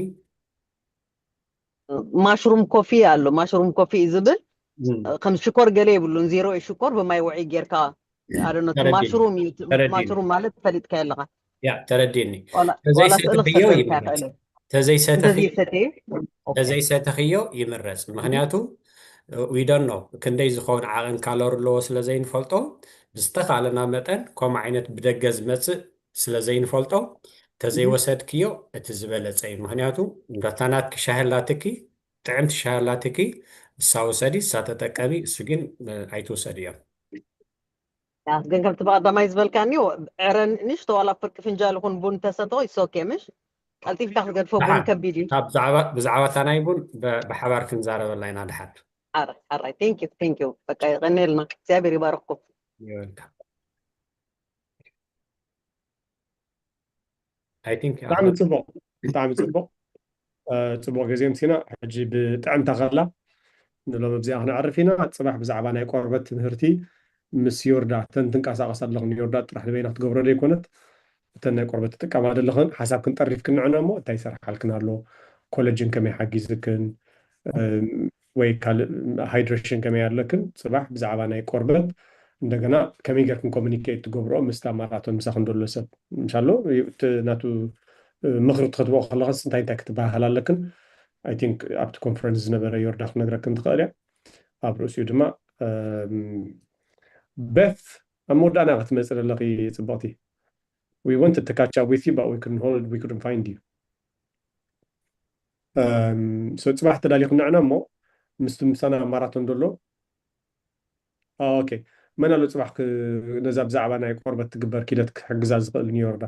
Mushroom coffee ኣሎ። Mushroom coffee እዩ ዝብል እም፣ ከም ሽኮር ገለ የብሉን። ዜሮ እዩ ሽኮር ብማይ ውዑይ ጌርካ ኣደኖት ተረዲኒ። ማሽሩም እዩ። ተረዲኒ። ማሽሩም ማለት ፈሊጥካ ኣለኻ። ያ ተረዲኒ። ዋላ ዋላ ስእሊ ተዘይሰተኽዮ ክሰደልካ ይምረጽ። ይኽእል። ተዘይሰተኺ እንተዘይሰተየ ኦኬ። ተዘይሰተኽዮ ይምረጽ። ምክንያቱ we don't know ክንደይ ዝኸውን ዓቐን ካሎሪ ኣለዎ ስለ ዘይንፈልጦ ብዝተኻለና መጠን ከምኡ ዓይነት ብደገ ዝመጽእ ስለ ዘይንፈልጦ ተዘይወሰድክዮ እቲ ዝበለጸ እዩ። ምክንያቱ እታ ናትኪ ሻሂ ኣላትኪ ጥዕምቲ ሻሂ ኣላትኪ እሳ ውሰዲ እሳ ተጠቀሚ እሱ ግን እ፣ ኣይትውሰድዮ። ያ፣ ግን ከምቲ ብቐዳማይ ዝበልካኒ ዕረ ንእሽቶ ዋላ ፍርቂ ፍንጃል ይኹን ቡን ተሰቶ ይሶኬ ምሽ ቀልጢፍካ ክትገድፎ ቡን ደሓን ከቢድ እዩ። ካብ ብዛዕባ ብዛዕባ እታ ናይ ቡን ብ- ብሓባር ክንዛረበላ ኢና ደሓን። ሓራይ ሓራይ thank you thank you በቃ የቐንየልና እግዚኣብሔር ይባርክኩም። ይወልካ I think ብጣዕሚ ፅቡቕ ብጣዕሚ ፅቡቕ እ፣ ፅቡቕ ግዜ ምሲና ሕጂ ብጥዕምታ ከላ ንሎም ኣብዚኣ ክነዕርፍ ኢና። ፅባሕ ብዛዕባ ናይ ቆርበት ትምህርቲ ምስ ዮርዳ እተን ትንቀሳቐስ ኣለኽን ዮርዳ ጥራሕ ንበይና ክትገብሮ ዘይኮነት እተን ናይ ቆርበት ትጥቀማ ዘለኽን ሓሳብ ክንጠሪፍ ክንዕና እሞ እንታይ ይሰርሓልክን ኣሎ ኮለጅን ከመይ ሓጊዝክን እም፣ ወይ ካልእ ሃይድሬሽን ከመይ ኣለክን ፅባሕ ብዛዕባ ናይ ቆርበት እንደገና ከመይ ገርክን ኮሚኒኬት ትገብርኦ ምስታ ማራቶን ምሳኽን ዘሎ ሰብ ምሻሎ እቲ ናቱ እ፣ ምኽሪ ክትህብኦ ከለኽስ እንታይ እንታይ ክትበሃሃል ኣለክን I think ኣብቲ ኮንፈረንስ ዝነበረ ዮርዳ ክነግረክን ትኽእል እያ ኣብ ርእሲኡ ድማ እም፣ ቤት ኣብ መወዳእና ክትመፅእ ዘለኺ ፅብቕቲ we wanted to catch up with you but we couldn't hold we couldn't find you um, so ፅባሕ ተዳሊኹ ንዕና እሞ ምስቲ ምሳና ማራቶን ዘሎ ኦኬ መን ኣሎ ፅባሕ ክ- ነዛ ብዛዕባ ናይ ቆርበት ትግበር ኪደት ክሕግዛ ዝኽእል ኒዮርዳ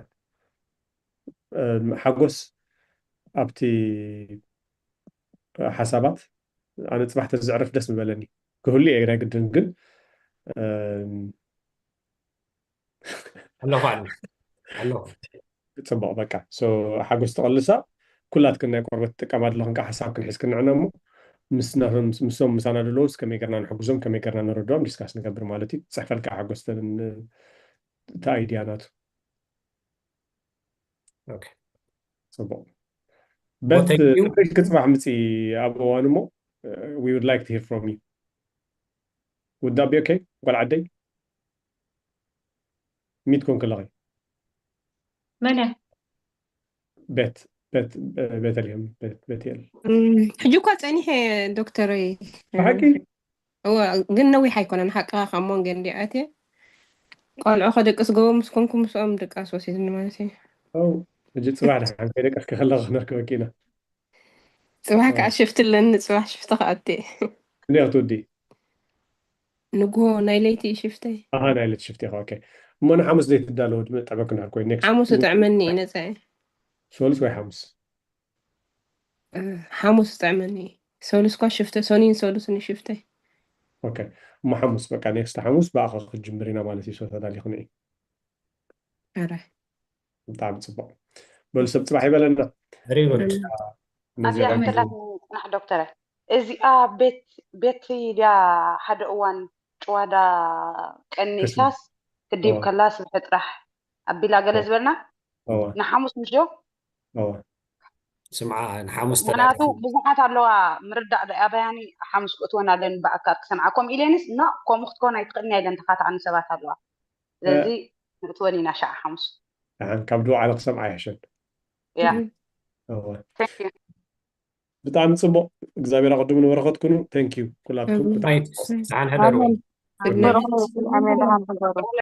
እም፣ ሓጎስ ኣብቲ ሓሳባት ኣነ ፅባሕ ተዘዕርፍ ደስ ምበለኒ ክህሉ እየ ናይ ግድን ግን እም፣ ኣለኹ ኣነ ኣለኹ ፅቡቕ በቃ so ሓጎስ ተቐልሳ ኩላትክን ናይ ቆርበት ትጥቀማ ኣለኽን ከዓ ሓሳብ ክንሕዝ ክንዕነ እሞ ምስ ናቶም- ምስቶም ምሳና ዘለውስ ከመይ ገርና ንሕግዞም ከመይ ገርና ንረድኦም ዲስካስ ንገብር ማለት እዩ ፅሕፈልካ ሓጎስ ተን እቲ ኣይድያ ናቱ Okay. ፅቡቕ Well, thank you. በት ክፅባሕ ምፂ ኣብ እዋን እሞ we would like to hear from you would that be okay ጓል ዓደይ ሚት ኮን ከለኺ መለ ቤት ቤት ቤተልሔም ቤት ቤትኤል እም፣ ሕጂ እኳ ፀኒሐ ዶክተረይ ብሓቂ እወ፣ ግን ነዊሕ ኣይኮነን ሓቅኻ ካብ መንገዲ ኣትየ ቆልዑ ከደቅስ ጎቦ ምስ ኮንኩ ምስኦም ድቃስ ወሲድኒ ማለት እዩ። ው ሕጂ ፅባሕ ድሓን ከይደቀስኪ ከለኺ ክነርክበኪ ኢና ፅባሕ ከዓ ሽፍቲ ኣለኒ። ፅባሕ ሽፍቲ ክኣቲ ክንደይ ክትወዲ ንግሆ ናይ ለይቲ እዩ ሽፍተይ። ኣሃ ናይ ለይቲ ሽፍቲ ኢኻ ኦኬ እሞ ንሓሙስ ዘይትዳለዎ ድመ ጠበ ክንድሕር ኮይኑ ኔክስት ሓሙስ ጥዕመኒ እዩ ነፃ እዩ። ሶሉስ ወይ ሓሙስ እ፣ ሓሙስ ጥዕመኒ እዩ። ሰሉስ ኳ ሽፍተ፣ ሰኑይን ሰሉስን ሽፍተ። ኦኬ፣ እሞ ሓሙስ በቃ፣ ኔክስት ሓሙስ ብኣኻ ክትጅምር ኢና ማለት እዩ። ሶ ተዳሊኹ ንዒ። ኣረ ብጣዕሚ ፅቡቅ። በሉ ሰብ ፅባሕ ይበለና። Very good። ነዚ ኣብዚኣ ራእይ ሕቶታት ንፅናሕ ዶክተረ። እዚኣ ቤት ቤት ድያ ሓደ እዋን ጭዋዳ ቀኒሳስ ክዲብ እዋ። ከላ ስብሒ ጥራሕ ኣቢላ ገለ ዝበልና እዋ ንሓሙስ ምሽ ዶ? እዋ ስምዓ ንሓሙስ ምክንያቱ ተላጢፉ ብዙሓት ኣለዋ ምርዳእ ዶ ኣበያኒ ሓሙስ ክእትወን ኣለን ብኣካል ክሰምዓ ከምኡ ኢለንስ ኖ ከምኡ ክትከውን ኣይትኽእልን እያ ኢለን ተኻትዓኒ ሰባት ኣለዋ። ስለዚ ንእትወን ኢና ሸዓ ሓሙስ። ደሓን ካብ ድዋዓለ ክሰምዓ ይሕሸን። ያ እዋ thank you። ብጣዕሚ ፅቡቅ። እግዚኣብሔር ኣቅድሙ ንበረኸት ኩኑ። Thank you ኩላትኩም። ኣሜን። ራይት። ደሓን ሕደሩ። ኣሜን። Good night። ኣሜን። ደሓን ሕደሩ።